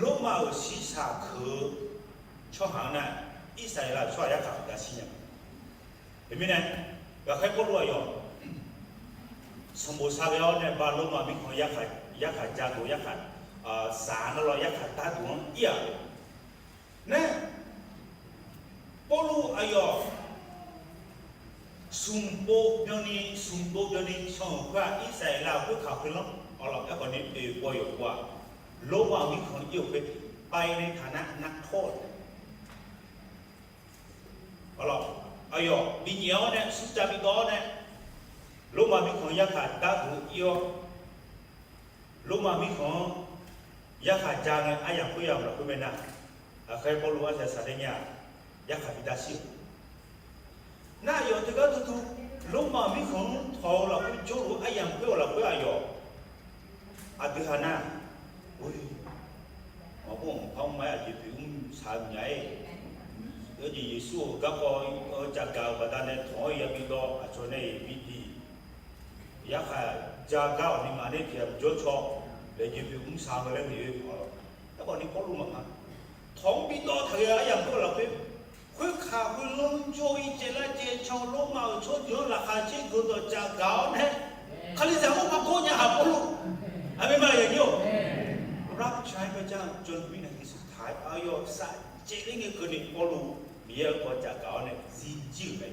Lormav-euq shirsaq keuq-eu tsawrhaq-anr nar, Irsaqleqlav-euq tsawrhaq yarkhaq bida shir nya. Teumirnae, ghaqkhaer Pawrluv aqyawf sanqbof sar ghae-awr nae ba Lormav mirkhanq yarkhaq ja duq yarkhaq, saq-anr nar lawr yarkhaq dar duq-anr ir-aq, nar, Pawrluv aqyawf smq pov byanni smq pov byanni can-euq khoer-aq, Irsaqleqlav-euq khoerkaq khoerlanr awrlawr, aerkhawf ni oeq pov yawq pov-aq, Lormav-euq mirkhanq ir-euq khoer painae taq nar nar kawr-eu awrlawr, aqyawf binyaef-awr nae smrcav bidawq-awr nae, Lormav mirkhanq yarkhaq dar duq-eu ir-awr, Lormav mirkhanq-anr yarkhaq ja ngae, aryamq khoer yamq lafkhoer mae nar, ghaqkhaer Pawrluv arsaq saqler nya-aq, yarkhaq bida shir-euq. Nar aqyawf teugar duidui, Lormav mirkhanq-anr tawq-eu lafkhoer jawrluf-eu aryamq khoer-euq lafkhoer aqyawf aqdui ha nar, or, maqbawr mqpar mr ma-aer aqjeq pyeuf mr shaq-eu nya-aer, yawjeq Yeqsur-euq garkawv cavgaq-euq baqdanae tawq-anr yabi dawv aqcawq nae-iq bi diq yarkhaq ja gar-awq ni ngaq nae tiq ghaq jawr caw laejae pyeuf mr shaq-eu laer noeq-eu, aerkhawf ni Pawrluv maqpar tawq-anr bidawv taq ghae-eu aryamq khoer-euq lafkhoer, khoerkaq khoerlanr jawr-ir caev lar caev can Lormav-euq tsawrjeuq-anr laqkhaq caer geuq dawq cavgaq-awr nae, Kalizaq mur maqgawr nya-aq Pawrluv. Aqmeq ma yaqnyir-or, rapture-aer byaja janduq mirnae Yeqsur taq-aer aqyawf saf caevler ngae keuvni Pawrluv Miqyaer-euq kawv cavgaq-awr nae zirjir-euq mae.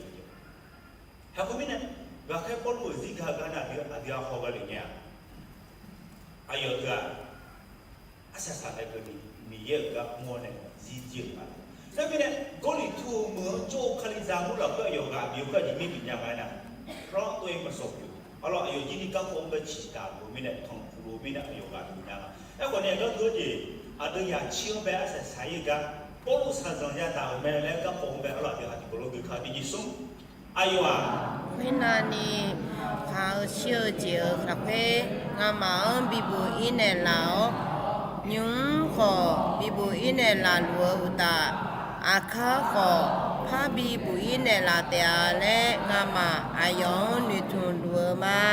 Haiq khoermirnae, ghaqkhaer Pawrluv-euq zirga gar nae aqdui aqdui-a haw gha lef ngae-aq, aqyawf deuq-aq, arsaq saqlaer keuvni Miqyaer-euq gar mr-awr nae zirjir-euq ma. Teumirnae, Gawrliqtu-euq meuq-anr jawr-eu Kalizaq mur lafkhoer aqyawf ghaq bif-eu khoer aqjeq mir bif nya nga aernar, hawr-awr tov-aer maqsawq pyeuf. Arlawr, aqyawf jir ni garkawv mr bae ciqdaq luf-eu mirnae, tanqpuq luf-eu mirnae aqyawf ghaq bif nya nga. Aerkhawf ni aqgar deuq-eu jeq, aqdui yaqcir-anr bae arsaq saqler gar, Pawrluv shaqzanq yadaq-euq mae laer garkawv mr bae arlawr aqdui ha tiqkawv lof geuf ka ni Yeqsur aqyawf-aq, khoernav ni, paq-eu shir-eu jeq-euq lafkhoer ngamaf-anr bibuq-ir naeqlaf-awr, Nymq-mr khawf bibuq-ir naeqlaf luf-eu uqtaf, aqkar khawf parbi buq-ir naeqlaf taef-a laer ngamaf aqyawf-anr noeqtmq luf-eu ma.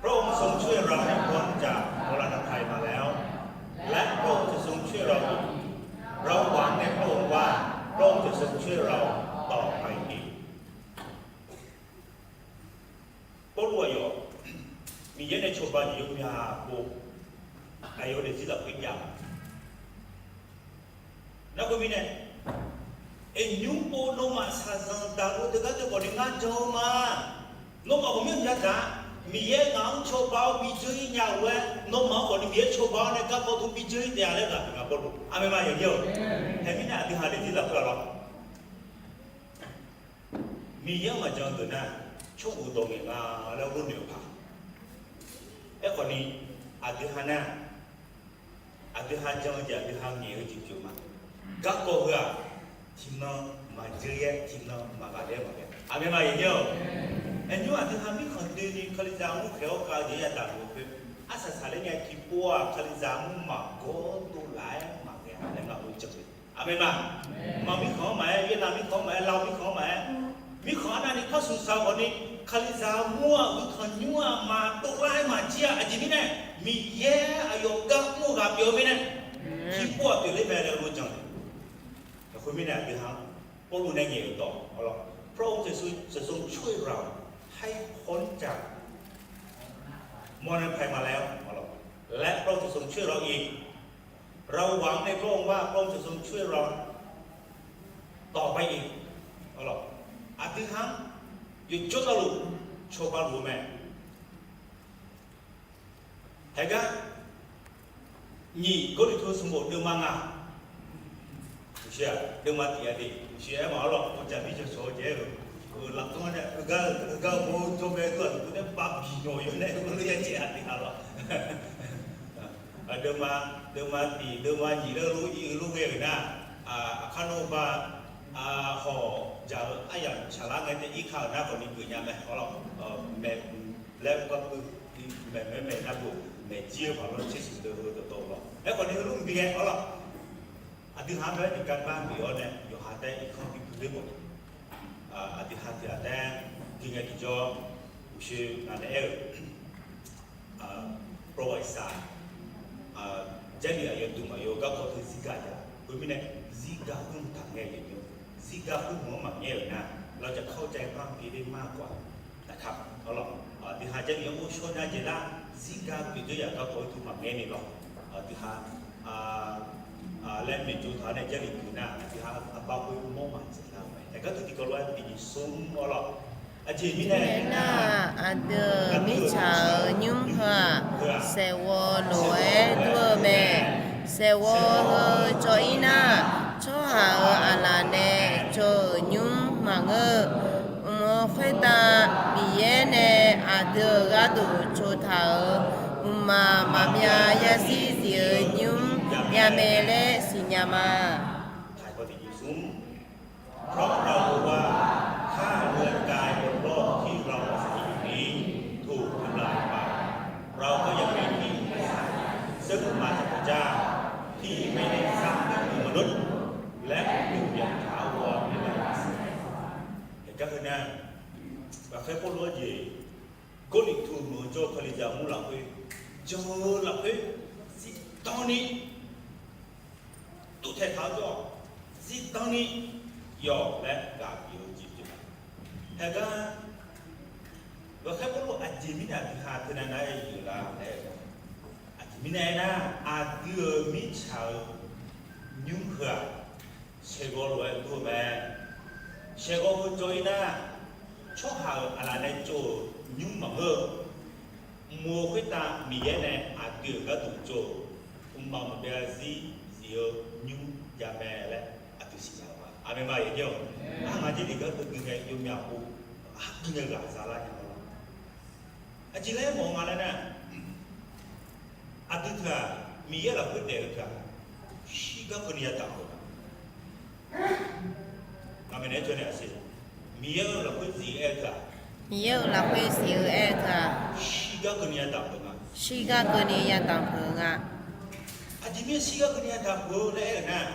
พระองค์ทรงช่วยเราให้พ้นจากมรณะภัยมาแล้ว และพระองค์จะทรงช่วยเราอีก เราหวังในพระองค์ว่าพระองค์จะทรงช่วยเราต่อไปอีก Pawrluv aqyawf Miqyaer nae cawba-euq yawmyaq pov aqyawf-euq daefzir lafkhoer jav-a. Narhaq khoermirnae, aqnymr pov nawmaf shaqzanq daqluf teugar teukhawf ni ngar jan-eu ma. Nawmaf ghawqmyanr yadaq, Miqyaer ngaq-anr cawba-awr bi dzeur-ir nya-eu lof-aer, nawmaf-anr khawf ni Miqyaer cawba-awr nae garkawv teu bi dzeur-ir taef-a laer ghaq pyeuf nga Pawrluv. Aqmeq ma yawqjeq-awq. Teumirnae aqdui ha daefzir lafkhoer-a lawr, Miqyaer-anr maqjan-eu deuq nar, tsawrhaq dawq ngaeq nga laer ghawrnoeq-eu paq. Aerkhawf ni, aqdui ha nar, aqdui ha jan-eu jeq aqdui ha ngaeq-eu jeq pyeuf ma. Garkawv heu-aq, tiqnan maqdzeur-aer tiqnan maqghaq laer maqghae. Aqmeq ma yawqjeq-awq. Aqnymr aqdui ha mirkhanq doeni Kalizaq mur khaeq-awr kav-eu jeq yadaq luf-eu khoer, arsaq saqler ngae tiqpov-aq Kalizaq mur maqgawr dovlaf-aer maqghae-a laer ngar jan-eu. Aqmeq ma. Maq mirkhanq-anr maqaer, Yaernav mirkhanq-anr maqaer, Lav mirkhanq-anr maqaer, mirkhanq arnavni par smq shaq-eu khawf ni, Kalizaq mur-aq uqduq tanqnymr-aq maqdovlar-aer maqjir-a. Aqjeq mirnae, Miqyaer aqyawf gar mr-eu ghaq pyeuf-eu mirnae, tiqpov-aq pyeufler mae laer jan-eu. Khoermirnae aqdui ha-anr Pawrluv nae ngaeq-euq dawq-awr lawr, พระองค์จะทรงช่วยเราให้พ้นจากมรณะภัยมาแล้ว และพระองค์จะทรงช่วยเราอีก เราหวังในพระองค์ว่าพระองค์จะทรงช่วยเรา ต่อไปอีก Aqdui ha-anr yawqjawr navluf cawba luf-eu mae. Haegar, nyiq Gawrliqtu smq bof deuvma ngaq, uqshiq-aq deuvma tiq-a de, uqshiq-aer maqawr lawq, uqdzaq mir jawq shawq-eu jeq-aer-euq, lafkhanr nae heugar-eu heugar-eu mawr-eu jawr bae dur-aq, teuq nae bav biq nyawq yawr nae heulof-aer jaev-a tiq ghaq lawq. Deuvma, deuvma tiq, deuvma nyiq laer lof-ir-eu lof ghae-euq nar, aqkar nawr ba, hawq dzaq-eu aryamq tsaqlar ngae tae irka-euq nar khawf ni geufnya mae. Awr lawq, maeqhu laer gar puiv maeqmaeq maeq nar bof maeqjir-eu baq lawr tser siq deuv-eu dawqtawvluf lawq. Aerkhawf ni heulof-aer bi ghae awr lawq. Aqdui ha-anr bae-aer tiqgar bar bif-awr nae yawqha taef irkanr bi puiv ler mawf. Aqdui ha tiq ghaq taef-aer gui ngae tiqjawr, uqshoe ngaq nae aer-euq ประวัติศาสตร์ Jarlif aqyawf dmq aqyawf-eu garkawv teu zirgaq jav-a. Khoermirnae, zirgaq khoer mq taq ngae-eu jeq, zirgaq khoer mq-anr maqngaer-euq nar, เราจะเข้าใจมากเพียงได้มากกว่านะครับ Awr lawq, aqdui ha Jarlif-anr ghovshaw nya jeq lar, zirgaq pyeuf dzeur yaq garkawv-aer teu maqngaer ni lawq. Aqdui ha laer maeqtsov taq-awr nae Jarlif pyeuf nar, aqdui ha aqbar khoer mawr maqtsaev lar-eu mae. Haegar teu tiqkawv lof-aer tiqnyiq smr-awr lawq. Aqjeq mirnae aernar, aqdui-euq mirtsaq-euq nymr heu-aq, saeqghawv lof-aer dur-eu mae. Saeqghawv heu cawv-ir nar, tsawrhaq-euq aqlaf nae tsov-euq nymr maqngeur-eu. Mq-eu khoertav Miqyaer nae aqdui-euq gharduq tsov taq-euq mqmaq maqbyav yarzir zif-eu nymr javmae laer siqnya ma. เพราะเรารู้ว่าถ้าเรือนกายบนโลกที่เราอาศัยอยู่นี้ถูกทำลายไป เราก็ยังมีที่อยู่อาศัย ซึ่งมาจากพระเจ้า ที่ไม่ได้สร้างด้วยมือมนุษย์ และอยู่อย่างถาวรนิรันดร์ Haegar heunar, lafkhoer Pawrluv-anr jeq, Gawrliqtu meuq-eu jawr-eu Kalizaq mur lafkhoer, jan-eu lafkhoer, zifdan ni tuvtaeq taq-eu jawr-awq, zifdan ni yawf laer ghaq pyeuf-eu jeq pyeuf-a. Haegar, lafkhoer Pawrluv aqjeq mirnae aqdui ha teunav nav-aer yuif la laer-eu, aqjeq mirnae aernar, aqdui-euq mirtsaq-euq nymr heu-aq, saeqghawv lof-aer dur-eu mae. Saeqghawv heu cawv-ir nar, tsawrhaq-euq aqlaf nae tsov-euq nymr maqngeur-eu, mq-eu khoertav Miqyaer nae aqdui-euq gharduq tsov-euq mqmaq maqbyav zir zif-eu nymr javmae laer aqdui siqnya-eu ma. Aqmeq ma yawqjeq-awq. Arngar Jarlif gar teu gui ngae yawmyaq pov, aqgui ngae ghaq za lar nya-a. Aqjeq laer mawf nga laer nar, aqdui teu-aq, Miqyaer lafkhoer daef-eu teu-aq, shirgar keuvni yadaq-eu ma. Ngaq maeqnaeq-aer jawr nae aqsiq, Miqyaer-euq lafkhoer zif-eu aer-eu teu-aq, Miqyaer-euq lafkhoer zif-eu aer-eu teu-aq, shirgar keuvni yadaq-eu ma. shirgar keuvni yadaq peuq-eu nga. Aqjeq mirnae shirgar keuvni yadaq peuq-eu laer aer-euq nar,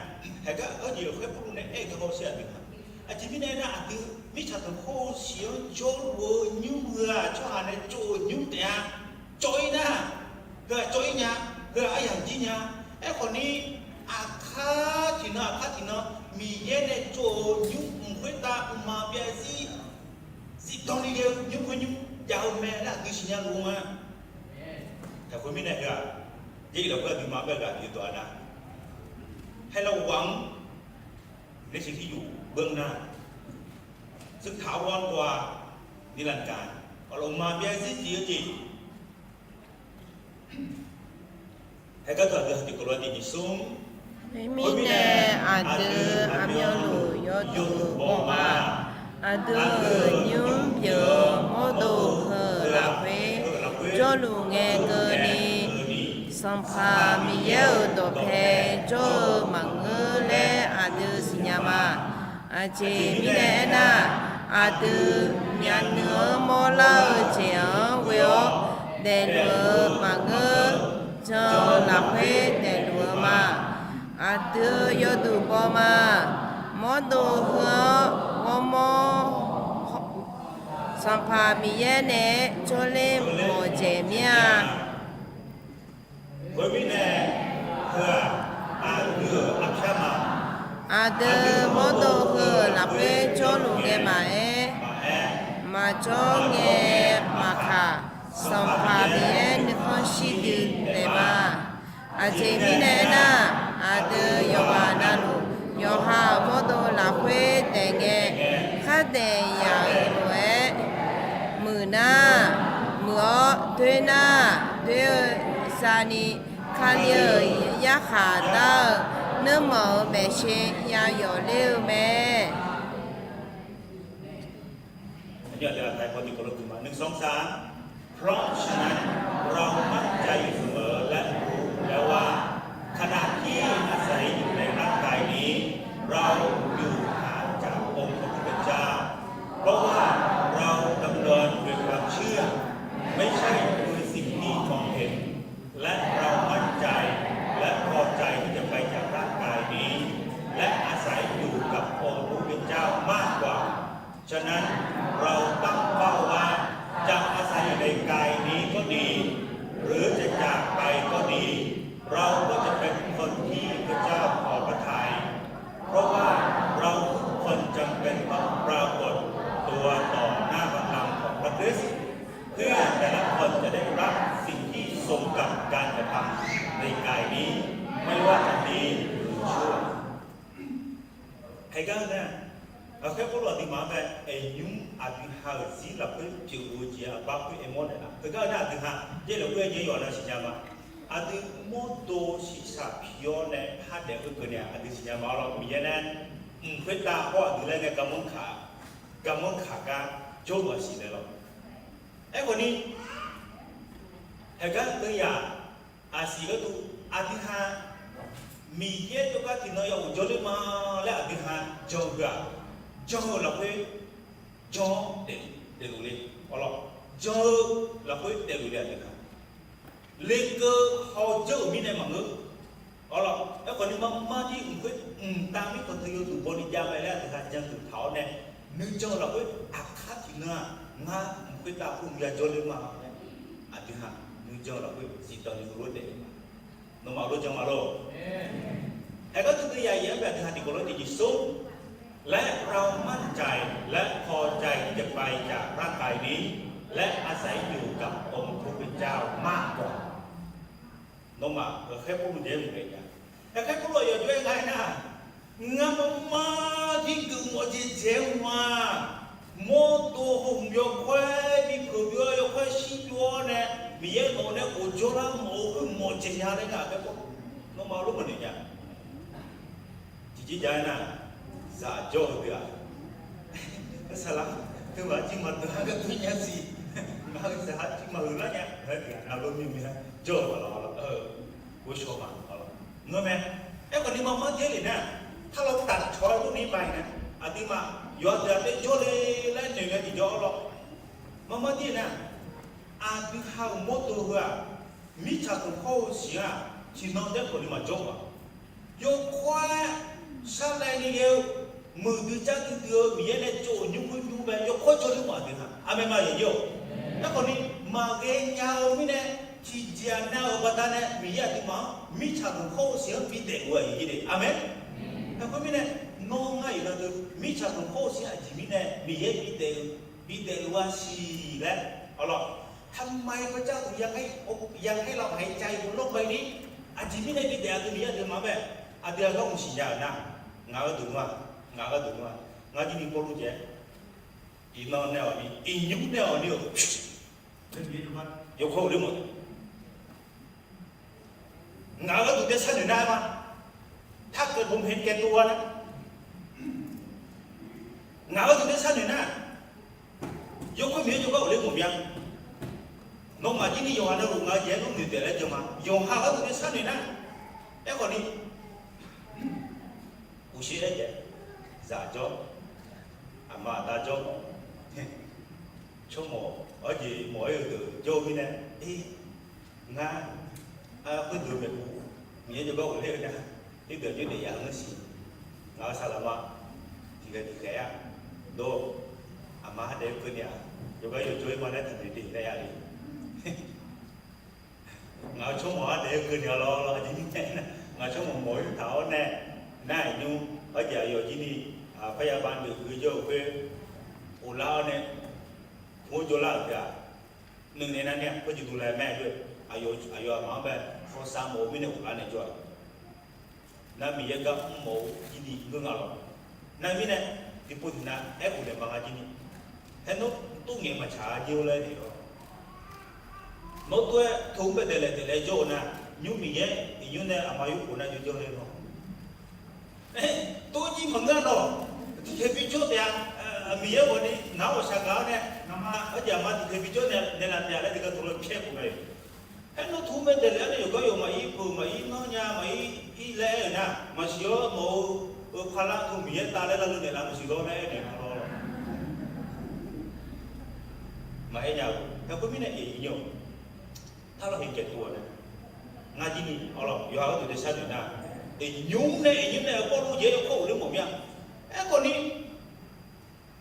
haeqgar arjeq lafkhoer Pawrluv nae aer-eu garkawv shir-aq deuq ma. Aqjeq mirnae aernar, aqdui mirtsaq deuq hawr-eu siq-anr jawrluf-eu nymr heu-aq, tsawrhaq nae tsov-euq nymr taef-a. Cawv-ir nar, heu-aq cawv-ir nya, heu-aq aryamq jir nya. Aerkhawf ni, aqkar tiqnan aqkar tiqnan Miqyaer nae tsov-euq nymr mq khoertav mqmaq byav zir zifdan ni ghae-eu nymr khoer nymr jav-eu mae laer aqdui siqnya luf-eu ma. Taqkhoer mirnae heu-aq, Jarlif lafkhoer aqduimaf-anr bae ghaq pyeuf dawq-a nar, ให้ระวัง ในสิ่งที่อยู่เบื้องหน้า ซึ่งถาวรกว่านิรันดร์กาล Aqlawq mqmaq byav zir tif-eu jeq. Haeqgar dawq aqdui ha tiqkawv lof-aer tiqjeq smr. Khoermirnae, aqdui aqmyanluf yawduq baw ma. Aqdui-euq nymr pyeuf-eu mawrdo heu-euq lafkhoer jawrluf ngae keuvni, Sanqpaq Miqyaer-euq dawqpae jawr-eu maqngeur laer aqdui siqnya ma. Aqjeq mirnae aernar, aqdui myavnuiv-anr mawrlar-eu jeq-anr ghoe-awr daefluf-eu maqngeur, jan-eu lafkhoer daefluf-eu ma. Aqdui yawduq baw ma. Mawrdo heu-anr ghawrmawr Sanqpaq Miqyaer naeq-aer jawrler mawf-eu jeq mir-a. Khoermirnae, heu-aq, aqdui-euq arpyar ma. Aqdui mawrdo heu-euq lafkhoer jawrluf ngae maqaer, maqjawr ngae maqkaq, Sanqpaq Miqyaer nuikhanr shir dui taef ma. Aqjeq mirnae aernar, aqdui yawqghaq navluf yawqha-euq mawrdo lafkhoer daef ngae, khardaef yaq-euq lof-aer, muiq nar, muiq-awr, doer nar, doer-eu zani, Kali-euq yarkhaq dar-eu nuirmanq-euq maeqshe yayawf ler-eu mae. อันนี้อาจจะอ่านไทยพอดีกว่าเราถือมา หนึ่ง สอง สาม เพราะฉะนั้นเรามั่นใจอยู่เสมอและรู้อยู่แล้วว่า ขณะที่อาศัยอยู่ในร่างกายนี้ เราอยู่ห่างจากองค์พระผู้เป็นเจ้า เพราะว่าเราดำเนินโดยความเชื่อ ไม่ใช่โดยสิ่งที่มองเห็น และเรามั่นใจและพอใจที่จะไปจากร่างกายนี้ และอาศัยอยู่กับองค์พระผู้เป็นเจ้ามากกว่า ฉะนั้นเราตั้งเป้าว่าจะอาศัยอยู่ในกายนี้ก็ดี หรือจะจากไปก็ดี เราก็จะเป็นคนที่พระเจ้าพอพระทัย เพราะว่าเราทุกคนจำเป็นต้องปรากฏตัวต่อหน้าบัลลังก์ของพระคริสต์ เพื่อแต่ละคนจะได้รับสิ่งที่สมกับการกระทำในกายนี้ ไม่ว่าจะดีหรือชั่ว Haeqgar nar, ghaqkhaer Pawrluv aqduimaf-anr bae, aqnymr aqdui ha-euq zir lafkhoer pyeuf-eu jeq-aq bar khoer aermawr naeq nar, heugar-eu nar aqdui ha, Jarlif lafkhoer aer jeq yawf nar siqnya ma. Aqdui mawrdo shiqshaq pi-awr nae par daef khoer keuvni-aq aqdui siqnya ma-awr lawr, Miqyaer nae mq khoertav hawr aqdui laer ngae garmanr kaq, garmanr kaq gar jawrluf-aq siq naeq lawr. Aerkhawf ni, haeqgar teu yaq, aqsiq gharduq aqdui ha Miqyaer jawrgar tiqnan ya uq jawrler ma laer aqdui ha jan-eu heu-aq, jan-eu lafkhoer jan-awr daefluf le. Awr lawr, jan-eu lafkhoer daefluf le aqdui ha. Lekeuv hawdzeur-euq mirnae maqngeur. Awr lawr, aerkhawf ni marmar jir mq khoer mqtav mirkhanq teu yawduq bawni jav mae laer aqdui ha jan duq taq-awr nae, nuijan-eu lafkhoer aqkar tiqnan-aq, ngar mq khoertav khoer mq ya jawrler ma laer, aqdui ha nuijan-eu lafkhoer zifdan ni heulof daef-eu ma. Nawmaf lof jan ma lor. Haeqgar teu dui yaq yaf-anr bae aqdui ha tiqkawv lof-aer tiqjeq smr. และเรามั่นใจและพอใจที่จะไปจากร่างกายนี้ และอาศัยอยู่กับองค์พระผู้เป็นเจ้ามากกว่า Nawmaf ghaqkhaer Pawrluv jaeq-aer maqghae nya. Ghaqkhaer Pawrluv yawjawr-aer nga-aer nar, ngar marmar jir geufmawf jeq dzaeq-aer ma. Mawrdo hawmq yawkawr-aer bipeuq byov-awr yawkawr-aer shir byov-awr nae, Miqyaer nawq-eu nae khof jawrlar mawf-eu khoer mawf dzaeq nya laer nar, ghaqkhaer Pawrluv nawmaf lof maqnoeq nya. Tiqjeq jav-aer nar, zaq jawr-eu deuq-aq, saqlaq, teughaq jir maqdeuq-a gharduq nya siq. Ngaq-euq zaq jir maqheuq lar nya. Navluf mymr-aer jawr-eu ghaq lawr, ghovshaw ma. Ngeur mae. Aerkhawf ni marmar dir le nar, ถ้าเราตัดช้อยพวกนี้ไปนะ aqduimaf yawqha deuq-aq taef jawr le laer noeq ngae tiqjawr-awr lawr. Marmar dir nar, aqdui ha-euq mawrdo heu-aq, Mirtsaq tanqkhawr-eu siq-anr-aq, tiqnan taef khawf ni maqjawr-a. Yawkawr-aer sharlaevni ghae-eu, muiqdui jar duidui-eu Miqyaer nae tsov-euq nymr khoer nymr bae yawkawr jawrler mawf aqdui-aq, aqmeq ma yaqir-awq. Aerkhawf ni, maqghae nya-eu mirnae, tiqjeq-aq nav-euq baqdanae Miqyaer aqduimaf-anr mirtsaq tanqkhawr-eu siq-anr bidaef-eu aqyuif jir de. Aqmeq. Aerkhawf mirnae, nawr ngar iqnan deuq mirtsaq tanqkhawr-eu siq-anr aqjeq mirnae Miqyaer bidaef-eu, bidaef-eu-a siq laer, arlawq, ทำไมพระเจ้าถึงยังให้โอ- ยังให้เราหายใจบนโลกใบนี้ Aqjeq mirnae bidaef-a deuq Miqyaer aqduimaf-anr bae, aqdui-aq gar mqsiq nya-euq nar, ngaq gharduq nmr-aq, ngaq gharduq nmr-aq, ngar jirni Pawrluv jeq-aer, iqnan nae awq ni, iqnymr nae awq ni-euq yawkawr-euq ler mawf. Ngaq-euq gharduq taef sharnoeq nar ma. ถ้าเกิดผมเห็นแก่ตัวนะ Ngaq-euq gharduq taef sharnoeq nar, yawkawr Miqyaer jawrgar ghofler mawf mir-a. Nawmaf jirni yawqha navluf ngaq-euq jeq-aer nawr noeqdaef laer jan ma. Yawqha gharduq taef sharnoeq nar, aerkhawf ni, uqsher aer jaeq, zaq jawr, aqma aqda jawr, tsawrmawq, arjeq mawq-aer-eu deuq jawr-eu mirnae, ngar, khoerdeuq maeqhu, Miqyaer jawrgar ghofler-eu nar, khoerdeuq jawrdaef ya-eu ngar siq. Ngaq-euq saqlaq ma, tiqkhaeq tiqkhaeq-a, dawr, aqma ardaef-aer keuvni-aq, yawqgar yawjawr-ir ma laer taqnoeq de laer ya le. Ngaq-euq tsawrmawq ardaef-aer keuvni-a lawr, ngaq tsawrmawq mawq-ir taq-awr nae, nar-aq nymr, arjeq aqyawf jirni, parya ba noeq huiq jawr-euq khoer, ghoflar-awr nae, hmq-anr jawrlar-euq teu-aq, nuinaeq nar nar khoerjeq dovlar mae-eu, aqyawf aqma-anr bae hawsav mawf-eu mirnae ghoflar nae jawr-aq. Nar Miqyaer gar mr mawf-eu jirni ngeur nga lawr. Nar mirnae, tiqpov tiqnav aerkhof naeq ma ngar jirni, haer nawr tov ngaeq maqtsaq-a jir-or laer naeq-awr, nawr tov-aer tov-anr bae daeflaef daeflaef jawr-eu nar, nymr Miqyaer iqnymr nae aqma yurkhof nar jawrjawr le nawr. Tov jir maqngeur nawq, tiqkhaeq bijawr taef-a. Miqyaer ghawqni ngaq-anr ghawqshaq gaq-awr nae, ngaqma arjeq aqma tiqkhaeq bijawr naeqlaf taef-a laer tiqkhaeq tov law caer khof mae. Haer nawr tov-anr bae daeflaef-awr nae yawqgar yawq maqir peuq maqir nanr nya maqir ir laer aer-euq nar, maqsiq-awr nawq-eu, eu paqlar tov Miqyaer tav laer lavleu naeqlaf maqsiq lawr laer aer naeq-a lawr. Maqaer nya-eu, haer khoermirnae aqyuif nymr-awq, ถ้าเราเห็นแก่ตัวนะ ngar jirni, arlawq, yawqha gharduq daef sharnoeq nar, iqnymr nae iqnymr nae-eu Pawrluv jeq-aer yawkawr ghofler mawf mir-a. Aerkhawf ni,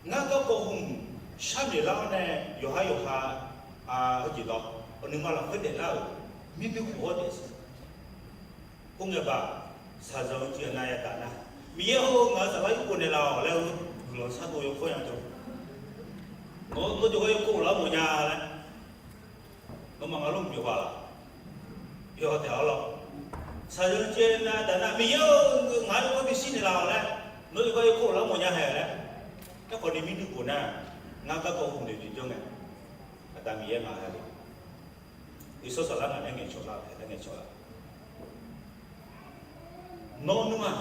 ngar garkawv hmq sharnoeq lar-awr nae, yawqha yawqha, heujeq lawr, aqnuima lafkhoer daeflar-euq mirnui khof-awr daef siq. Khoerngae baq, shaqzanq-eu tiq ghaq nav yadaq nar, Miqyaer hawr-eu ngaq-euq saflar yurkhof naeqlaf-awq laer-eu guiqlanq shardov yawkawr nya jawr. Nawr jawrgar yawkawr ghoflar mawf nya laer, nawmaf ngaq lor mq byawq ghaq laf, byawq taef-awr lawr. Shaqzanq tiq ghaq nav yadaq nar, Miqyaer-or, ngaq-anr yawkawr bishir naeqlaf-awq laer, nawr jawrgar yawkawr ghoflar mawf nya haeq laer. Aerkhawf ni mirnui khof nar, ngar garkawv hmq noeq jeq jawr ngae, Aqda Miqyaer ngaq hae le. Iqsawr saflar ngaq nae ngaeqcawq lar-eu taef laer ngaeqcawq lar. Nawr nmr-aq,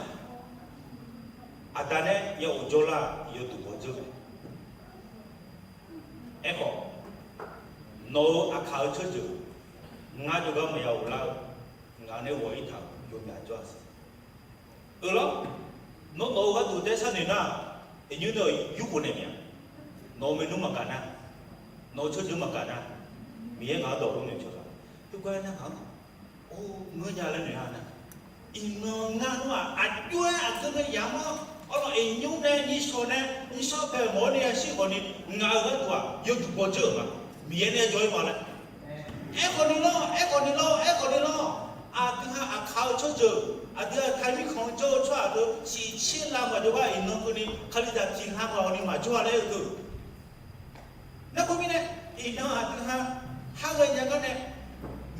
Aqda nae ya of jawrlar-euq yawduq bawdzeur mae. Aerkhawf, nawq-euq aqkaq-eu tsawrjeuq ngar jawrgar maqya ghoflar-eu, ngaq nae ghawq-ir taq-euq yawmyaq jawr-a siq. Euq lawr, nawr nawq-eu gharduq taef sharnoeq nar, iqnymr nae yurkhof naeq mir-a. Nawq-euq maernmr maqgaq nar, nawq-euq tsawrjeuq maqgaq nar, Miqyaer ngaq-anr dawq lor naeq cawq lar. Khoergar nar ngaq-anr, or, ngeur nya laer noeq-a nar, iqnan ngar nmr-aq, aqjox-aer aqgeu nae yamq-awr, arlawq, iqnymr nae nishawq nae nishawr paeq mawf-awr nae yashir khawf ni, ngaq-euq gharduq-aq yawduq bawdzeur-euq ma. Miqyaer nae jawr-ir ma laer. Aerkhawf ni lawr, aerkhawf ni lawr, aerkhawf ni lawr. Aqdui ha aqkaq-eu tsawrjeuq, aqdui ha taqmir khanq-eu jawr-eu tsawrhaq deuq siqtser lavmaf jawrgar iqnan keuvni kalizaq tiq lavmaf-awq ni maqjawr-a laer-eu deuq. Narkhof mirnae, iqnan aqdui ha, har ghaenya gar nae,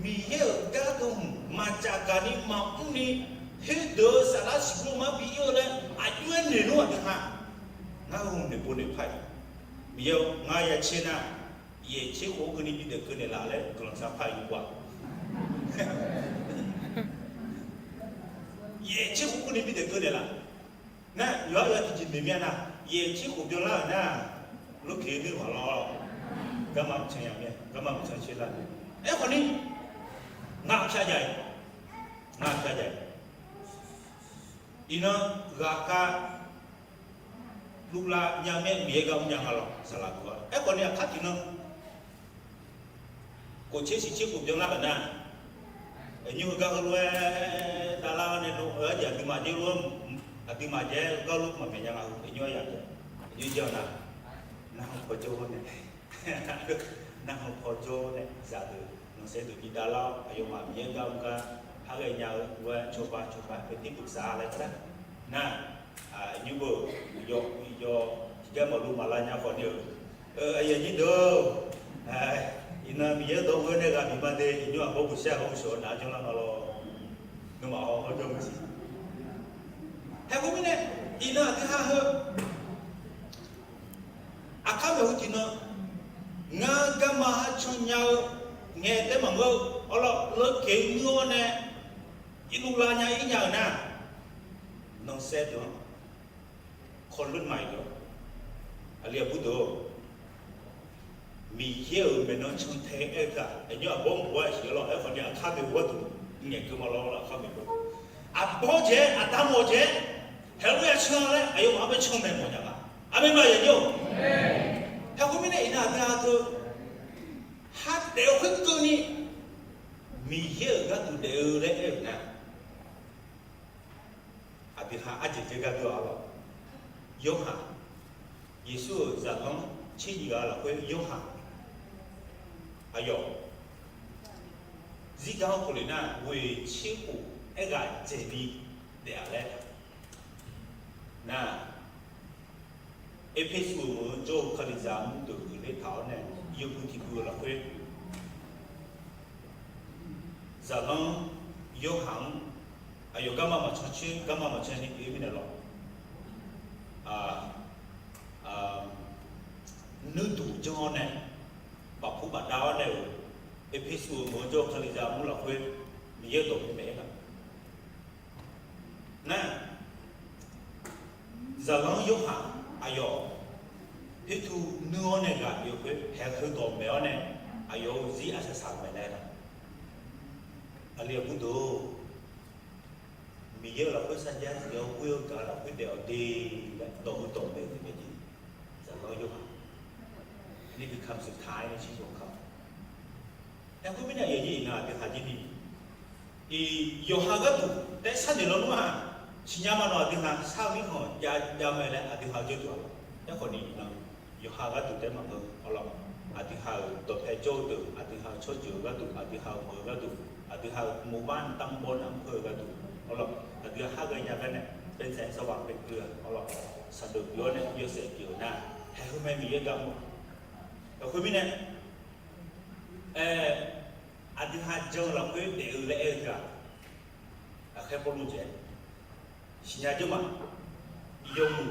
Miqyaer-euq gar deuq hmq maqcaf gaq ni maqmr ni, khoerdeuq-eu saflar siqbur mar bi ir-eu laer aqjox-aer noeq nmr aqdui ha. Ngar heu noeqpov noeqpar-iq, Miqyaer-or, ngar ya tser nar, yaeq tser khof keuvni bidaef keuv naeqlaf laer guiqlanq saq par-iq ghaq. Yaeq tser khof keuvni bidaef keuv naeqlaf. Nar, yawqha yawqha tiqjeq noeq mir-a nar, yaeq tser khof byanlar-euq nar, lorkeq-eu nuir maq lawr-awr, garma mqcan ya mir-a, garma mqcan tser lar-eu. Aerkhawf ni, ngaq pyaq jav-iq, ngaq pyaq jav-iq. Iqnan ghaqkhav luvlav nya mir-a, Miqyaer gar mrnya nga lawr saqlaq guq-a. Aerkhawf ni aqkar tiqnan, khof tser siq tser khof byanlar-euq nar, Aqnymr heugar heulof-aer davlar-awr nae, aqjeq aqduimaf jeq lof-aer, aqduimaf jeq-aer gar lof maqmaeq nya nga-eu aqnymr-aer yaq-eu, aqnymr jan-eu nar, narhaq pawjawr nae, narhaq pawjawr nae zaqdeuq, nanqsaer deuq bi davlar-awr, aqyawfmaf Miqyaer gar mr gar, har ghae nya-eu lof-aer cawba cawba เป็นที่ปรึกษา laer nar, aqnymr beu, yawq, yawq, tiqgar maqlu maqla nya khawf ni-euq, aqyuif aqnyir deuq-or, iqnan Miqyaer dawq ghoe nae ghaq bif ma de, iqnymr aqbawr buqsaer aqbawr buqshawq-anr naq-anr janrlar nga lawr. Nawmaf haw hawr jawr maqsiq. Haeqkhof mirnae, iqnan aqdui ha heu aqkar maeqhu tiqnan, ngar garma har can nya-eu ngae taef maqngeur-eu, awrlawr leukeq nuir-awr nae, irluf lavnya ir nya-euq nar, nanqsaer deuq-anr kawqleur maqyawf. Aqli aqbur deuq-or, Miqyaer-euq maeqnan cantae aer-eu taq, aqnymr aqbawr mq-aer siq-aer lawr, aerkhawf ni aqkar deuq-eu gharduq ngaeqkeuv ma lawr, aqkar maeq-eu aqbawr jeq-aer, aqda mawf jeq-aer, haeq lof-aer ya can laer aqyawfmaf-anr bae can maeq mawf nya ma. Aqmeq ma yaqnyir-or. Haeqkhof mirnae iqnan aqdui ha teu, ha daef-eu khoerkeuvni Miqyaer-euq gharduq daef-eu laer aer-euq nar, aqdui ha arjeq dzer gharduq-a lawr. Yorhaq, Yeqsur-euq zaqlanr tser nyiq ghaq lafkhoer Yorhaq, aqyawf zirgar-anr khofle nar, ghoeq tser khof aerghaq dzaeqni daef-a laer nar, Erpersu-euq meuq-anr jawr-eu Kalizaq mr deuq uiqler taq-awr nae, yawbui tiqbui-eu lafkhoer zaqlanr Yorhaq-anr aqyawf garma maqcan coer, garma maqcan ni pyeuf-ir mirnae lawr, nuirduq janr-awr nae, bafpur bafdav-awr nae-euq, Erpersu-euq meuq-anr jawr-eu Kalizaq mr lafkhoer Miqyaer-euq dawq maeq-aer gaq nar, zaqlanr Yorhaq aqyawf Pirtuv nuir-awr nae ghaq bif-eu khoer haeq heudawq maeq-awr nae, aqyawf-euq zir arsaq saq maeq laer nar, aqli aqbur deuq-or, Miqyaer-euq lafkhoer sarjax zif-awr ghoer-eu gaq-eu lafkhoer daef-awq de laer dawq heudawq maeq-eu taef mae jeq. Zaqlanr Yorhaq, นี่คือคำสุดท้ายในชีวิตของเขา Haeqkhof mirnae aqyawf nyir iqnan aqdui ha jir ni, iq yawqha gharduq taef sharnoeq lawnmr-aq, siqnya ma nawq aqdui ha shar-eu mirkhanq jav jav mae laer aqdui ha-eu jawrduq-a. Aerkhawf ni iqnan yawqha gharduq taef maqngeur awrlawr, aqdui ha-euq dawqpae jawr-eu deuq, aqdui ha-eu tsawrjeuq-eu gharduq, aqdui ha-euq meuq-eu gharduq, aqdui ha-euq mov bar ntamr bawr naq mr khoer-eu gharduq awrlawr, aqdui ha har ghae nya gar nae เป็นแสงสว่าง เป็นเกลือ awrlawr, saqdeuf pyeuf-awr nae yawshaef pyeuf-eu nar, haeq heu mae Miqyaer gar mr-a. Haeqkhof mirnae, aqdui ha jan-eu lafkhoer daef-eu laer aer-eu teu-aq, aqkhaer Pawrluv jeq siqnya jawr ma, yawmuiq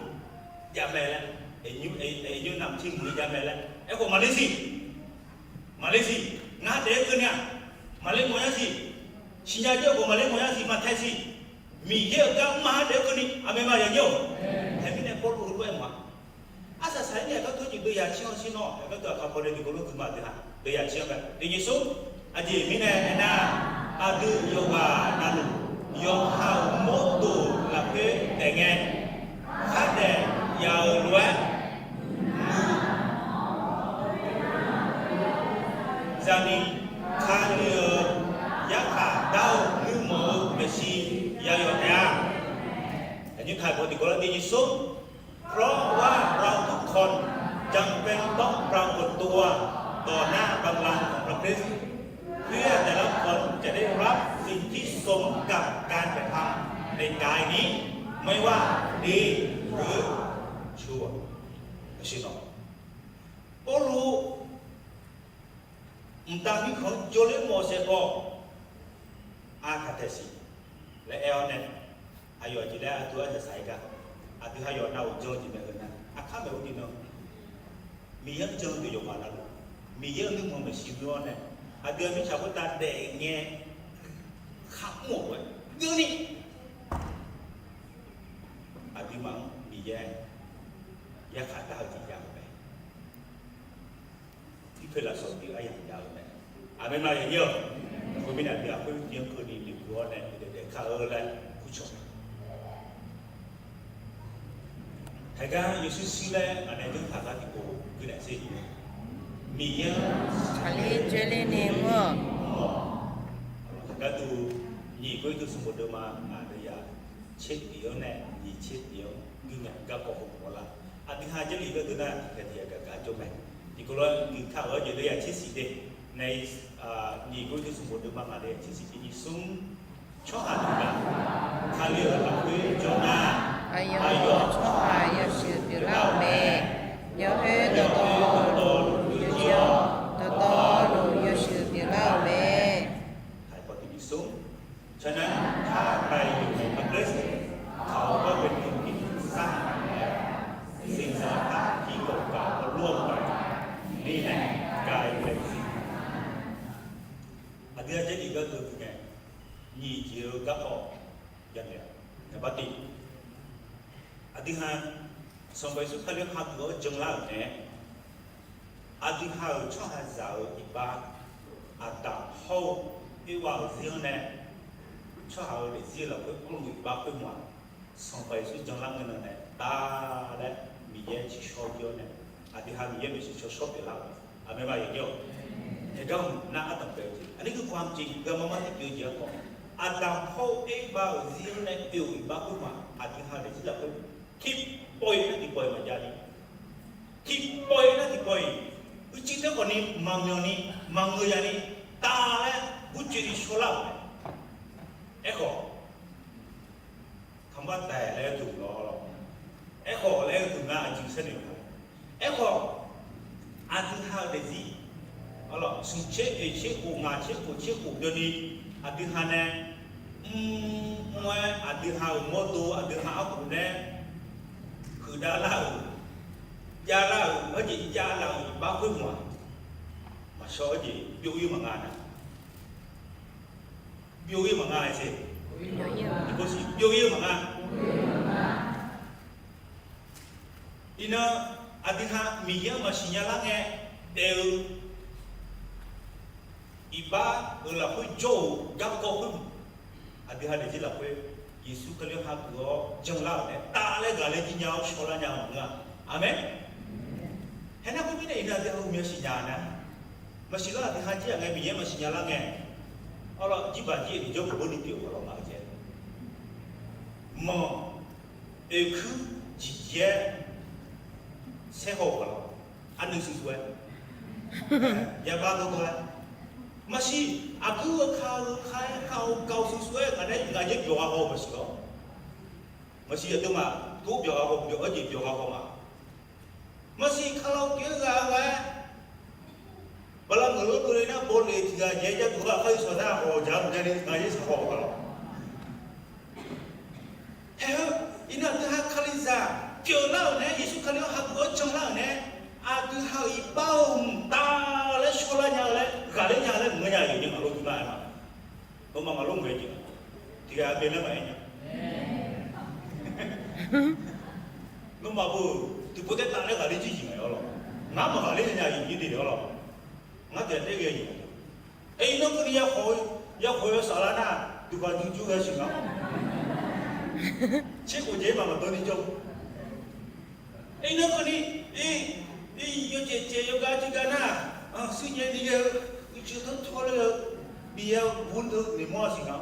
jav mae laer, aqnymr namq tir muiq jav mae laer aerkhawf maqler siq, maqler siq, ngar daef-aer keuvni-aq, maqler mawf yar siq, siqnya jawr-eu khawf maqler mawf yar siq, maqtae siq, Miqyaer-euq gar mr ma-anr daef-aer keuvni, aqmeq ma yaqnyir-or. Haeq mirnae Pawrluv heulof-aer mawf-a. Arsaq saq-ir ni aqgar tawr jeq deuv yaq tser-anr shir nawr, aqgar teu aqkar pawle tiqkawv lof gui ma deuq-aq, deuv yaq tser-anr bae, deuv nyiq sor. Aqjeq mirnae aernar, aqdui yawqghaq navluf yawqha-euq mawrdo lafkhoer taef ngae, khardaef yaf-euq lof-aer, zaqmiq Kali-euq yarkhaq dar-eu nuirmanq-eu maeqshi yayawf taef-a. Aqnyir kaq-eu tiqkawv lar deuv nyiq sor. เพราะว่าเราทุกคนจำเป็นต้องปรากฏตัวต่อหน้าบัลลังก์ของพระคริสต์ เพื่อแต่ละคนจะได้รับสิ่งที่สมกับการกระทำในกายนี้ ไม่ว่าดีหรือชั่ว Pawrluv mqtav mirkhanq-anr jawrler mawf saef paw, artaq taef siq laer aer-awr nae, aqyawf aqjeq laer aqdui arsaq saq-ir gar, aqdui ha yawf navluf jan-eu jeq mae heu nar, aqkar maeq-eu jeq nan, Miqyaer-anr jan-eu deuq yawqghaq navluf, Miqyaer-euq nuirmanq maeqshi muir-awr nae, aqdui-aq mirtsaq khoertav daef ngae kharmr-euq lof-aer geuvni, aqduimaf-anr Miqyaer yarkhaq dar-eu jeq jav-eu mae. Irpoeq lafsawq pyeuf aryamq jav-eu mae. Aqmeq ma yaqnyir-or. Khoermirnae aqdui-aq khoer jir-anr keuvni noeqkeuv-awr nae daef daef kar-eu laer kurcawq Haegar yawshuir shuir laer ngaq nae janrtaq gar tiqpov guinaeq sher-eu, Miqyaer-anr tsaqler dzaeler ni mr-awq. Gharduq, nyiq Gawrliqtu smq bof deuvma ngaq deuvyaq tser tiq-anr nae nyiq tser tiq-anr guirngae garkawv hawmawf-awr la. Aqdui ha Jarlif gharduq nar tiqkhaeq tiqkhaeq gaq gaq jawr mae. Tiqkawv lof-aer guiqkar-euq-awr jeq deuvyaq tser siq de nae, nyiq Gawrliqtu smq bof deuvma ngaq deuvyaq tser siq de nyiq smr, tsawrhaq deuq-aq, Kali-euq lafkhoer jawr nar, aqyawf tsawrhaq yawshuif pyeuflar-euq mae. Yawkhoer dawqtawvluf yawjir-awr, dawqtawvluf yawshuif pyeuflar-euq mae. Haiq paw tiq nyiq smr, ฉะนั้น ถ้าใครอยู่ในพระคริสต์ เขาก็เป็นคนที่สร้างใหม่แล้ว สิ่งสารพัดที่เก่าๆ ก็ล่วงไป นี่แหละกลายเป็นสิ่งใหม่ Aqdui ha Jarlif gharduq guirngae nyiq jeq-eu garkawv yanaeq-a. Naqbar tiq, aqdui ha Sanqpaq Yeqsur Kali-anr hageuf-awr janlar-euq nae, aqdui ha-euq tsawrhaqzaq-euq iqbax, Aqdaq hawr-eu Erbav-euq zir-anr nae, tsawrhaq-euq daefzir lafkhoer anrluf iqbax khoermawf-aq, Sanqpaq Yeqsur janlar ngae nan nae taf laer Miqyaer tsiqshawr jir-awr nae, aqdui ha Miqyaer maeqshi tsawrshawr pyeuflar-euq mae. Aqmeq ma yawqjawr-awq. Yaegar hmq nar ardanq bae-eu jeq, aqnyir gui kawv-a jeq, ghae ma mar tir pyeuf-eu jeq-anr khawf, Aqdaq hawr-eu Erbav-euq zir-anr nae oe-euq iqbax khoermawf-aq, aqdui ha daefzir lafkhoer tiqpawf-iq nar tiqpawf-iq maqjav ni, tiqpawf-iq nar tiqpawf-iq, uicuiv taef khawf ni maqmyanq ni, maqngeur ya ni, taf laer gurcoeni shawrlar-euq mae. Aerkhawf, tanqbar taef laer-eu deuq lawr, aerkhawf laer-eu deuq nar aqjeq saernoeq ma. Aerkhawf, aqdui ha-euq daefzir, smq tser oeq tser khof ngaq tser khof tser khof byanni, aqdui ha nae mr mr-aer aqdui ha-euq mawrdo aqdui ha arkhawf nae huiqdav lar-euq, javlar-euq, hawr jeq javlar-euq iqbax khoermawf-aq, maqshawr-eu jeq byov-ir maqnga nar, byov-ir maqnga-a jeq, byov-ir maqnga. Iqnan, aqdui ha Miqyaer-anr maqsiq nya lar ngae daef-eu iqbax-euq lafkhoer jawr-euq garkawv khoer, aqdui ha daefzir lafkhoer Yeqsur Kali-anr hageuf-awr janlar-euq nae taf laer ghaqler jir nya-awr shawrlar nya-eu maqngeur-a. Aqmeq. Haenar khoermirnae iqnan aqdui ha ghawqmya siqnya nar, maqsiq lar aqdui ha jir-aq ngae Miqyaer maqsiq nya lar ngae, arlawr jirbaq jir-eu tiqjawr kawqbawr ni pyeuf-eu ghaq lawr ma-eu jae, manq oeqkuir jiqjir-aer saerhaw-eu ghaq lawr, arnuiv suisuv-aer, yabar dawrdawr-aer, maqsiq aqkuir-eu ka-eu ka-aer ka-eu ka-eu suisuv-aer ngaq nae ngaq yaer byawq gha haw-eu maqsiq lawr. Maqsiq aqduimaf tov byawq gha haw byawq-aer jeq byawq gha haw ma. Maqsiq ka-awr pyeuf-aer ghaq-aer, bala ngeuq lor dovle nar bawle tiq ghaq jaeq-aer jar duq ghaq khar-ir sawq nar hawq jaq-anr jav ni ngaq yaer saq haw-eu ghaq lawr. Hae-eu, iqnan aqdui ha Kalizaq pyeuflar-euq nae, Yeqsur Kali-anr hageuf-awr janlar-euq nae, aqdui ha-euq iqbax-euq mqtav laer shawrlar nya-eu laer ghaqler nya-eu laer maqngeur nya-eu jeq ni ngaq lor duq nar-aer ma. Nawmaf ngaq lor ngaeq-eu jeq tiq ghaq aqdui laer maqaer nya. Nawmaf beu tiqpov taev taf laer ghaqler jir jeq ngaeq-awr lawr, ngar maqghaqler nya-eu jeq de-awr lawr, ngar tiq ghaq taef ghae jeq. Aer, iqnan keuvni yakhawf, yakhawf yawsaf lar nar, duqkhaq duq jur ghae siq nga. Tserkhof jeq-aer maqmaq dawr ni jawr. Aer, iqnan keuvni, ir, ir, yawcaev caev yawgar jir gar nar, suirnyae ni ghae-eu, uicuiv tanr tawr ler-eu, bi ya gur deuv noeqmawr-a siq nga.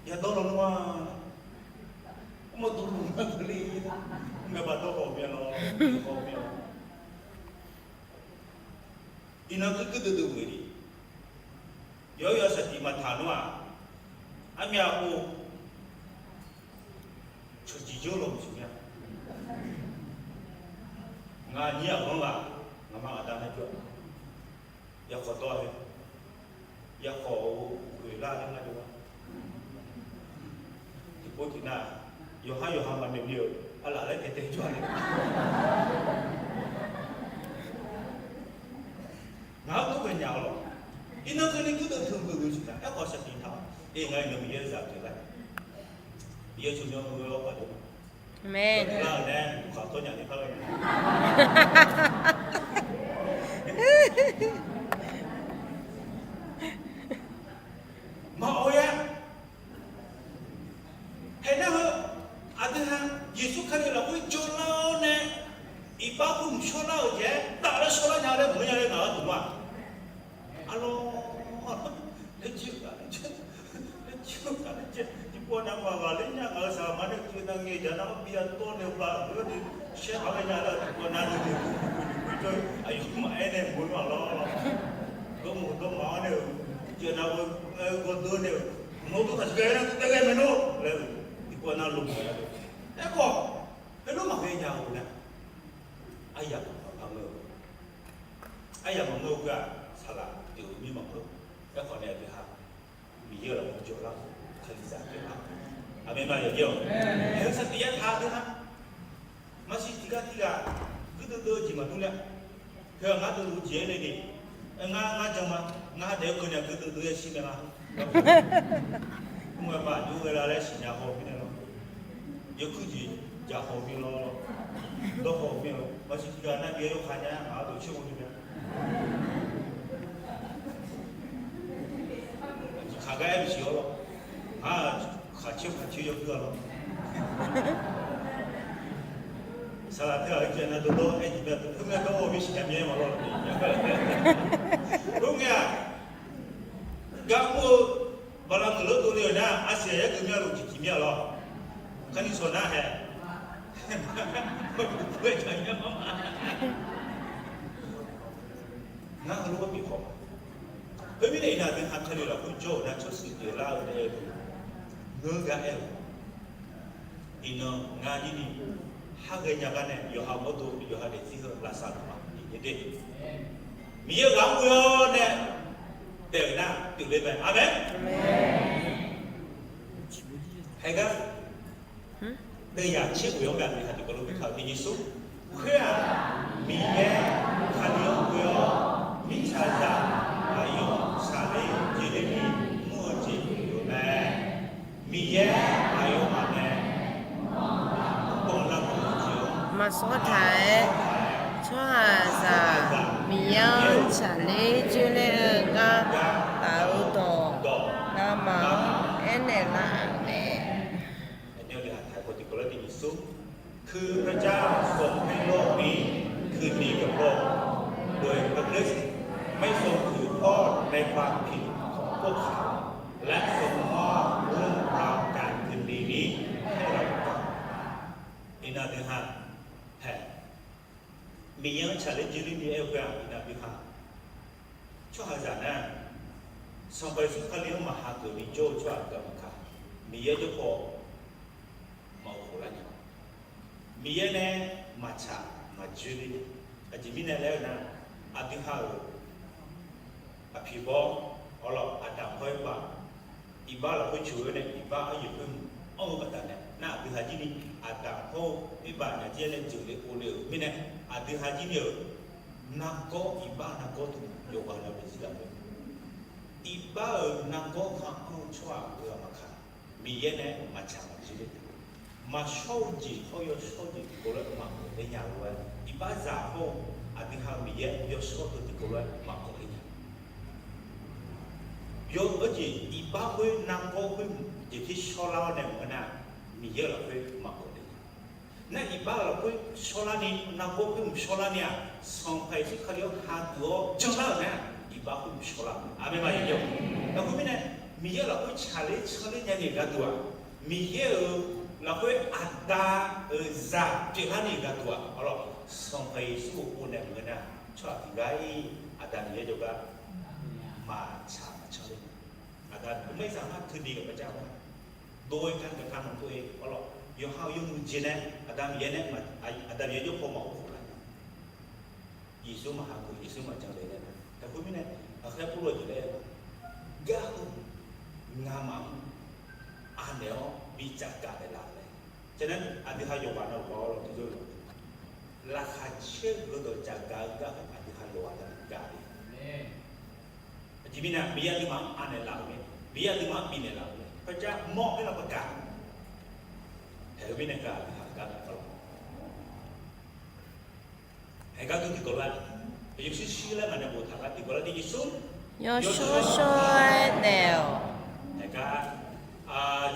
Yadawr lawnmr-a, mr mawr dov luf-a keuvle, mr ngae baq dawr haw mya lawr, haw mya lawr. Iqnan kuir kuir deuv deuv-eu ni, yawr yawshaef tiq maqtaq nar-aq, armyav pov cawqjiq jawr law maqsiq mya. Ngaq nyir aqghanr ghaq, ngaqma aqda nar jawr-a, yakhawf dawr-a, yakhawf-eu uqkhoeq lar-a laer ngar jawr-a. Tiqpov tiqnav, yawqhar yawqha maqnoeq ni-euq arlaf laer taeq taeq jawr-a nae, ngaq-anr dur ghae nya-awr lawq. Iqnan keuvni guirdeuv teu geuf-eu siqnya. Aerkhawf saqtiq taq-awr, e, ngaq-iq nawq Miqyaer zaq pyeuflar, Miqyaer tsawrmyanr heulof-aer paq-aer ma. Aqmeq. Lar-euq nae uqkhaq tawr nya ni par ghae nya. Maqawq-a. Haeq nar heu, aqdui ha Yeqsur Kali lafkhoer jawrlar-awr nae, iqbax khoer mq shawrlar-euq jeq-aer tafler shawrlar nya laer maqngeur nya laer ngaq-anr dmq-a. Arlawr, Aqler nya ngaq-euq saqlaq ma nae teunav ngaeq jaq nar-awr bi-a dawr nae-eu ba aqgeu-anr ni shaer paq-aer nya lar tiqkawv nav nuinoeq nuinoeq jawr-eu aqyawfmaf aernaeq maqngeur-a lawr. Dawrmawq dawrma-anr nae-euq, tiqjeq nav-eu gawrdeuv nae-euq, nawq-eu dawr taq tiqghae nar teu tae ghae mae nawr laer-eu tiqkawv nav loq maqya-eu. Aerkhawf, heulof maqghae nya-eu nar, aryamq maqngeur-eu, aryamq maqngeur-eu gaq saqlaq pyeuf-eu mir maqngeur. Aerkhawf nae aqdui ha Miqyaer-euq lafkhoer jawrlar-eu, Kalizaq pyeuflar-eu, aqmeq ma yawqjeq-awq. Aer-eu sar tiq yar taq deuq nar, maqsiq tiqgar tiqghaq guirdeuv deuv-eu jeq maqdur nya. Heu-aq ngar deuv luf-eu jeq-aer nae de, ngar ngar jan ma, ngar daef-eu keuv nae guirdeuv deuv-aer shir mae la. Mr-aer ma aqjox ghae la laer siqnya haw mirnae lawr, yawkuir jeq jaq haw mir lawr, dawr haw mir-a. Maqsiq tiqghaq nar bi-aer yawkhav nya ngaq-anr dawq coer haw mir mae. Aqjeq khaqgar aer-eu siq-awr lawr, ngar khaq coer khaq coer yawkuir-a lawr. Saqlaq teu-aq heujeq nav dawrdawr aer jeq mae, teu khoer ngae dawr haw mir siqnya mir-aer ma lawr. Khoerngae-aq, gar mr-eu bala meuq lor dovle-euq nar, arsiq yaer deuq mir-a luf tiqtiq mir-a lawr. Kharni sawq nar hae. Ngar heulof-aer bif khawf ma. Khoermirnae iqnan aqdui ha Kali lafkhoer jawr-euq nar tsawrshir pyeuflar-eu nae-eu, ngeur gar aer-euq, iqnan ngar nirni har ghaenya gar nae yawqha mawrdo yawqha daefzir heu lavsav luf ma iqnae de. Miqyaer-euq ghaq-anr ghoe-awr nae daef-euq nar pyeufle mae. Aqmeq. Haegar deuvyaq tser ghoe-awr gaq-euq ha tiqkawv lof-aer taq-euq Yeqsur khoer-aq, Miqyaer Kali-anr ghoe-awr mirtsaqzaq aqyawf tsaqler jeq le ni mr-eu jeq pyeuf-eu mae. Miqyaer aqyawfmaf nae maqsawr taq-aer, tsawrhaqzaq Miqyaer-anr tsaqler joerler-eu gar taf-eu dawq ngamaf-anr aernaeq lar-euq mae. คือพระเจ้าทรงให้โลกนี้คืนดีกับพระองค์ โดยพระคริสต์ไม่ทรงถือโทษในความผิดของพวกเขา และทรงมอบเรื่องราวการคืนดีนี้ให้เราประกาศ Iqnan aqdui ha hae, Miqyaer-anr tsaqler joerler ni aer-eu khoer-aq, iqnan aqdui ha tsawrhaqzaq nar, Sanqpaq Yeqsur Kali-anr maqha geuf ni jawr-eu tsawrhaq aqgeu maqkaq, Miqyaer jawrpaw maqghof lar nya. Miqyaer nae maqtsaq maqjoerler nya. Aqjeq mirnae laer-eu nar, aqdui ha-euq aqpiq bawr, awrlawq aqdaq hawr-aer baf, iqbax lafkhoer coq-eu nae iqbax aryoeq khoermq anr-eu baqdanae nar, aqdui ha jir ni aqdaq hawr-eu iqbax aqnyaf jir-aer nae jeuqle ovle-euq mirnae, aqdui ha jir ni-euq nargawr iqbax nargawr teu yawqghaq na-eu daefzir lafkhoer, iqbax-euq nargawr khanq anr-eu tsawrhaq-euq ghaq maqkaq, Miqyaer nae maqtsaq maqjoerler, maqshawr-eu jeq hawr yawshawr-eu jeq tiqkawv lof-aer maqghof ler nya lof-aer, iqbaxzaq hawr-eu aqdui ha-euq Miqyaer yawshawr teu tiqkawv lof-aer maqghof ler nya. Yawr-eu jeq iqbax khoer nargawr khoer jeq tir shawrlar-awr nae maqngeur nar, Miqyaer-euq lafkhoer maqghof ler nya. Nar iqbax-euq lafkhoer shawrlar ni, nargawr khoer mq shawrlar ni-aq, Sanqpaq Yeqsur Kali-anr hageuf-awr janlar-euq nar, iqbax khoer mq shawrlar-eu. Aqmeq ma yawqjeq-awq. Lafkhoer mirnae, Miqyaer-euq lafkhoer tsaqler tsanrler nyani-euq gharduq-aq, Miqyaer-euq lafkhoer aqda-euq zaq pyeuflar ni-euq gharduq-aq, awrlawq Sanqpaq Yeqsur-euq ghov nae maqngeur nar, tsawrhaq tiqgar-ir Aqda Miqyaer jawrgar maqtsaq maqtsanr ler. Aqda Miqyaer zaq ngar teudeq-euq garjav-a, dov-aer gar gar gar maqdov-aer, awrlawq yawqha-euq yawmuiq jeq nae Aqda Miqyaer nae, Aqda Miqyaer jawrpaw maqghof lar nya. Yeqsur maqhageuf, Yeqsur maqjan le laer nar, taqkhoer mirnae aqkhaer Pawrluv jeq laer, gar heu ngamaf-anr anaeq-awr bi tsafgaq naeqlaf-euq mae. Teunar aqdui ha yawqghaq navluf-awr lawq tiqjawr-eu, laqkhaq caer-eu heudawq tsafgaq-eu gar aqdui ha yawqghaq navluf gaq-eu. Aqjeq mirnae Miqyaer aqduimaf-anr anaeq laf-euq mae, Miqyaer aqduimaf-anr bifnaeq laf-euq mae. พระเจ้ามอบให้เราประกาศ haeq-eu mirnae gaq aqdui ha gar nae lawq. Haeq gar dur tiqkawv lof-aer, yawshir shir laer ngaq nae boftaq gar tiqkawv lof-aer Yeqsur yawshawr shawr-aer naeq-awq. Haeq gar,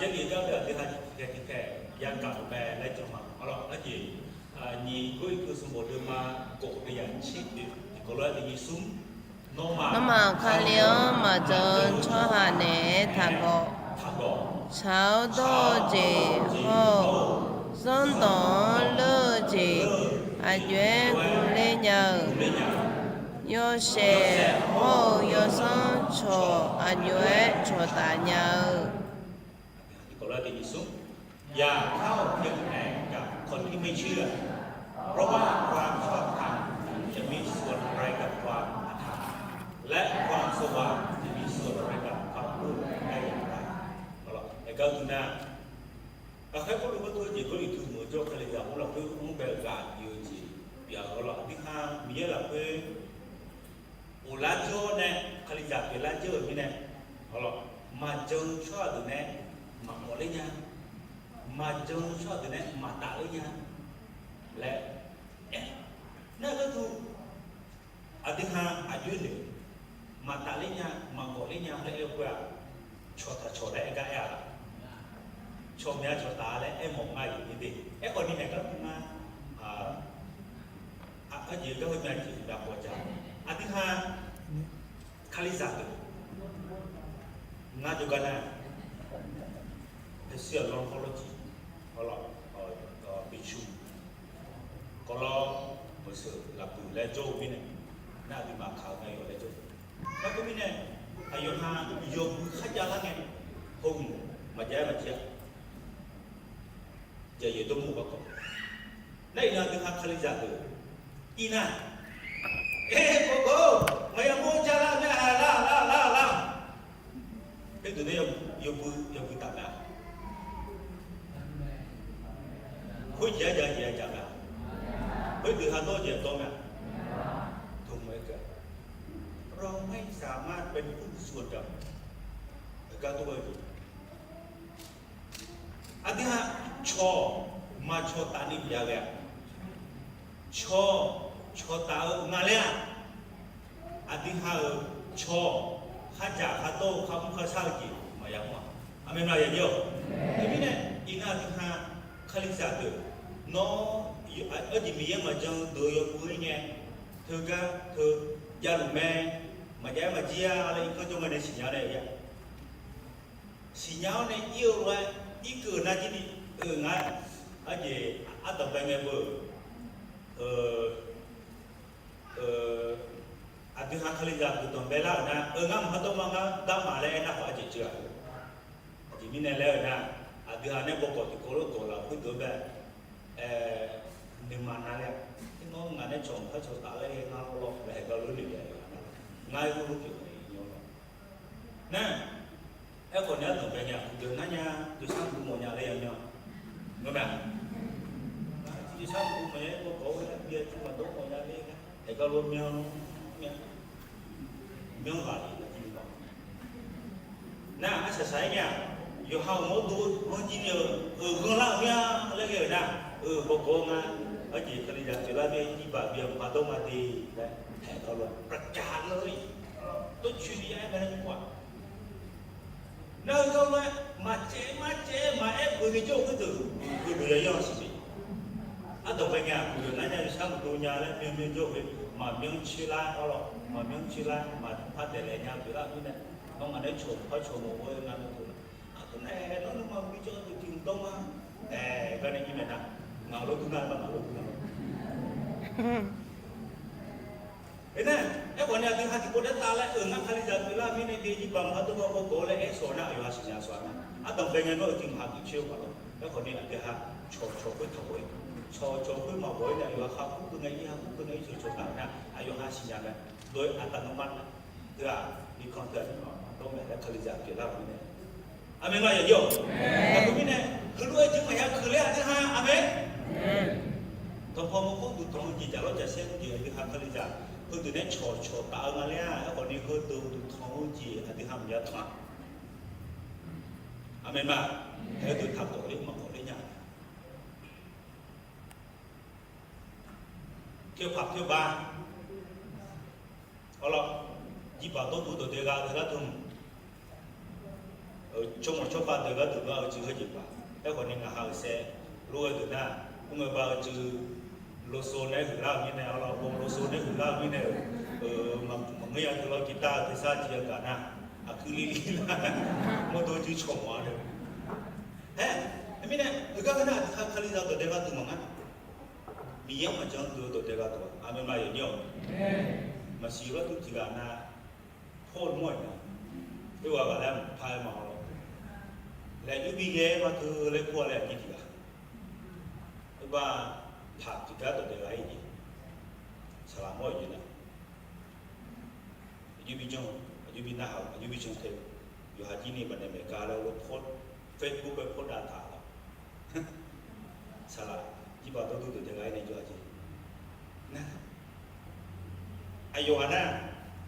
Jarlif gar-eu aqdui ha tiqkhaeq tiqkhaeq yagaq-euq mae laer jan ma. Arlawq, arjeq nyiq Gawr-iq keuv sanqbof deuvma gawq-eu yaq tser oeq tiqkawv lof-aer Yeqsur, nawmaf Kali-anr maqjan-eu tsawrhaq naeq-aer taqgawq. Tsaq-awr dawr-eu jeq hawr-eu, zanrdawq-anr leur-eu jeq aqjox-aer guvler nya-euq, yawshaef hawr-eu yawsanr cawq aqjox-aer cawqtaf nya-eu. อย่าเข้าเทียมแผลงกับคนที่ไม่เชื่อ เพราะว่าความชอบธรรมจะมีส่วนอะไรกับความอธรรม และความสว่างจะมีส่วนอะไรกับความมืดได้อย่างไร Aqgeu teu nar, aqkhaer Pawrluv gharduq jeq Gawrliqtu meuq-eu jawr Kalizaq mr lafkhoer mr bae-eu ghaq bi-eu jeq bif-a lawr. Aqdirghaq Miqyaer lafkhoer ghoflar jawr nae, Kalizaq pyeuflar jawr-euq mirnae, maqjan-eu tsawrhaq deuq nae maqkawv ler nya, maqjan-eu tsawrhaq deuq nae maqtaf ler nya laer aer-a. Nar gharduq aqdirghaq aqjox-aer noeq, maqtaf ler nya, maqkawv ler nya laer aer-eu khoer-aq, cawqtaq cawq laer aer gar aer-a laf? Cawq mya cawqtaf laer aermawf ngar-iq ni de. Aerkhawf ni naeq gar pu ngar, aqjeq gar heu mya jeq mya kawv ja. Aqdirghaq Kalizaq deuq ngar jawrgar nar, เปโตร hawr lawr tiq, hawr lawr, bicu kawv lawr, meuqseuq lafbuiq laer jawr-eu mirnae, nar aqduimaf kaq-eu ngae yawf laer jawr. Nar khoermirnae, aqyawf ha yawbui kharjav lar ngae, hawr-eu maqjav-aer maqjav-a. Jaqyaeq dawrmur-eu garkawv, nar iqnan aqduimaf Kalizaq deuq, iqnan, e, kawv kawv-or, maqya mawr ja lar mae, lar lar lar lar. Khoerdeuq nae yawbui yawbui taf mae-a. Khoerjeq-aer ja jeq-aer ja mae-a. Khoerdeuq ha dawr jeq dawr mae-a. เราไม่สามารถเป็นผู้ส่วนกับ gar dawr-eu jeq Aqdui ha cawq maqcawq taf ni bif-a ghae-a. Cawq cawq taf-eu nga laer-aq, aqdui ha-euq cawq khardzaq khardawr-eu kharmr kharshar-eu jeq maqya mr-a. Aqmeq ma yaqjir-awq. Teumirnae iqnan aqdui ha Kalizaq deuq nawr arjeq Miqyaer maqjan-eu deuq-eu yawbui-aer ngae, teugar teu javluf mae, maqjav-aer maqjir-a laer irkanr jawr ngae nae siqnya nae ya siqnya-awr nae ir-eu lof-aer irkeuv nar jir ni, eu, ngar arjeq ardanqbae ngae beu-eu, aqdui ha Kalizaq deuq danqbae lar-euq nar, eu, ngar maqpar dawr ma, ngar darma laer aernar khawf arjeq jeuq-a. Aqjeq mirnae laer-eu nar, aqdui ha nae bawgawq tiqkawv lof gawq laf khoerdeuq-anr bae, nuima nar laer, irnawr ngaq nae cawq mqpar cawq taf laer ghae ngar lawr lawr laer haeq gar lof noeq ya yawqha nar, ngar ir lof pyeuf-eu nymr lawr. Nar, aerkhawf ni ardanqbae ngae aqgeu deuq nar nya, deuq sar mq mawf nya laer ya nya. Ngar mae-a, deuq sar mq mawf nya-aer bawgawq-awr laer bi-a jir maqdawr mawf nya laer, haeq gar lof myanr myanr myanr ghaq-iq nar, arsaq saq-aer nya, yawqha-euq mawrdo-anr jir ni-eu, euq ghanlar-euq mya laer ghae-euq nar, eu, bawgawq-eu nga, arjeq Kalizaq pyeuflar mae, jirbaq bi-a mqpar dawr ma de laer, haeq gar lof-aer ประกาศเลย tawrcoeni-aer mae laer khof-aq. Nar-eu gar lof-aer maqcaev maqcaev maqaer beuq ni jawr-eu khoerdeuq, beuq deuq ya yanr-eu siqni. Ardanqbae ngae aqgeu deuq nar nya, deuq sar mqdov nya laer myanr myanr jawr-eu khoer, maqmyanr coer lar-awr lawr, maqmyanr coer lar, maqpar daeqlaeq nya pyeuflar-eu mirnae, nawr ngaq nae cawq mqpar cawq mawf-eu nga-eu teu-a. Aqgeu nae nawr nuima bi jawr-eu deuq tiq mq dawr ma. Aer, gar nae jir mae nar, ngaq lof dur nar, ngaq lof dur nar. Aernar, aerkhawf ni aqdui ha tiqpov daef taf laer, euq, ngar Kalizaq pyeuflar-eu mirnae bi jirbaq mqpar dawr ma bawgawq-eu laer aer shawq nar, aqyawf ha siqnya shawq-a nar, ardanqbae ngae nawr-euq tiq mq ha geuf coer-eu paq lawr. Aerkhawf ni aqdui ha cawqcawq khoer taq ghawq-ir, cawqcawq khoer maqghawq-ir nae aqyawf ha kur keuv ngae ir ha kur keuv nae ir cawqcawq taf-eu nar, aqyawf ha siqnya mae. Lof-aer aqda nawmaf nar, teu-aq, irkanr teu-aq, dawr mae laer Kalizaq pyeuflar-euq mirnae. Aqmeq ma yaqjir-awq. Aqgeu mirnae, heulof-aer jeq maqya keuq laer aqdui ha, aqmeq. Tanqpaw mawrkawr duqtanq-eu jeq, jaqlawr jaqsaer-eu jeq aqdui ha Kalizaq heudeuq nae cawqcawq taf-eu nga laer-aq, aerkhawf ni heudeuq duqtanq-eu jeq aqdui ha maqya tanq-a. Aqmeq ma. Heudeuq taq kawf ler maqkawf ler nya. Teupaq teubaq, awr lawr, jirbaq dawrduq dawqdae gha-eu gharduq, tsawrmawq tsawrkhav deuq gharduq gha-eu cuiv heujeq paq. Aerkhawf ni ngaq ha-euq saev lof-aer deuq nar, mr-eu ba-eu cuiv loso nae huiqlar-euq mirnae, awr lawr, loso nae huiqlar-euq mirnae-euq, maqngeur ya teu lawr, guitar-eu tersar tiq yagaq nar, aqkuir lir lir nar, mawrdo cuiv cawq mawf-a nae. Aqjeq mirnae, heugar nar aqdui ha Kalizaq dawqdae gharduq maqngar. Miqyaer-anr maqjan-anr dui-eu dawqdae gharduq-aq, aqmeq maqyaeq nyir-awq. Maqsiq gharduq tiqghaq nav, Pawrluv mawr-iq nga, oerghaq ghaq laer mqpar-aer ma-awr lawr, laeq yurbi ghae-aer ma teu laer kur-a laer aqnyir tiqghaq, oerbar paq tiqgar dawqdae gha-ir jeq, saqlaq mawr-iq jeq nar, aqjox bi janr-eu, aqjox bi narhaq-eu, aqjox bi janr tae-eu, yawqha jir ni baqnaeq maeq gar laer lof, Facebook-aer pawrdav taq-awq. Saqlaq jirbaq dawrduq dawqdae gha-ir nae jawr-a jeq. Nar, aqyawf ghaq nar,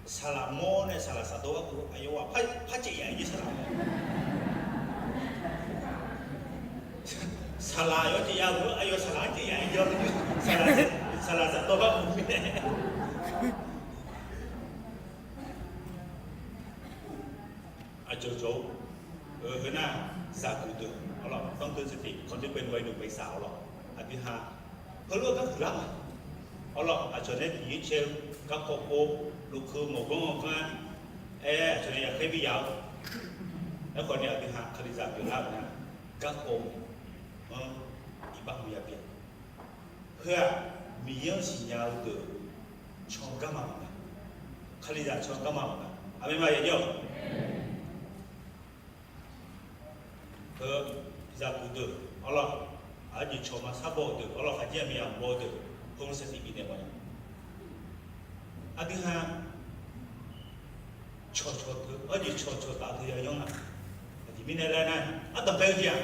saqlaq mawr nae saqlaq saqdawr gharduq aqyawf ghaq par caev yaf-ir jeq saqlaq. Saqlaq yawr caev yaf-eu, aqyawf saqlaq-anr caev yaf-ir jeq, saqlaq saqdawr gharduq mirnae. Aqcawq cawq-eu, heu nar, zaqguq deuq-awr lawq, ต้องเตือนสติ คนที่เป็นวัยหนุ่มวัยสาว-awr lawq, aqdui ha heulof-aer garhuiq lar ma. Awr lawq, aqcawq nae tiq yir cae-eu garkawv pov, lofkeuv mawq ganr-awr ganr-aer, aqcawq nae yaqkhaer bi yaf-awr, aerkhawf ni aqdui ha Kalizaq pyeuflar-euq nar, garkawv-anr iqbax maqya pyeuf. Heu-aq, Miqyaer-anr siqnya-eu deuq can garma maqnga. Kalizaq can garma maqnga. Aqmeq maqyaeq nyir-awq. Heu, zaqguq deuq-awr lawq, aqjeq cawq ma sar baw-eu deuq-awr lawq, khaqdzer aqmyaq baw-eu deuq, คงสติ bifnaeq mawf nya. Aqdui ha cawqcawq teu, aqjeq cawqcawq taf teu yayanr nga. Aqjeq mirnae laer nar, ardanqbae-eu jeq-aq,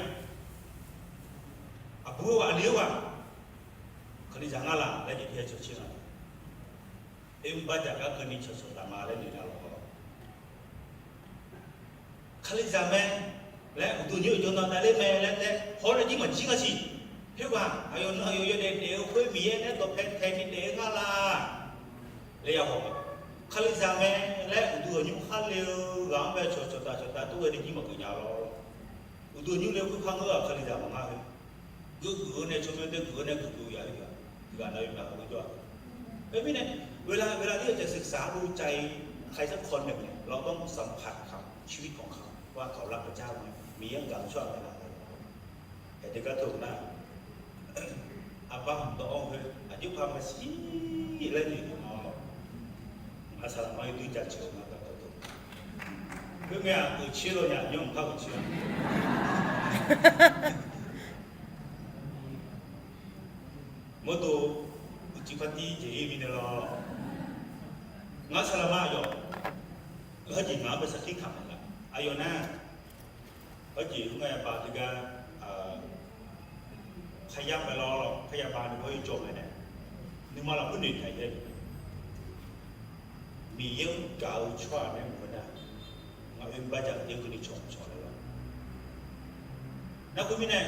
aqbur-eu ghaq, aqli-eu ghaq, Kalizaq ngar laf laer jeq pyaer cawqcaer nga. Oermr bardzaq gar keuvni cawqcawq taf ma laer noeq nya lawq. Kalizaq mae laer, uqduq nymr-euq jawrnan davler mae laer tae haw-awr nae jir maqjir nga siq. Khoerghaq aqyawf nan aqyawf yawdaef daef-eu khoer Miqyaer nae dawqpae taeq ni daef-eu ngar laf laer ya haw-eu. Kalizaq mae laer uqduq aqnymr khar le-eu ghaq-anr bae cawqcawq taf cawqcawq taf tov ghae nae jir maqgeuf nya lawr. Uqduq aqnymr le khoer par ngeur-aq Kalizaq maqngar heu. Geugeuf-eu nae tsawrmyanr dae geuf-eu nae geuf geuf yaf-eu jeq-aq, tiqghaq nav yawmyaq khoerjawr-aq. Khoermirnae, เวลา เวลาที่เราจะศึกษาดูใจใครสักคนหนึ่งเนี่ย เราต้องสัมผัสเขา ชีวิตของเขา ว่าเขารักพระเจ้าไหม Miqyaer-anr gaq-eu tsawrhaq mae laf. Aqdui gar teu nar, aqbar hmq dawv-anr khoer aqjox paq maqsiq laer noeq-eu ma-awr, aqsaqlaq ma yawdui jaceuq-eu ma gar teu. Khoerngae-aq, uiqtser lawnyaf nymr mq par uiqtser-a. Mawrdo uqcif par tir jeq-ir mirnae lawr. Ngar saqlaq ma aqyawf, hawrjeq ngaq-anr bae sarkir kamq-a. Aqyawf nar, hawrjeq khoerngae baq teugar kharya bae lawr, kharya baq ni hawr-ir jawr mae nae, nuima lafkhoer noeqtaq-ir-a. Miqyaer-anr gaq-eu tsawrhaq nae mq-eu nar, ngaq oe bardzaq yaerkeuv ni cawq cawq laer lawr. Nar khoermirnae,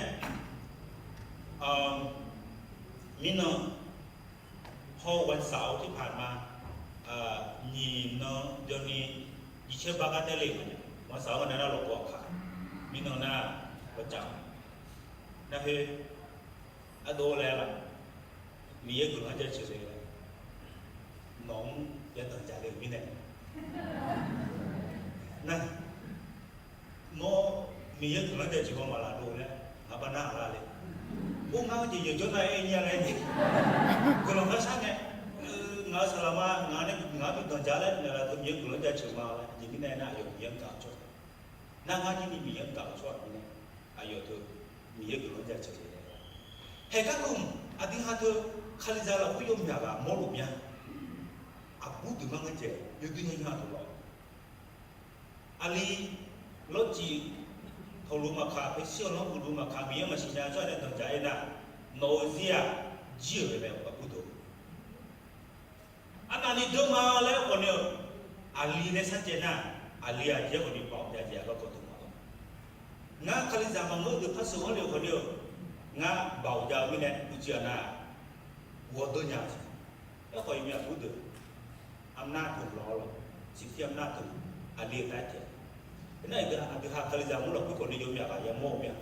mirnan พอวันเสาร์ที่ผ่านมา nyiq nan byanni jicaer bar gar taer le-euq ma nya. วันเสาร์ ngaq nar nar lawqkawv aqkaq, mirnan nar, bawcaf nar khoer, ardov laer laf, Miqyaer guiqlanq-anr jaceuq le laer, nawq-anr yadanq ja le-euq mirnae, nar, nawr Miqyaer guiqlanq-anr jaceuq baw maqlaf dov laer, ngaq bar nar aqlar le. Or ngar-anr jeq yawqjawr nar aer nyir-a laer jeq, guiqlanq gar shar ngae, ngaq-euq saqlaq ma ngaq nae ngaq-anr bi danqja laer naeqlaf teu Miqyaer guiqlanq-anr jaceuq ma laer, aqjeq mirnae nar aqyawf Miqyaer-anr gaq-eu tsawrhaq, nar ngar jir ni Miqyaer-anr gaq-eu tsawrhaq mirnae, aqyawf teu Miqyaer guiqlanq-anr jaceuq le laer. Haeq gar lmq, aqdui ha teu Kalizaq lafkhoer yawmyaq ghaq mawrluf mya. Aqbur deuq mar ngeur dzaeq yawdui nya nya taq lawr. Aqli lawrcif tawqluf maqkaq, paeqshir-awq lanrguq luf maqkaq, Miqyaer maqsiq nya-eu tsawrhaq nae danqja-ir nar, nawq-euq zir-aq, jir-euq mae mae aqbur deuq. Arnavni deur ma laer khawf ni-euq, aqli nae sharcaev nar, aqli aqjeq-aer khawf ni baoq jav jeq-aq garkawv deuq ma lawr. Ngar Kalizaq maqngeur deuq par sheuq-anr le-euq khawf ni-euq, ngar baoq jav-eu mirnae uqcif aqnav ghawqdeuv nya-eu siq. Aerkhawf iqmyaq aqbur deuq อำนาจ deuq lawr lawr, สิทธิอำนาจ deuq aqli-euq taef-aer taef. Aernar iqdui aqdui ha Kalizaq mur lafkhoer khawf ni yawmyaq ghaq yamawr-eu mir-a.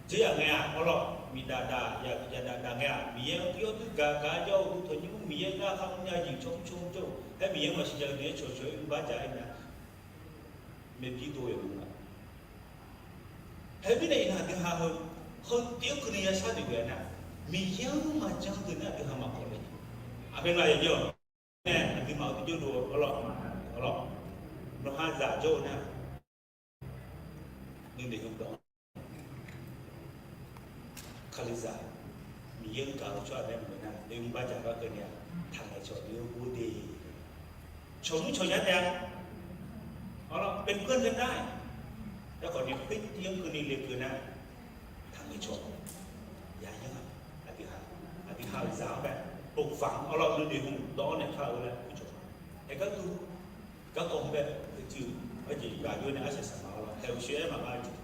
Dzerzaq ngae-aq awr lawr, miqdaq daq yadaq daq ngae-aq, Miqyaer-anr pyur dui gaq gaq-aer jawr-eu uqduq tanqnymr Miqyaer gar kharmr nya-eu jeq tsawrmr tsawrmr jawr-eu, aer Miqyaer maqsiq nya-eu naeq-aer cawqcawq-aer mr bar jaq-aer nya, maeqbir dov-eu yawqghaq nga. Haeq mirnae iqnan aqdui ha heu Heu tiq-anr keuvni yashar duq ghae nar, Miqyaer-anr maqjan deuq nar aqdui ha maqkawv le. Aqgeu nar yawqjeq-awq nae aqduimaf-euq tiqjawr dov-awr lawr, aqma nar-awr lawr, nawqha zaq jawr-eu nar, nuinoeq hmq dawq-anr Kalizaq, Miqyaer-anr gaq-eu tsawrhaq nae maqngeur nar, noeqhmq bajaq gar keuvni-aq, taqngaeq cawq dui-eu ghoe de. Cawq mr cawq nya taef-a. Awr lawr, เป็นเพื่อนกันได้. แล้วขอ ni khoer tiq-anr keuvni lekeuv nar, taqngaeq cawq. Yaqyanr-aq, aqdui ha, aqdui ha-euq zaq-anr bae, ปลูกฝัง awr lawr, nuinoeq hmq dawq-awr nae kar-eu laer kur cawq. Aergar tu, garkawv-anr bae, uicuiv, arjeq gaq jov nae arsaq saq ma-awr lawr, haeq uqshoe aer maqnga jeq.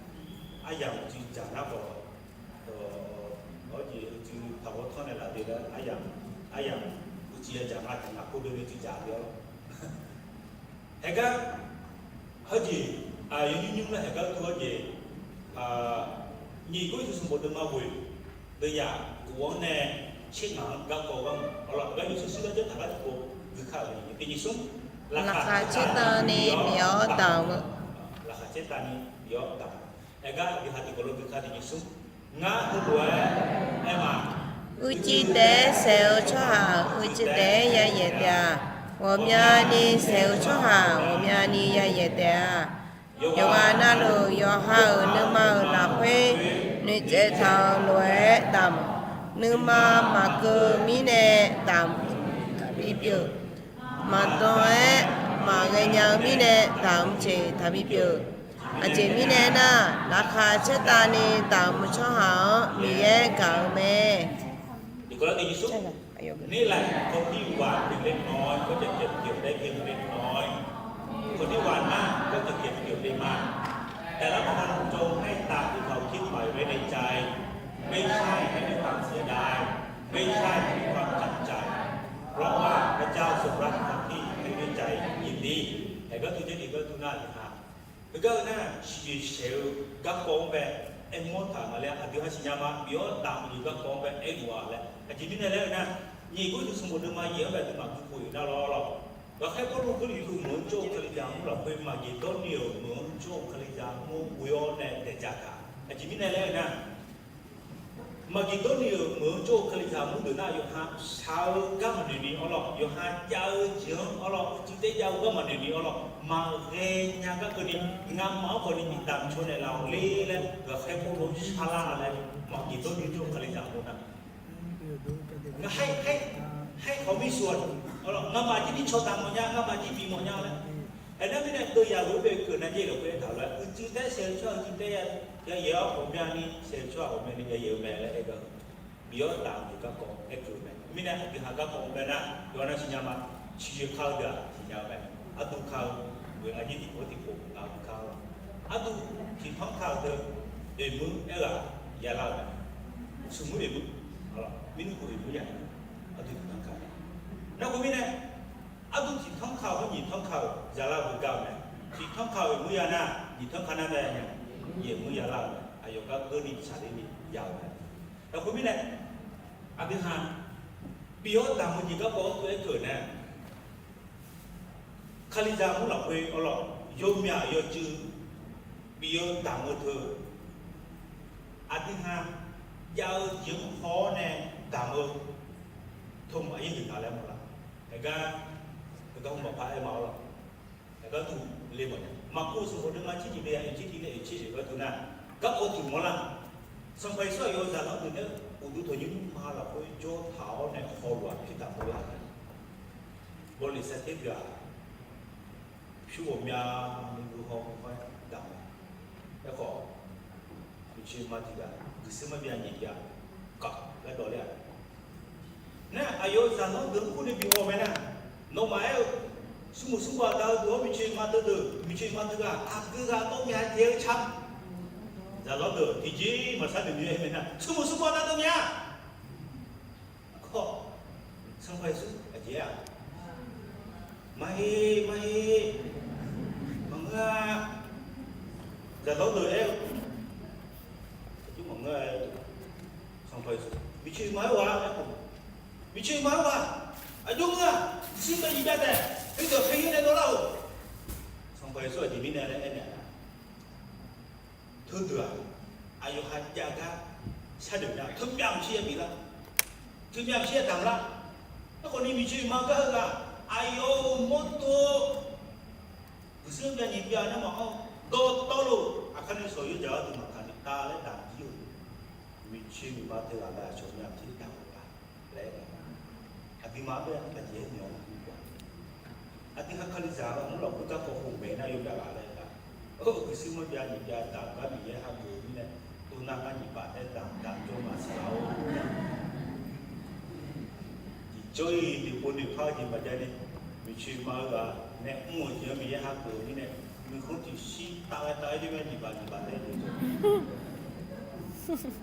Aryamq uicuiv dzaq nar khawf, awr jeq uicuiv taqghawr tanr nae laf de laer, aryamq, aryamq uicuiv yadzaq nga taq ngaq kor dovle uicuiv dzaq de-awr lawr. Haegar, heujeq, aqyawf nymr nymr laer haegar tu hawr jeq, nyiq gor uicuiv sanqbof deuvma ghoeq, deuvyaq guf-anr nae tser ngaq-anr garkawv gharmq awr lawr, gar nymr shuir shuir laer janr taq gar tiqpov guikar-euq ni. Tiq nyiq smr, laqkhaq tsertavni bif-awr damq-eu, laqkhaq tsertavni bif-awr damq-eu. Aergar aqdui ha tiqkawv lof guikar tiq nyiq smr, ngar heulof-aer aer ma. Uicuiv taef-aer saeq-eu tsawrhaq uicuiv taef-aer yayaeq taef-a. Ghawqmyani saeq-eu tsawrhaq ghawqmyani yayaeq taef-a. Yawqghaq navluf yawqha-euq nuima-euq lafkhoer noeqtsaev taq-eu lof-aer damq. Nuima maqkeuv mirnae damq taqbi pyeuf. Maqdan-aer maqghae nya-eu mirnae damq-eu jeq taqbi pyeuf. Aqjeq mirnae aernar, laqkhaq caertavni damq-eu tsawrhaq-anr Miqyaer gaq-eu mae. นี่แหละ คนที่หว่านเพียงเล็กน้อย ก็จะเก็บเกี่ยวได้เพียงเล็กน้อย คนที่หว่านมาก ก็จะเก็บเกี่ยวได้มาก แต่ละคนจงให้ตามที่เขาคิดหมายไว้ในใจ ไม่ใช่ให้ด้วยความเสียดาย ไม่ใช่ให้ด้วยความจำใจ เพราะว่าพระเจ้าทรงรักคนที่ให้ด้วยใจยินดี Aergar tu janr tiqgar tu nar, aqdui ha heugar-eu nar, siqyoeq saeq-eu garkawv-anr bae aermawr taq nga laer aqdui ha siqnya ma. Bif-awr damq-eu garkawv-anr bae aerluf-a laer. Aqjeq mirnae laer-eu nar, nyiq gor uicuiv sanqbof deuvma yaeq-anr bae aqduimaf gui pov-euq nar lawr lawr, ghaqkhaer Pawrluv Gawrliqtu meuq-anr jawr-eu Kalizaq mur lafkhoer maqgeq dawrni-euq meuq-anr jawr-eu Kalizaq mur ghoe-awr nae daeqdzaq taq. Aqjeq mirnae laer-eu nar, maqgeq dawrni-euq meuq-anr jawr-eu Kalizaq mur deuq nar, yawqha shaq-eu gar maqnoeq ni awr lawr, yawqha jav-eu jeq-anr awr lawr, uicuiv taef jav-eu gar maqnoeq ni awr lawr, maqghae nya gar keuvni, ngamaf-anr khawfni miqdamq caw naeqlaf-awq ler laer ghaqkhaer Pawrluv-anr sharlar laer, maqgeq dawrni jawr-eu Kalizaq mur nar, ngar haer, haer, haer khawf mir shuq-a. Awr lawr, ngamaf jir ni caw damq mawf nya, ngamaf jir bif mawf nya laer. Aernar mirnae deuvyaq lof-aer bae keuv nar, jeq lafkhoer aertaq lof-aer, uicuiv taef-aer saeq-eu tsawrhaq uicuiv taef-aer yayaeq-awr ghawqmyani saeq-eu tsawrhaq ghawqmyani yayaeq-eu mae laer aer gar-eu, bif-awr damq-eu garkawv aerkeuv-eu mae. Mirnae aqdui ha garkawv-anr bae nar, yawqha nar siqnya ma. Siqyoeq ka-eu deuq-aq siqnya-eu mae. Arduq ka-eu, ghoeq nga jir tiqpov tiqpov ngaq-anr ka-awr, arduq tiqtanr ka-euq deuq, oeqmuir aerghaq yalar-euq mae. Smqmuir oeqmuir, mirnmr khof oeqmuir ya, arduq tiqtanr ka-eu. Nar khoermirnae, arduq tiqtanr ka-euq hawr nyiq tanr ka-euq yalar-eu beugar-eu mae. Tiqtanr ka-euq oeqmuir ya nar, nyiq tanr ka nar mae nya, yaeqmuir yalar-euq mae. Aqyawf gar keuvni tsaqler ni ya-eu mae. Nar khoermirnae, aqdui ha bif-awr damq-eu jeq garkawv-anr tov-aer keuv nae, Kalizaq mur lafkhoer awr lawr, yawmyaq yawcuiv bif-eu damq-eu teu, aqdui ha jav-eu jeq-anr haw-awr nae damq-eu teu maqaer deuq taq laer mawrlar. Aergar, aergar maqpar aer ma-awr lawr, aergar duq le mawf nya. Maqkuv sanqbof deuvma tser nyiq deuv-aq, oeq tser tiq nae oeq tser oeq gar duq nar, garkawv duq mawrlar. Sanqpaq Yeqsur aqyawf-euq zaqlanr deuq nae uqduq tanqnymr ma lafkhoer jawr taq-awr nae hawluf-aq, Pirtaq Pawrluv-aq, bawleq sarter deuq-aq, pyur ghawqmyani guihaw guihaw-aer damq-eu. Aerkhawf, miqcoeq ma tiq ghaq guiqshuir marbyav nyiq jav kaq laer dawv ler-a. Nar aqyawf-euq zaqlanr deuq-anr kur nae bi haw mae nar, nawmaf aer-eu, smrmuiq smrbav dav-eu deuq-anr miqcoeq ma deuq deuq, miqcoeq ma deuq ghaq aqgeu ghaq dawv myav jaeq-eu ca. Zaqlanr deuq tiqjeq maqsar deuq myav aer mae nar, smrmuiq smrbav dav deuq myav. Aerkhawf, Sanqpaq Yeqsur aqjeq-aq, maqheq maqheq, maqngeur-a. Zaqlanr deuq aer-eu, aqjox maqngeur-a. Sanqpaq Yeqsur, miqcoeq ma-aer ghaq aer-eu, miqcoeq ma-aer ghaq, aqjox ngeur-a. Shir bae jiq jav taef, heudeuq khaeryar nae dawvlar-euq. Sanqpaq Yeqsur aqjeq mirnae laer aernaeq-a, teudeuq-aq, aqyawf ha jav gar sharnoeq nar, teumyav maqshir ya bif lar, teumyav maqshir ya damq lar. Aerkhawf ni miqcoeq miqma-eu gar heughaq, aqyawf-euq mawrdo guiqshuir byav nyiq byav nar maqanr, dawqtawvluf aqkar ni shawq yawjaq gharduq maqtaq ni tav laer damq jir-eu, miqcoeq miqma teughaq laer aqcawq myav maqshir damq-eu ghaq laer aer-a. Aqduimaf-anr bae aqjeq aer noeq-a. Aqdui ha Kalizaq-euq mr lafkhoer garkawv khof maeq nar yawbyav ghaq laer aer-a. Or, guiqshuir mawr byav nyiq byav damq gar Miqyaer hageuf-eu mirnae, tov nar ngar nyiq baf taer damq damq jawr maqsiq lar-or. Tiqjawr-iq noeqpov noeqpar-eu jeq maqjav ni, miqcoeq miqma-eu ghaq nae mr-euq jeq-anr Miqyaer hageuf-eu mirnae, nuikhanr tiqshir taf ghae taf-aer jawr mae, nyiq baf nyiq baf taer jawr.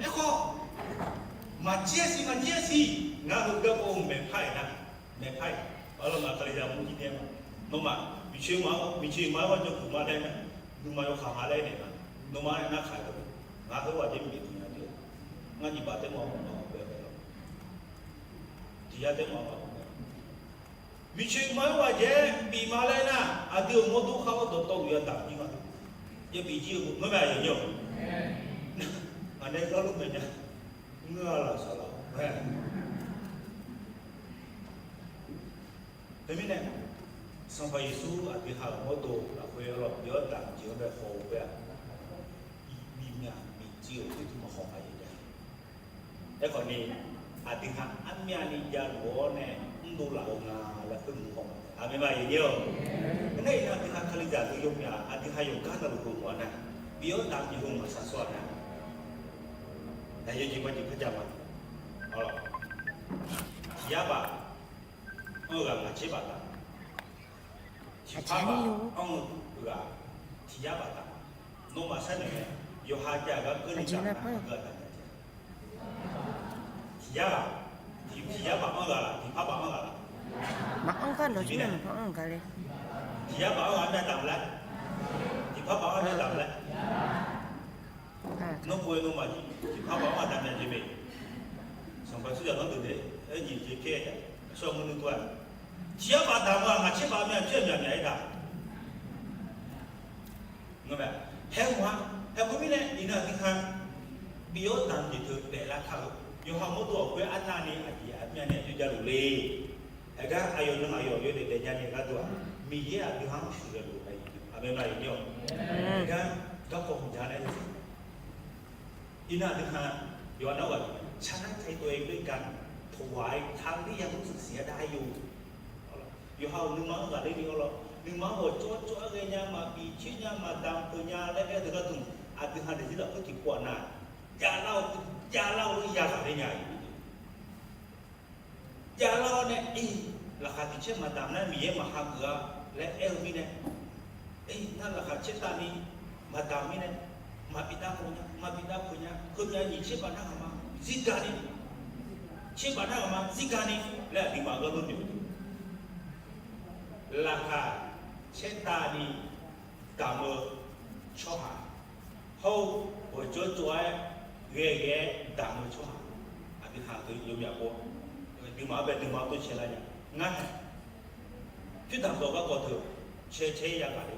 Aerkhawf, maqjir-aer siq maqjir-aer siq, ngar heu garkawv maeqpar-iq nar, maeqpar-iq, arlawr ngaq Kalizaq mr jir nae ma, nawmaf miqcoeq miqma-anr, miqcoeq miqma-anr ghawrjawr kuq ma laer nar, nuima yawkaq nga laer naeq ma, nawmaf-anr aernar kaq-eu, ngar khoerghaq jaer maqbif tmq nya deuq, ngar nyiq baf taer mawf-a mawf-a bae-a lawr, tiq yar taer mawf-a mawf-a bae. Miqcoeq miqma-anr ghaq jaer bif ma laer nar, aqdui-euq mawrdo khar-awr dawqtawvluf ya damq jir ma, ya bif jir-eu ngeur mae, aqyawf nyir-awq. Ngaq nae garlof maeq nya, ngeur-a laf saqlaq-awr. Teumirnae, Sanqpaq Yeqsur aqdui ha-euq mawrdo lafkhoer arlawr bi-awr damq jeq-anr bae haw-eu khoer-aq, bimyaq miqcuiv-euq khoertmq maqhaw maqya jav. Aerkhawf ni, aqdui ha armyavni javluf-awr nae mrdov laf-eu nga laer khoermq haw ma. Aqmeq ma, aqyawf nyir-awq. Aernar iqnan aqdui ha Kalizaq deuq yawmyaq aqdui ha yawqgar navluf heu mawf-a nar, bi-awr damq jeq heu maqsar sawr-a nar, aqyawf jeq ma jeq par jav ma. Tiq yar baf anr-eu ghaq ngaq tser baf damq, tiqpar baf anr-eu ghaq tiq yar baf damq. Nawmaf sharnoeq mae, yawqha jav-eu gar keuvni damq nar, aqgeu aqdaq nya jav. Tiq yar ghaq, tiq yar baf anr ghaq laf, tiqpar baf anr ghaq laf? Maqanr gar lawq jir mae, maqanr gar le. Tiq yar baf anr ghaq myav damq laer, tiqpar baf anr myav damq laer. Nawr pov-aer nawmaf tiqpar baf anr ghaq damq nya jeq mae. Sanqpaq Yeqsur zaqlanr deuq nae aer nyiq jeq pyaer-a, aqsur aqmur nuir tov-a. Tiq yar baf damq-eu ghaq ngaq tser baf myav pyar myaq myaq-aer taq. Ngeur mae, haer mawf-a. Haer khoermirnae iqnan aqdui ha bif-awr damq jeq teu daeflar kar-eu, yawqha mawrdo lafkhoer arnavni aqjeq aqmyavni aqjox javluf le. Aqgar aqyawf nymr aqyawf yawdaef daef nyani gharduq-aq, Miqyaer aqdui ha-anr shuif-eu lof-aer, aqmeq ma, aqyawf nyir-awq. Aqgar garkawv hmq ja nae Iqnan aqdui ha yawqha nar ghaq, ชนะใจตัวเองด้วยการถวายทางที่ยังรู้สึกเสียดายอยู่ Yawqha-euq nuima-anr ghaqler ni-awr lawr, nuima-anr ghawqjawr jawr-aer ghaenya maqbif coer nya maqdamq peuq nya laer aer-eu deuq gharduq, aqdui ha daefzir lafkhoer tiqpov-aq nar, javlar-eu javlar-eu lof-aer ya ghaqler nya-iq. Javlar-awr nae, laqkhaq tiq caer maqdamq nar Miqyaer maqhageuf-a laer aer-eu mirnae, nar laqkhaq caertavni maqdamq mirnae, maqbif dav peuq nya, maqbif dav peuq nya, heumyav nyiq caer baf nar ghaq ma zirga ni, caer baf nar ghaq ma zirga ni laer aqduimaf gharlof noeq-eu, laqkhaq caertavni damq-eu tsawrhaq hawr-eu ghawqjawr jawr-aer ghae-aer damq-eu tsawrhaq, aqdui ha deuq yawmyaq pov, aqduimaf-anr bae nuima-anr dov cae lar nya. Ngar hae, pyurdamq dawq garkawv teu cae cae ya gaq le.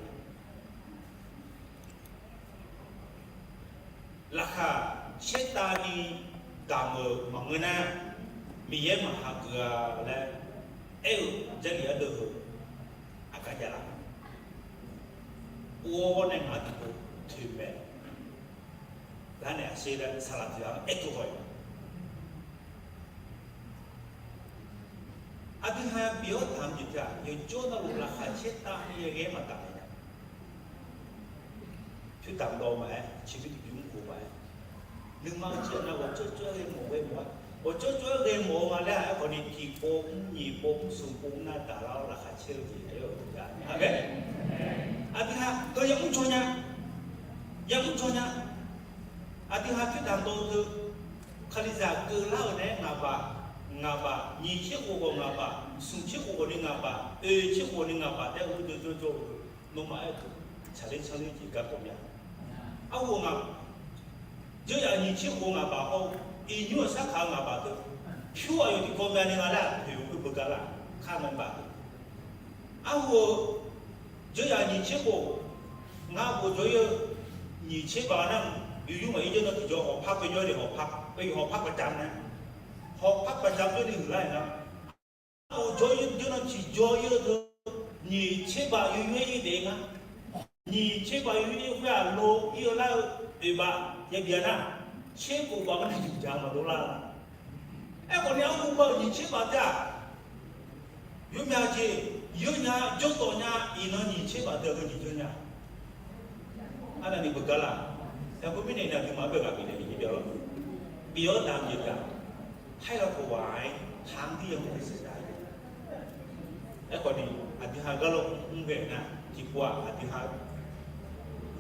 Laqkhaq caertavni damq-euq maqngeur nar, Miqyaer maqhageuf-a laer aer-eu Jarlif ardeuv heu aqgar javlar. Or-awr nae ngaq-anr tiqpov toeqmaeq lar naeq aqsher laer saqlaq tiqghaq-anr aer tov haw-iq. Aqdui ha bif-awr damq jeq teu-aq, yawqjawr navluf laqkhaq caertavni ghae-aer maqdamq naeq nya. Pyurdamq dawq maqaer, ciqbir tiqbir mr khof maqaer, nuima-eu jeq-aq nav ghawqjawr jawr-aer ghae mawf ghae mawf-a. Ghawqjawr jawr-aer ghae mawf-eu nga laer-aq, aerkhawf ni tiqpov mr nyiq pov mr smq pov mr nar daqlar-awr laqkhaq caer-eu jeq aqyawf-euq ja. Aqmeq. Aqdui ha heu yamr jawr nya, yamr jawr nya. Aqdui ha pyurdamq dawq-eu teu, Kalizaq keuvlar-euq naeq-aer ngaqbaq, ngaqbaq, nyiq tser khof ghawq ngaqbaq, smq tser khof ghawq ni ngaqbaq, oeq tser khof ghawq ni ngaqbaq taef-aer ghawqjawr jawr jawr-eu, nawmaf aer-eu tsaqler tsanr ler jeq garkawv mya. Arhu-eu nga, dzeur yaf nyiq tser khof ngaqbaq hawr-eu, iqnymr-euq sarkaq-eu ngaqbaq teu, pyur aqyawf tiqkawv myavni nga laer-aq, poeq-eu khoer beugar lar, kar ngae baq. Arhu-eu dzeur yaf nyiq tser khof, ngar khof jawr-ir-eu, nyiq tser baq nar, yur yur maqir jawr nan tiqjawr hawqpar khoer jawr-ir le hawqpar. Khoer yawq hawqpar paqjam nae, hawqpar paqjam jawrni huiqlar-aer nar, arbof jawr-ir jawrnan tiqjawr-ir-eu deuq, nyiq tser baf yoer-ir daef nga. Nyiq tser baf yoer-ir khoer-aq, lo ir-eu lar-eu oeq baf yabi-a nar, tser khof baf-anr nae tiqjaq maqdov lar-a. Aerkhawf ni arhu bav-euq nyiq tser baf taef-aq, yawmyav jeq yawnya jawrdawq nya, iqnan nyiq tser baf deuq-aq heu jeq jawr nya. Arnavni beugar la. Yaqkov mirnae iqnan aqduimaf-anr bae ghaq bifnaeq bif-ir bya-awr, bif-awr damq jeq gaq, ให้เราถวาย ทั้งที่ยังไม่เสร็จได้ Aerkhawf ni, aqdui ha garlawr mr ghae nar, tiqpov-aq aqdui ha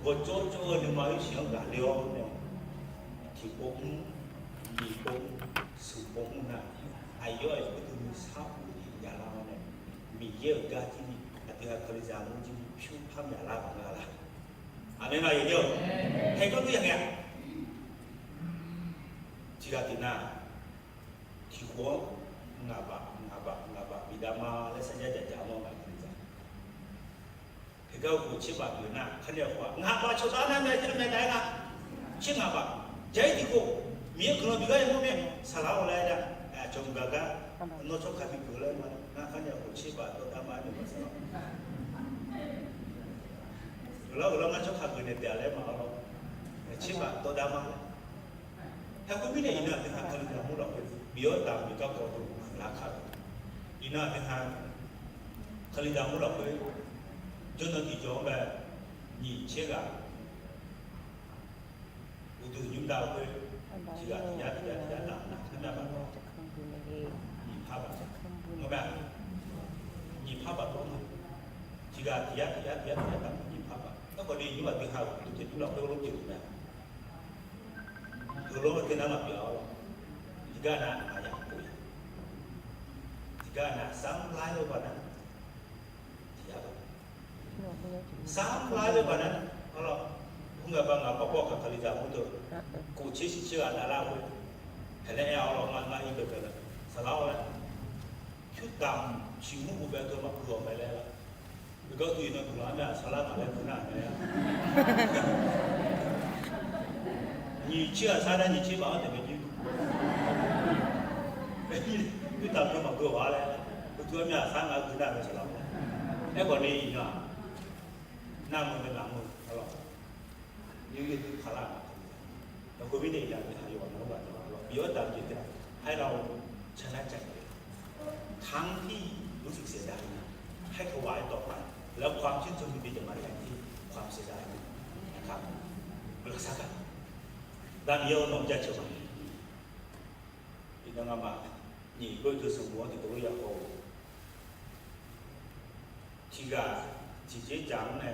ghawqjawr jawr-eu nuima oer siq-anr ghaqler-awr nae, tiqpov mr, nyiq pov mr, smq pov mr nar, aqyawf-euq yawduq nuisar of ni javlar-awr nae, Miqyaer-euq gar jir ni aqdui ha Kalizaq mur jir ni pyur par myaqlar ghaq nga laq. Aqmeq ma yawqjawr-eu, haeganr dur ya ngae-a. Tiqghaq tiqnav, tiqkhof-anr ngaq baf ngaq baf ngaq baf bifdav ma laer sarjax dzaqdzaq-anr ngaq Kalizaq. Tiqgar uqkhof tser baf pyeuf nar, kharnae khof-aq ngaq baf cawqdaq nar nae jar mae daef-aer nar, tser ngaq baf, jaq-ir tiqkhof, Miqyaer guiqlanq bif gar yamawr mae, saqlaq-awr laer nar, aqcawq mq gaq gar, nawr tsawrkaq bi pyeuf laer ma, ngar kharnae khof tser baf dawrdav ma-aer noeq ma saqlaq-awr, yawqlar-euq lar ngar tsawrkaq geuf naeq taef-a laer ma-awr lawr, tser baf dawrdav ma laer. Aerkhawf mirnae iqnan aqdui ha Kalizaq mur lafkhoer bif-awr damq jeq garkawv deuq huiqlar kar-eu. Iqnan aqdui ha Kalizaq mur lafkhoer jawrnan tiqjawq-anr bae, nyiq tser ghaq uqduq nymr dav-eu khoer, tiqghaq tiqyar tiqyar tiqyar damq nar, armyav baf tawr, nyiq par baf, armyav nyiq par baf tawr ma. Tiqghaq tiqyar tiqyar tiqyar tiqyar damq nyiq par baf. Aerkhawf ni nymr aqdui ha uqduq jeq nymr lafkhoer lof jeq-euq mae. Heulof-aer teunar maqpyeuf-awr, tiqgar nav aqyaf pov-ir, tiqgar nav sar lar-eu baqda, tiqyar baq, sar lar-eu baqda, arlawr, mr ngaq baf ngaq baf pawr kaq Kalizaq mur deuq, khof tser shif tser ghaq navlar-eu, haeq laer aer-awr lawr ngar ngar ir deuq bae-a, saqlaq-awr laer, pyurdamq ciqmur bof bae deuq maqgui-awq mae laer-a. Heugar uqduq iqnan guiqlanq armyav saqlar ngaq laer gui nar mae-a. Nyiq tser ghaq sar nar nyiq tser baf-anr taef mae jir, pyurdamq deuq maqgui-awq-a laer, uqduq armyav sar ngaq gui nar mae saqlaq-awr. Aerkhawf ni iqnan-aq, nar meuq mae ngaq meuq-awr lawr, yawqyawq dui paq lar-aq, yawqkhof mirnae iqnan aqdui ha yawqghaq navluf-aq, bif-awr damq jeq taef-a, ให้เราชนะใจ ทั้งที่รู้สึกเสียดาย ให้ถวายต่อไป แล้วความชื่นชมยินดีจะมาแทนที่ความเสียดาย นะครับ เวลาสักอะ Daqmiq-eu nawq jaceuq ma. Iqnan ngamaf nyiq gor-eu smq bof-anr tiqkawv lof ya haw-eu, tiqghaq tiqjeq dzaq-anr nae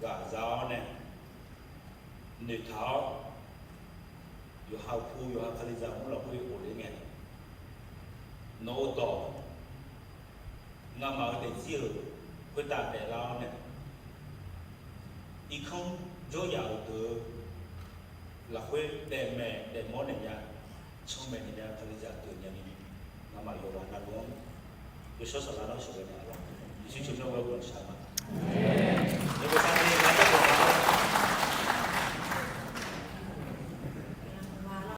ghaq za-awr nae noeqtaq-awr, yawqha uqpu yawqha Kalizaq mur lafkhoer ghofler ngae, nawq-eu dawq ngamaf-eu daefzir-euq khoertav daeflar-awr nae, irkanr jawryaf-euq deuq-eu lafkhoer daefmaeq daefmawr naeq nya, canmaeq naeq nya, Kalizaq deuq nya ni, ngamaf yawqghaq navluf-anr yawshawr saflar nawr sheuqghae naeq-a lawr.